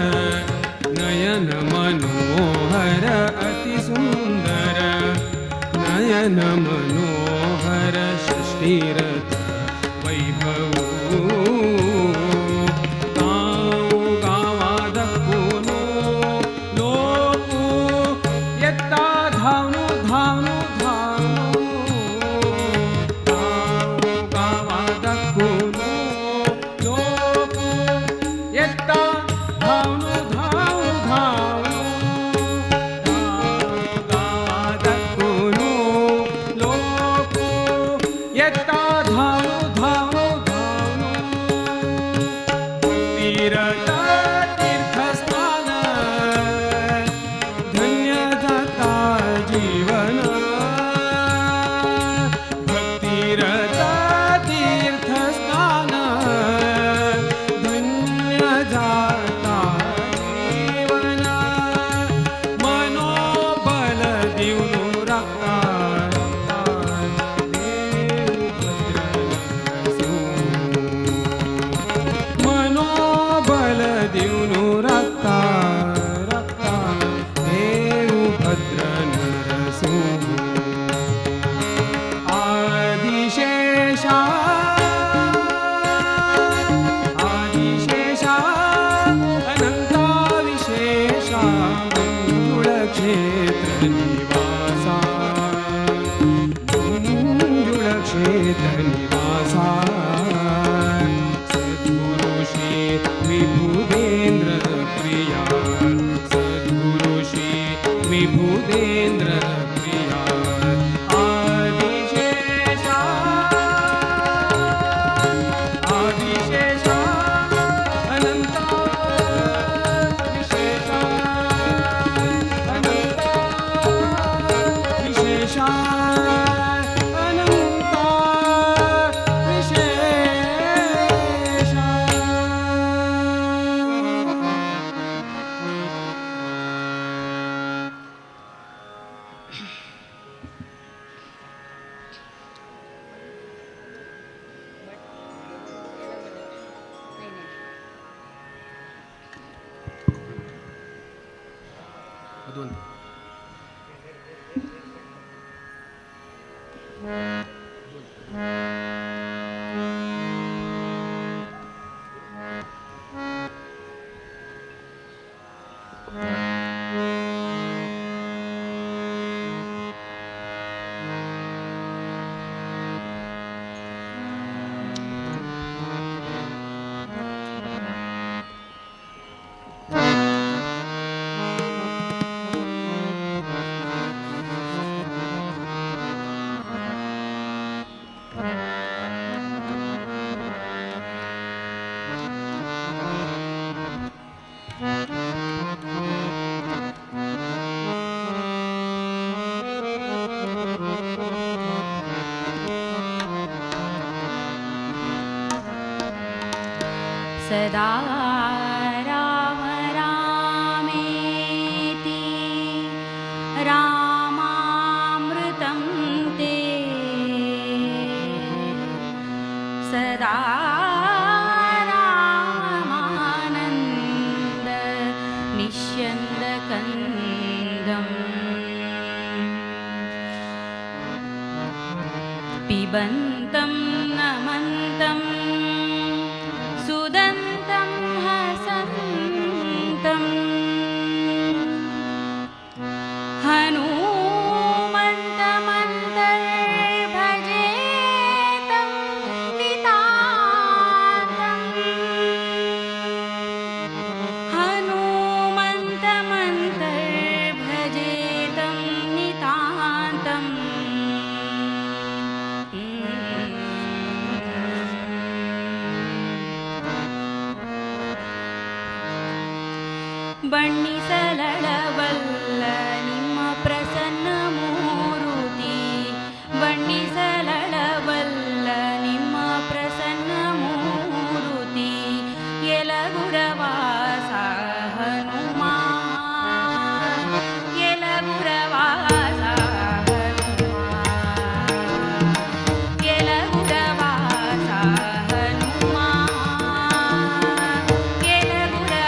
नयन मनोहर अति सुंदर नयन मनोहर षष्ठीरथ वैभव गाँव गावादकुनो लोकु येता धावनु धावनु धावनु गाँव गावादकुनो लोकु येता धावनु धावनु धावनु गावादकुनो लोकु येता धावनु धावनु धावनु तीर्थ तीर्थस्थान धन्य जाता जीवन भक्तिरथ तीर्थस्थान धन्य जाता जीवन मनोबल दिवनु राखता देव भद्र मनोबल दिवनु राखता राखता देव भद्र नरसिंह आदिशेषा आदिशेषा अनंता विशेषा मंजुळ क्षेत्र निवासा मंजुळ क्षेत्र निवासा सद्गुरु श्री विभुदेंद्र प्रिया सद्गुरु श्री विभुदेंद्र प्रिया आदिशेषा आदिशेषा अनंता विशेषा अनंता विशेषा अनंता विशेषा। सदा राम रामेति रामामृतं ते सदा रामानन्द निष्यन्दकन्दम् पिबन्तं नमन्तं सुदन्तं हसन्तं हनुमन्तमन्तर्भजेतं नितान्तम् हनुमन्तमन्तर्भजेतं नितान्तम्। ಬಣ್ಣಿಸಲಳವಲ್ಲ ನಿಮ್ಮ ಪ್ರಸನ್ನ ಮೂರುತಿ ಬಣ್ಣಿಸಲಳವಲ್ಲ ನಿಮ್ಮ ಪ್ರಸನ್ನ ಮೂರುತಿ ಎಲಗುರವಾಸ ಹನುಮಾ ಎಲಗುರವಾಸ ಹನುಮಾ ಎಲಗುರವಾಸ ಹನುಮಾ ಎಲಗುರವಾಸ.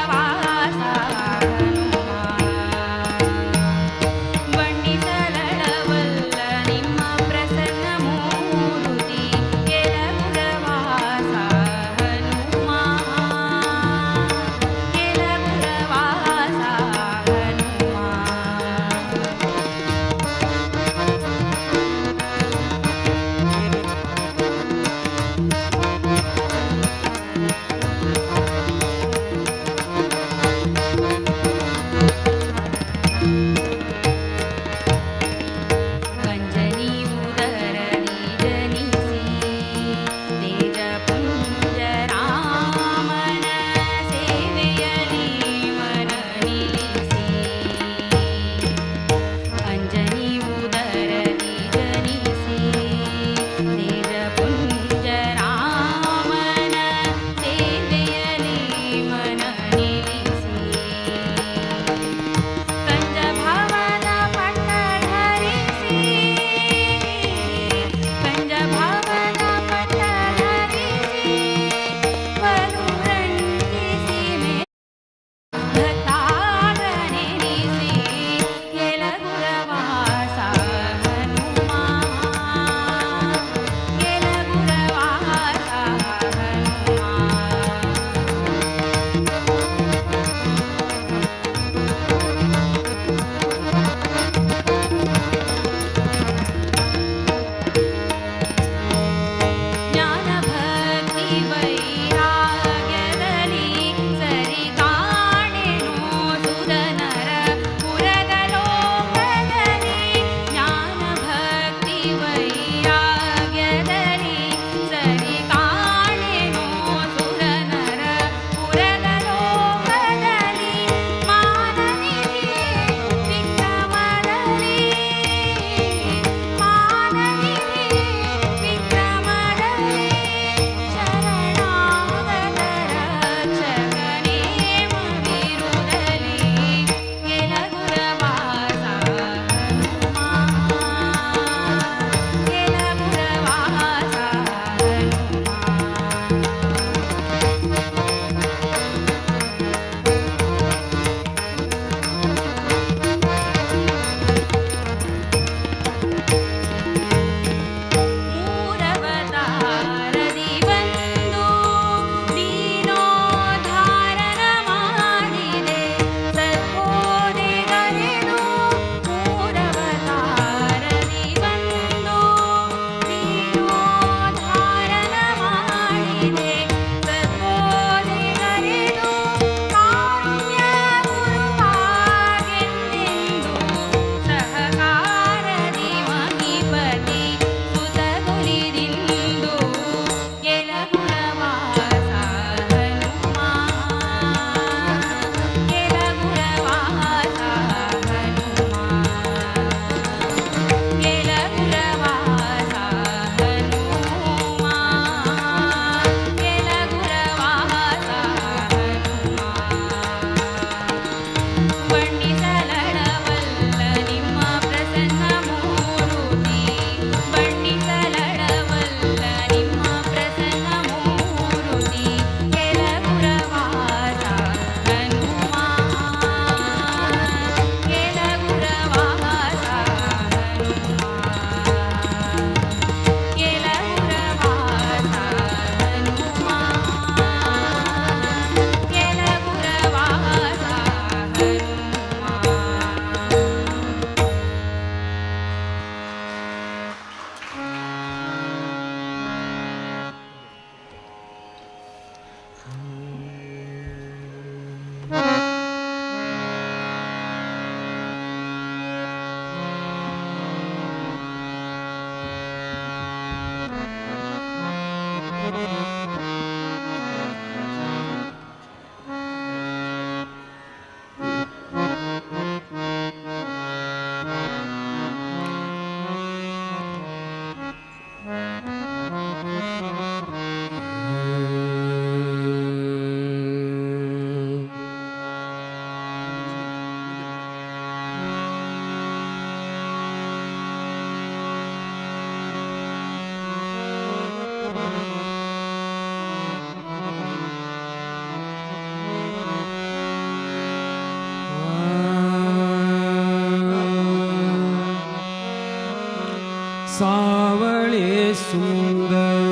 सावळे सुंदर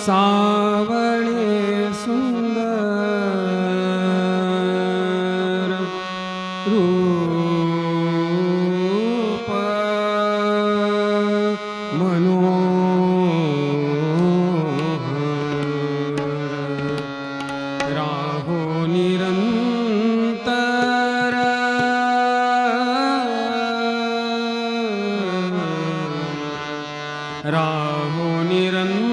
सावळे सुंदर रूप मनोहर राहो निरंतर राहो निरंतर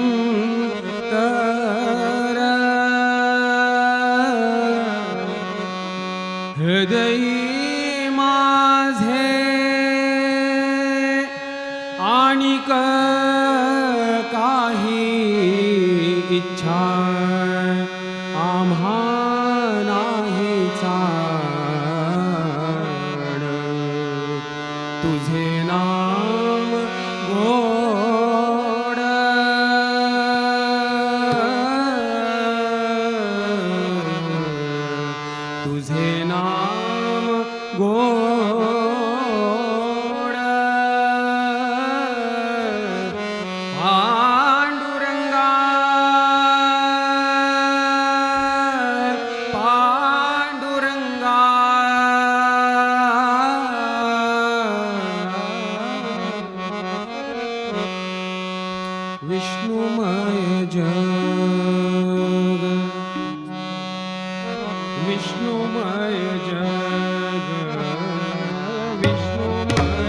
हृदयी माझे आणिक काही इच्छा आम्हा नाही चाड तुझे नाम गोड तुझे नाम गोड पांडुरंगा पांडुरंगा विष्णुमय जग विष्णुमय जग विष्णुमय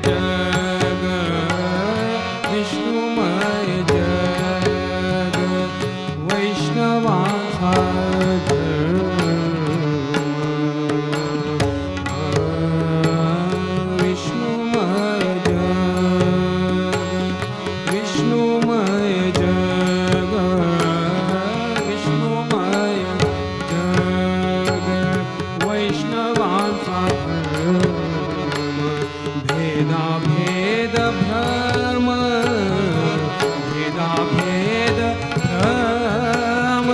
जग विष्णुमय जग वैष्णवाचा विष्णुमय जग विष्णुमय जग विष्णुमय जग वैष्णवाचा भेदा भेद भ्रम भेदा भेद भ्रम।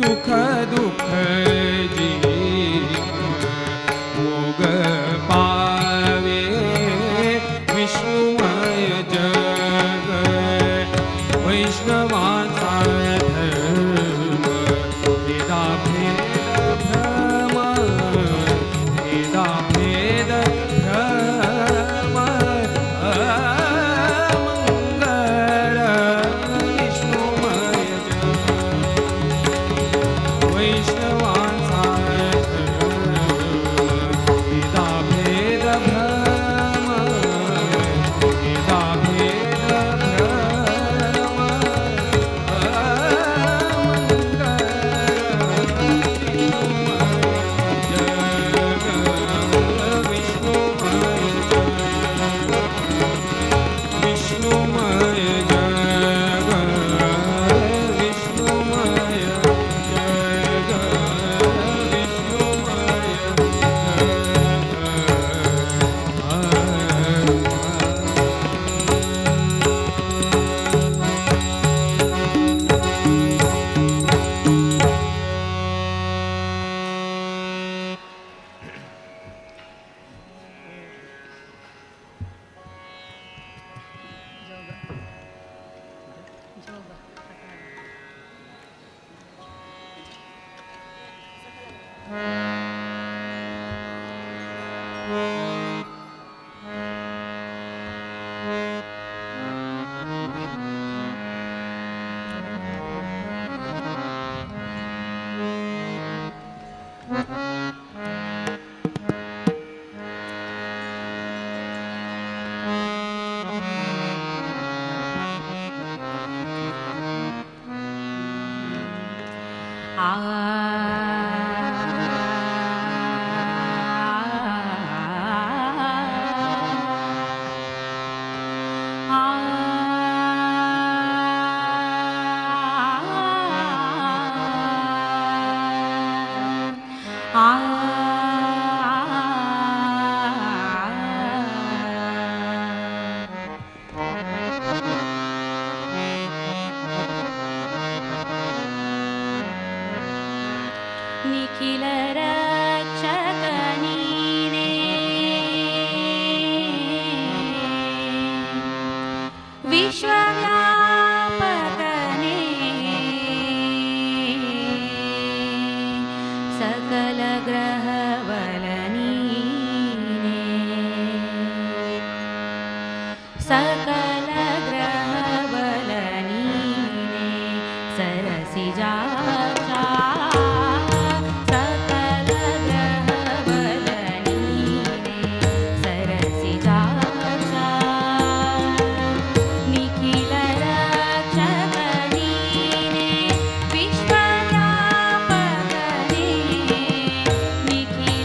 सुख दुख जीव भोग पावे विष्णुमय जग वैष्णवाचा धर्म भेदाभेद भ्रम भेदाभेद भ्रम मंगल विष्णुमय जग वैष्णवाचा धर्म भेदाभेद भ्रम भेदाभेद भ्रम विष्णुमय जग विष्णुमय जग विष्णुमय निखिल रक्षकनीने विश्वव्यापकने सकल ग्रहबलनीने सकल ग्रहबलनीने सरसिजाचा सकल ग्रहबलनीने सरसिजाचा निखिल रक्षकनीने विश्वव्यापकने निखिल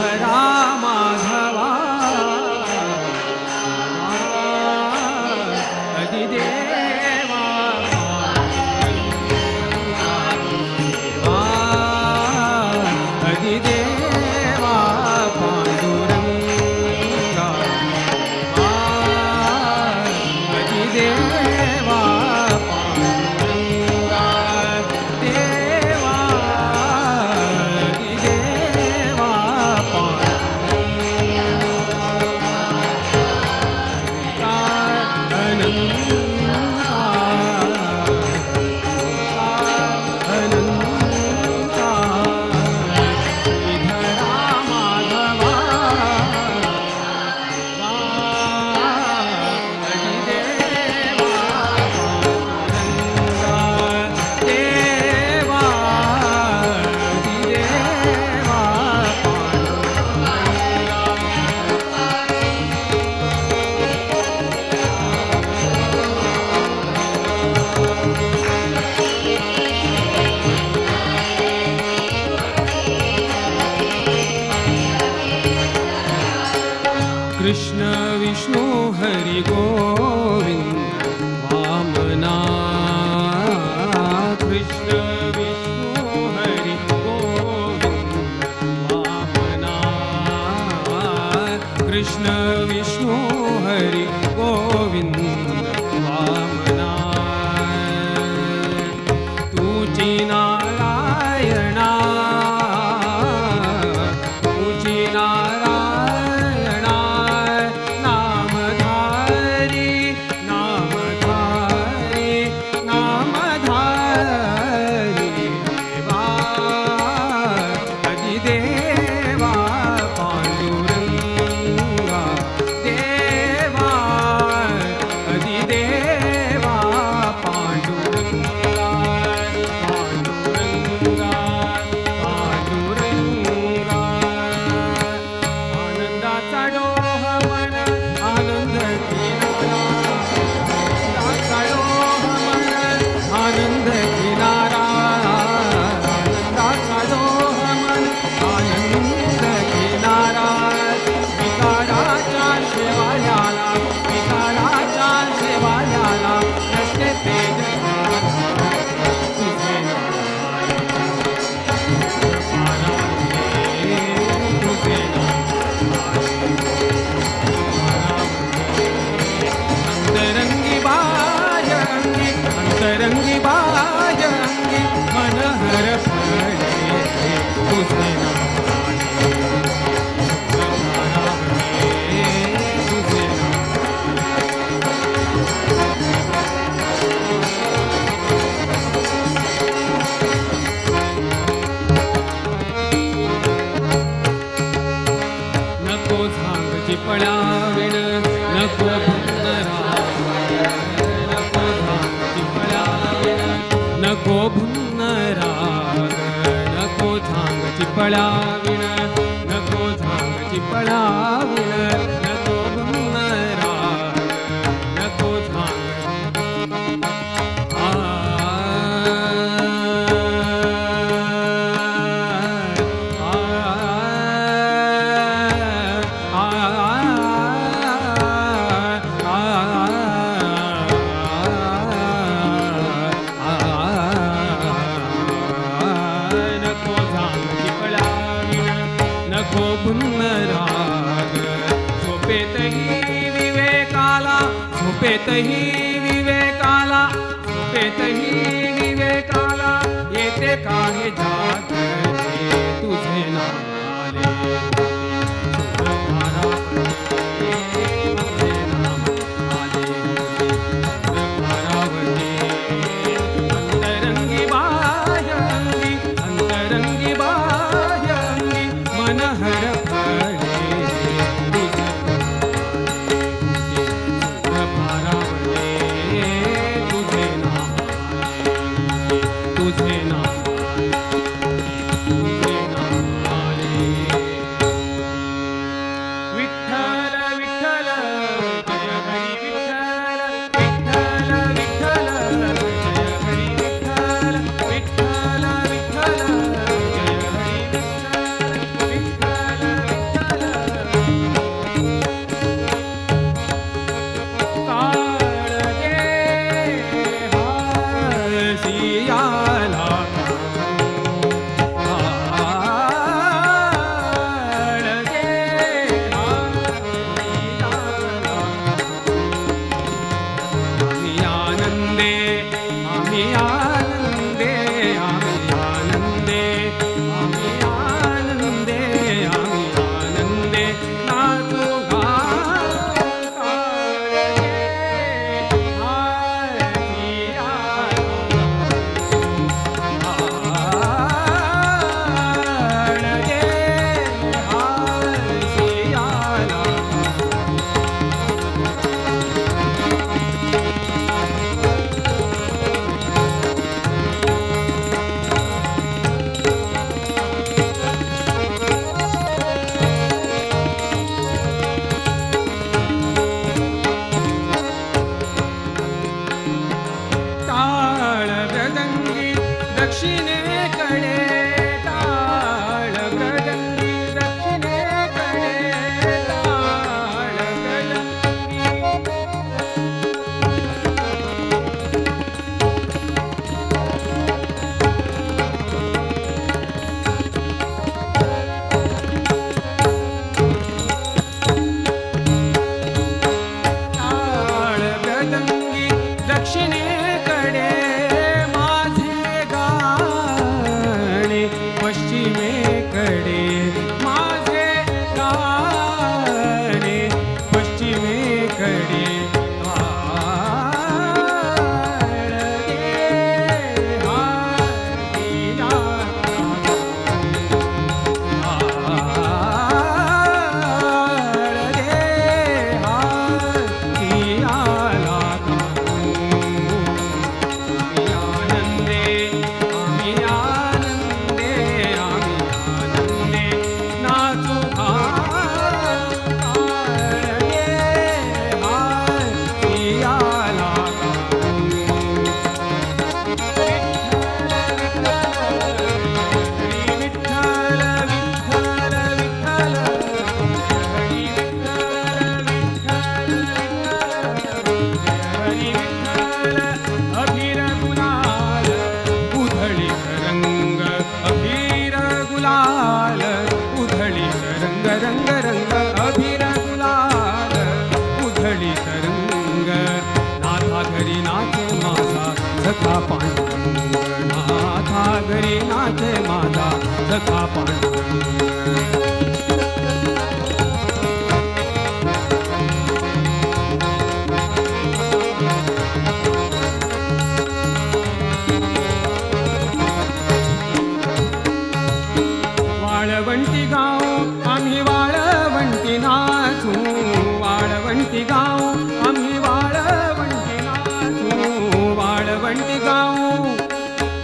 श्रीधरा माधवा अधिदेवा अधिदेवा पांडुरंगा अधिदेवा पांडुरंगा देवा अधिदेवा पांडुरंगा अनंता अनंता श्रीधरा माधवा अधिदेवा पांडुरंगा देवा अधिदेवा पांडुरंगा. कृष्ण विष्णु हरि गोविंद वामना कृष्ण विष्णु हरि गोविंद वामना कृष्ण विष्णु हरि गोविंद वामना तुझी नारायणा तुझी नारायणा नामधारी नामधारी नामधारी देवा अधिदेवा पांडुरंगा देवा अधिदेवा पांडुरंगा पांडुरंगा पांडुरंगा. आनंदाचा डोह मन आनंद किनारा आनंदाचा डोह मन आनंद किनारा आनंदाचा डोह मन आनंद किनारा विकाराच्या शेवाल्याला विकाराच्या शेवाल्याला नसते तेज तुझे नाम तुझे नाम अंतरंगी बाजंगी अंतरंगी बाजंगी मनहर फळे तुझे नाम तुझे नाम. नको झांग चिपळाविण नको भुन्नराग नको झांग चिपळाविण नको भुन्नराग नको झांग चिपळाविण नको झांग चिपळाविण नको भुन्नराग नको झांग नको झांग चिपळाविण नको भुन्नराग झोपेतही विवेकाला झोपेतही विवेकाला झोपेतही विवेकाला येते काहे जागते तुझे नाम आले तुझे नाम आले पारावते अंतरंगी बाह्यंगी अंतरंगी बाह्यंगी मनहर फळे तुझे पारावते तुझे नाम आले. पश्चिमेकडे माझे गाणे पश्चिमेकडे सखा पांडुरंग। वाळवंटी गाव आम्ही वाळवंटी नाचू, वाळवंटी गाव आम्ही वाळवंटी नाचू, वाळवंटी गाव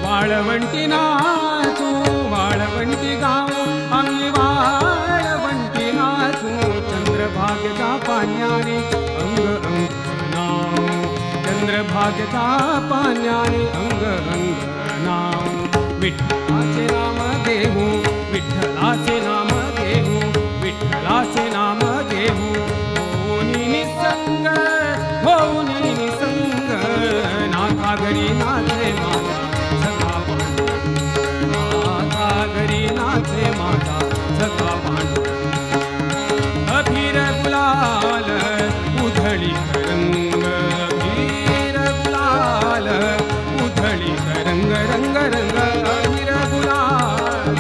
वाळवंटी नाचू, वाळवंटी गाव आम्ही वाळवंटी नाचू। चंद्रभागेच्या पाण्याने अंग अंग नाव, चंद्रभागेच्या पाण्याने अंग अंग नाव। विठ्ठलाचे नाम घेऊ, विठ्ठलाचे नाम घेऊ, विठ्ठलाचे नाम घेऊ। होऊनी निसंग, होऊनी निसंग, नाथा घरी नाचे माझा सखा पांडुरंग, नाथा घरी नाचे माझा सखा पांडुरंग। अभिर गुलाल उधळी रंग, अभिर गुलाल उधळी रंग रंग रंग, अभिर गुलाल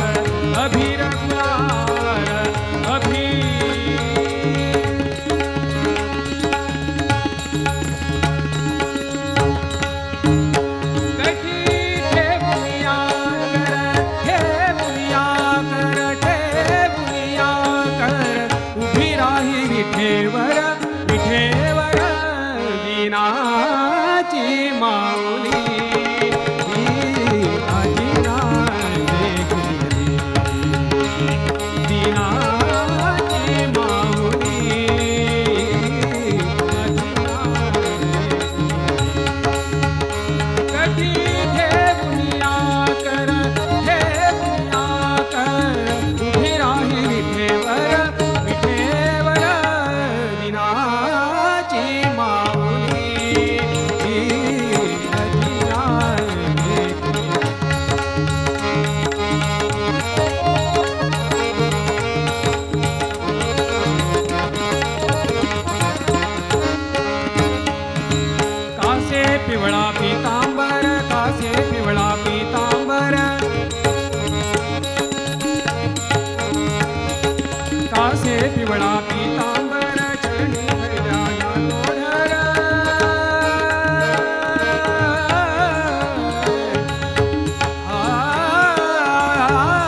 अभिर गुलाल अभिर। कठी ठेवुनिया कर, ठेवुनिया कर, ठेवुनिया कर, उभी राही विठेवर विठेवर दीनाची माऊली। पिवळा पीतांबर, कासे पिवळा पीतांबर, कासे पिवळा पीतांबर, चरणी धरल्या जातो ढर। आ, आ, आ,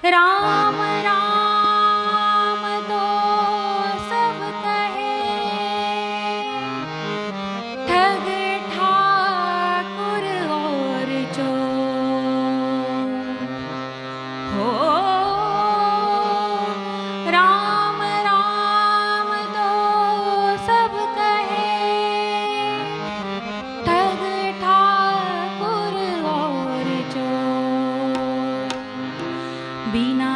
राम राम तो सब कहे, ठग ठाकुर और चोर हो। राम राम तो सब कहे, ठग ठाकुर और चोर। बिना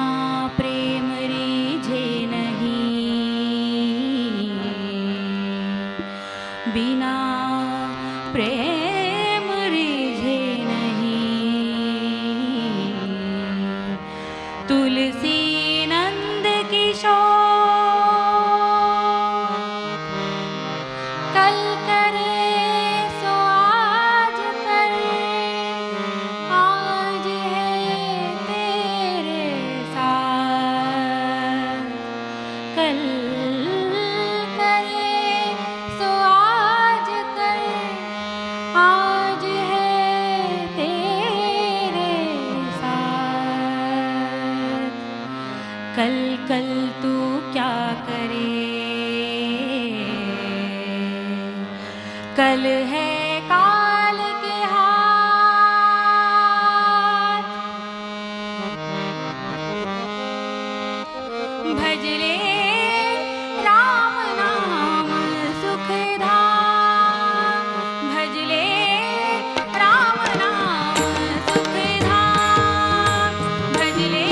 प्रेम रीझे नहीं, बिना प्रेम रीझे नहीं। तुलसी नंद किशोर, कल करे सो आज कर, आज है तेरे साथ। कल करे सो आज कर, आज है तेरे साथ। कल कल तू क्या करे, कल है काल के हाथ। भज ले राम नाम सुखधाम, भज ले राम नाम सुखधाम, भज ले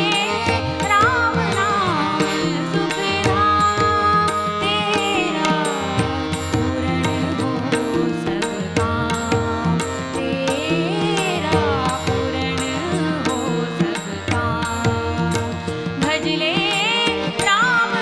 राम नाम सुखधाम। तेरा पूर्ण हो सब काम, तेरा पूर्ण हो सब काम। भज ले राम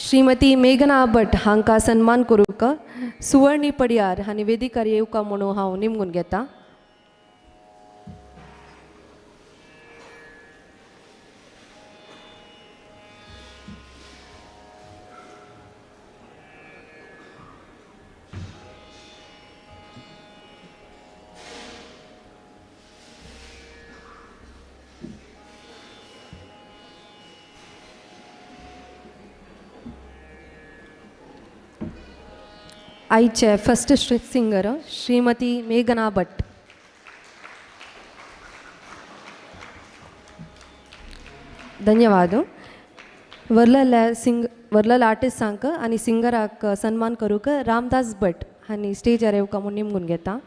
श्रीमती मेघना भट हांकां सन्मान करूंक सुवर्णी पडियार आनी वेदिकार येवका म्हणून हांव निमगून घेता. आयचे फर्स्ट सिंगर श्रीमती मेघना भट. धन्यवाद. वरलेल्या सिंग वरलेल्या आर्टिस्टांक आनी सिंगराक सन्मान करूंक रामदास भट आनी स्टेजार येवका म्हूण निमगून घेता.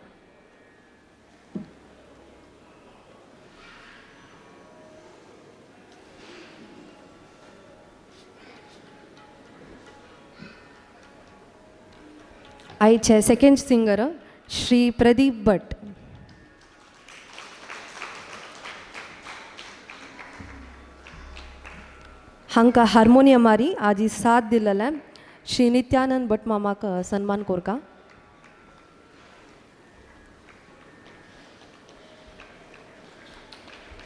आयचे सेकंड सिंगर श्री प्रदीप भट. हांकां हार्मोनियमारी आजी साथ दिलेले श्री नित्यानंद भट मामाक सन्मान कोरका.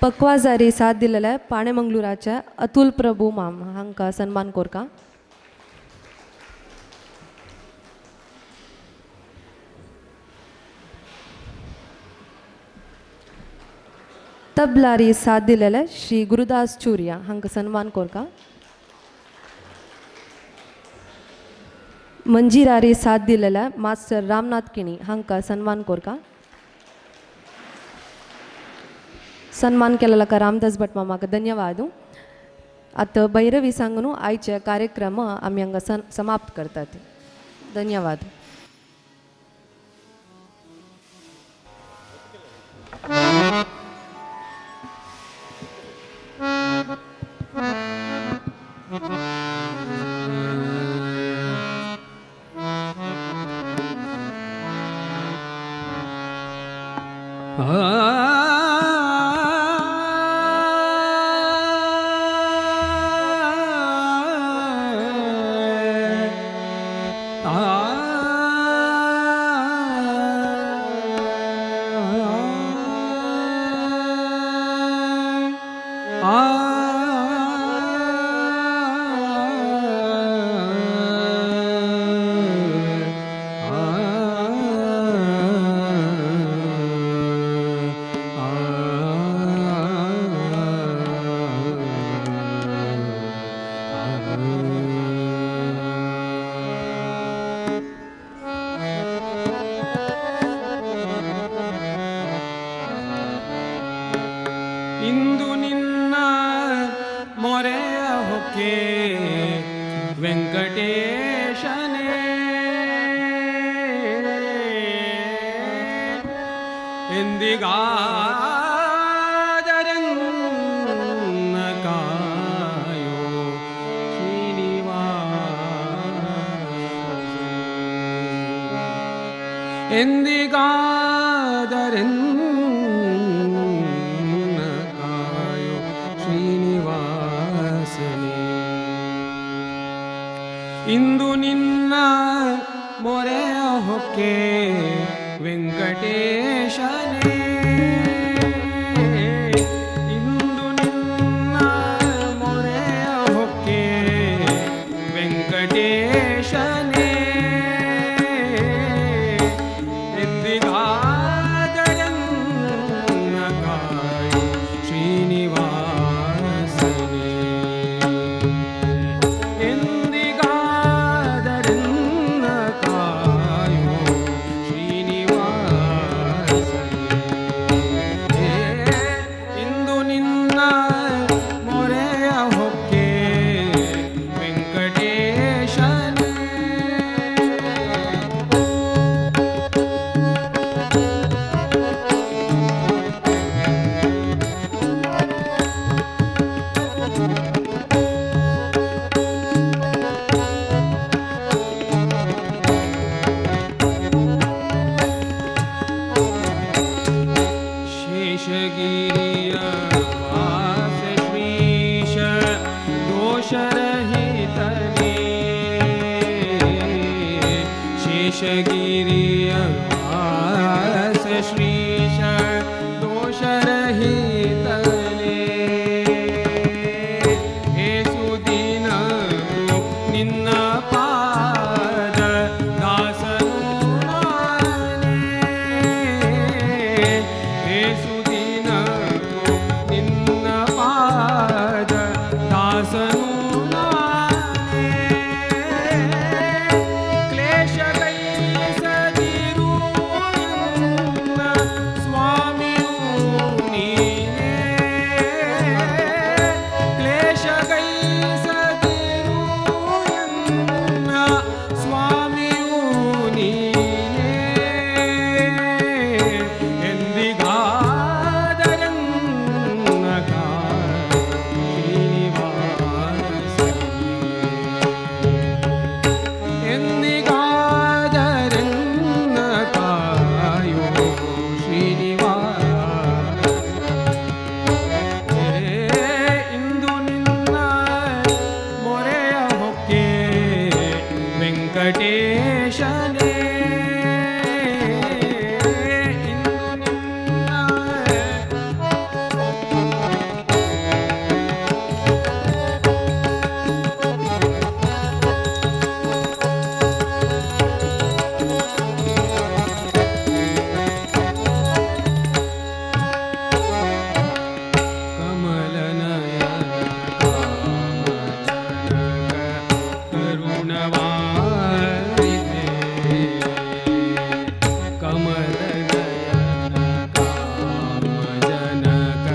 पक्वाजारी साथ दिलेले पाणेमंगलुराचे अतुल प्रभू माम हांकां सन्मान कोरका. तबलारी साथ दिलेले श्री गुरुदास चुरिया हांकां सन्मान कोरका. मंजिरारी साथ दिलेले मास्टर रामनाथ किणी हांकां सन्मान कोरका. सन्मान केलेला का रामदास भट मामाक धन्यवाद. आतां भैरवी सांगून आयचे कार्यक्रम आमी हांगा समाप्त करतात. धन्यवाद. ಇಂದು ನಿನ್ನ ಮೊರೆಯ ಹೊಕ್ಕೆ ವೆಂಕಟೇಶನೇ ಎಂದಿಗಾದರನ್ನ ಕಾಯೋ ಶ್ರೀನಿವಾಸ ಎಂದಿಗಾದರನ್ನ ಕಾಯೋ ಶ್ರೀನಿವಾಸನೇ ಇಂದು ನಿನ್ನ ಮೊರೆಯ ಹೊಕ್ಕೆ ವೆಂಕಟೇಶನೇ ಇಂದು ನಿನ್ನ ಮೊರೆಯ ಹೊಕ್ಕೆ ವೆಂಕಟೇಶನೇ ಎಂದಿಗಾದರನ್ನ ಕಾಯೋ ಶ್ರೀನಿವಾಸನೇ ಎಂದಿಗಾದರನ್ನ ಕಾಯೋ ಶ್ರೀನಿವಾಸನೇ. शेषगिरिय वास श्रीश दोषरहितने हे सुदिनवु निन्न पाद दासनु नाने हे सुदिनवु निन्न पाद दासनु ವೆಂಕಟೇಶನೇ ಇಂದು ನಿನ್ನ ಕಮಲನಯನ ಕಾಮಜನಕ ಕರುಣವಾ ಕಮಲನಯನ ಕಾಮಜನಕ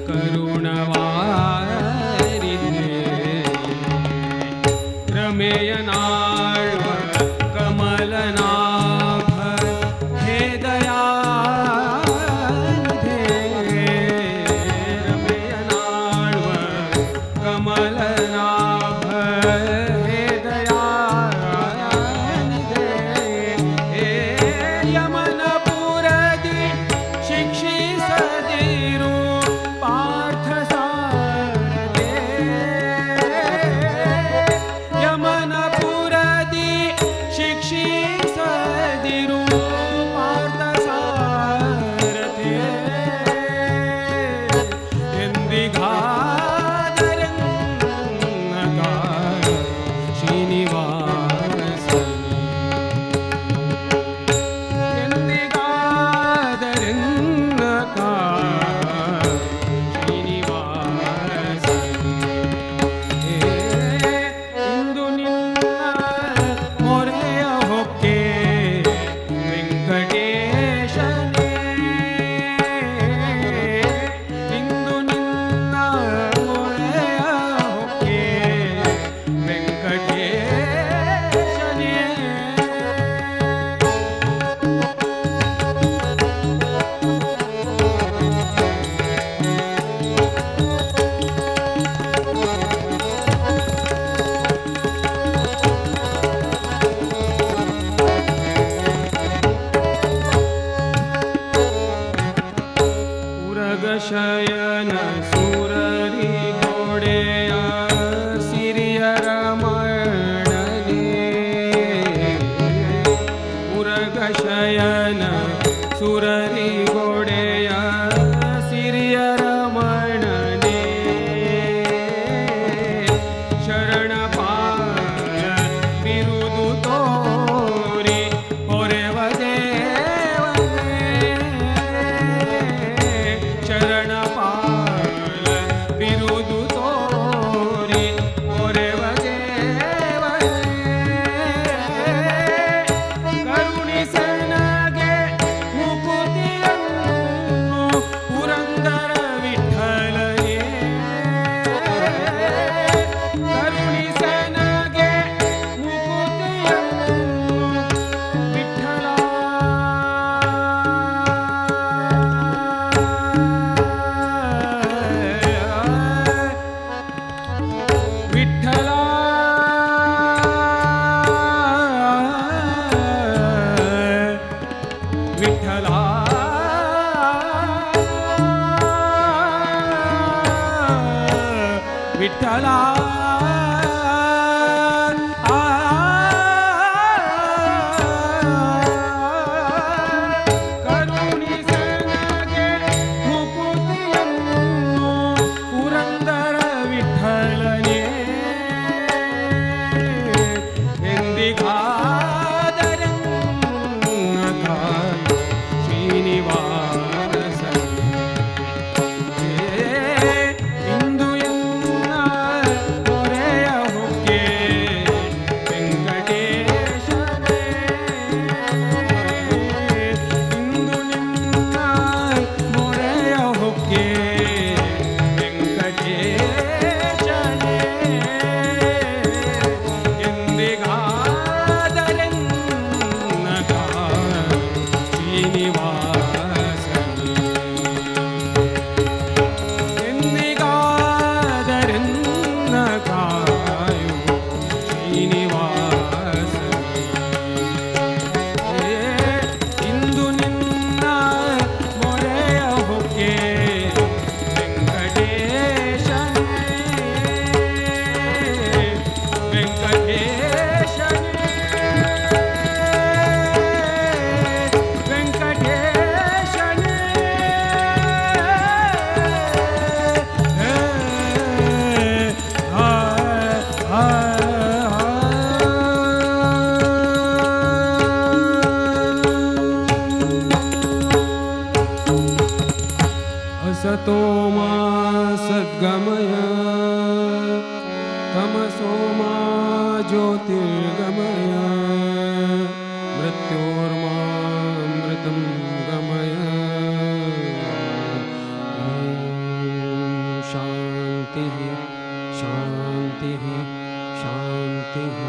ಕರುಣವಾರಿಧೆ ರಮೇಯನಾಳ್ವ ಕಮಲನಾಭ ಹೇ ದಯಾನಿಧೆ ರಮೇಯನಾಳ್ವ ಕಮಲನಾಭ ಹೇ ದಯಾನಿಧೆ ಯಮನಪುರದಿ ಶಿಕ್ಷಿಸದಿರು ಪಾರ್ಥಸಾರಥೆ ಯಮನಪುರದಿ ಶಿಕ್ಷಿಸದಿರು ಪಾರ್ಥಸಾರಥೆ ಎಂದಿಗಾದರೆನ್ನ ಶ್ರೀನಿವಾಸನೇ ಎಂದಿಗಾದರೆನ್ನ ಶ್ರೀನಿವಾಸನೇ ಇಂದು ನಿನ್ನ ಮೊರೆಯ ಹೊಕ್ಕೆ ವೆಂಕಟೇಶನೇ ಇಂದು ನಿನ್ನ ಮೊರೆಯ ಹೊಕ್ಕೆ ವೆಂಕಟೇಶನೇ. ಉರಗಶಯನ ಸುರರಿ ಗೋಡೆಯ ಸಿರಿಯ ರಮಣನೆ ಉರಗಶಯನ ಸುರರಿ ಗೋಡೆಯ ಸಿರಿಯ ರಮಣನೆ ಶರಣಪಾಲ ಬಿರುದು ತೋರಿ ಹೊರೆವ ದೇವನೇ ಶರಣಪಾಲ ಬಿರುದು ತೋರಿ ಹೊರೆವ ದೇವನೇ ಕರುಣಿಸನಗೆ ಮುಕುತಿಯನ್ನು ಪುರಂದರ ವಿಠಲನೇ ಕರುಣಿಸನಗೆ ಮುಕುತಿಯನ್ನು ವಿಠಲ ವಿಠಲ ವಿಠಲ ವಿಠಲ ಆ असतो मा सद्गमय तमसो मा ज्योतिर्गमय मृत्योर्मामृतं गमय। ॐ शान्तिः शान्तिः शान्तिः।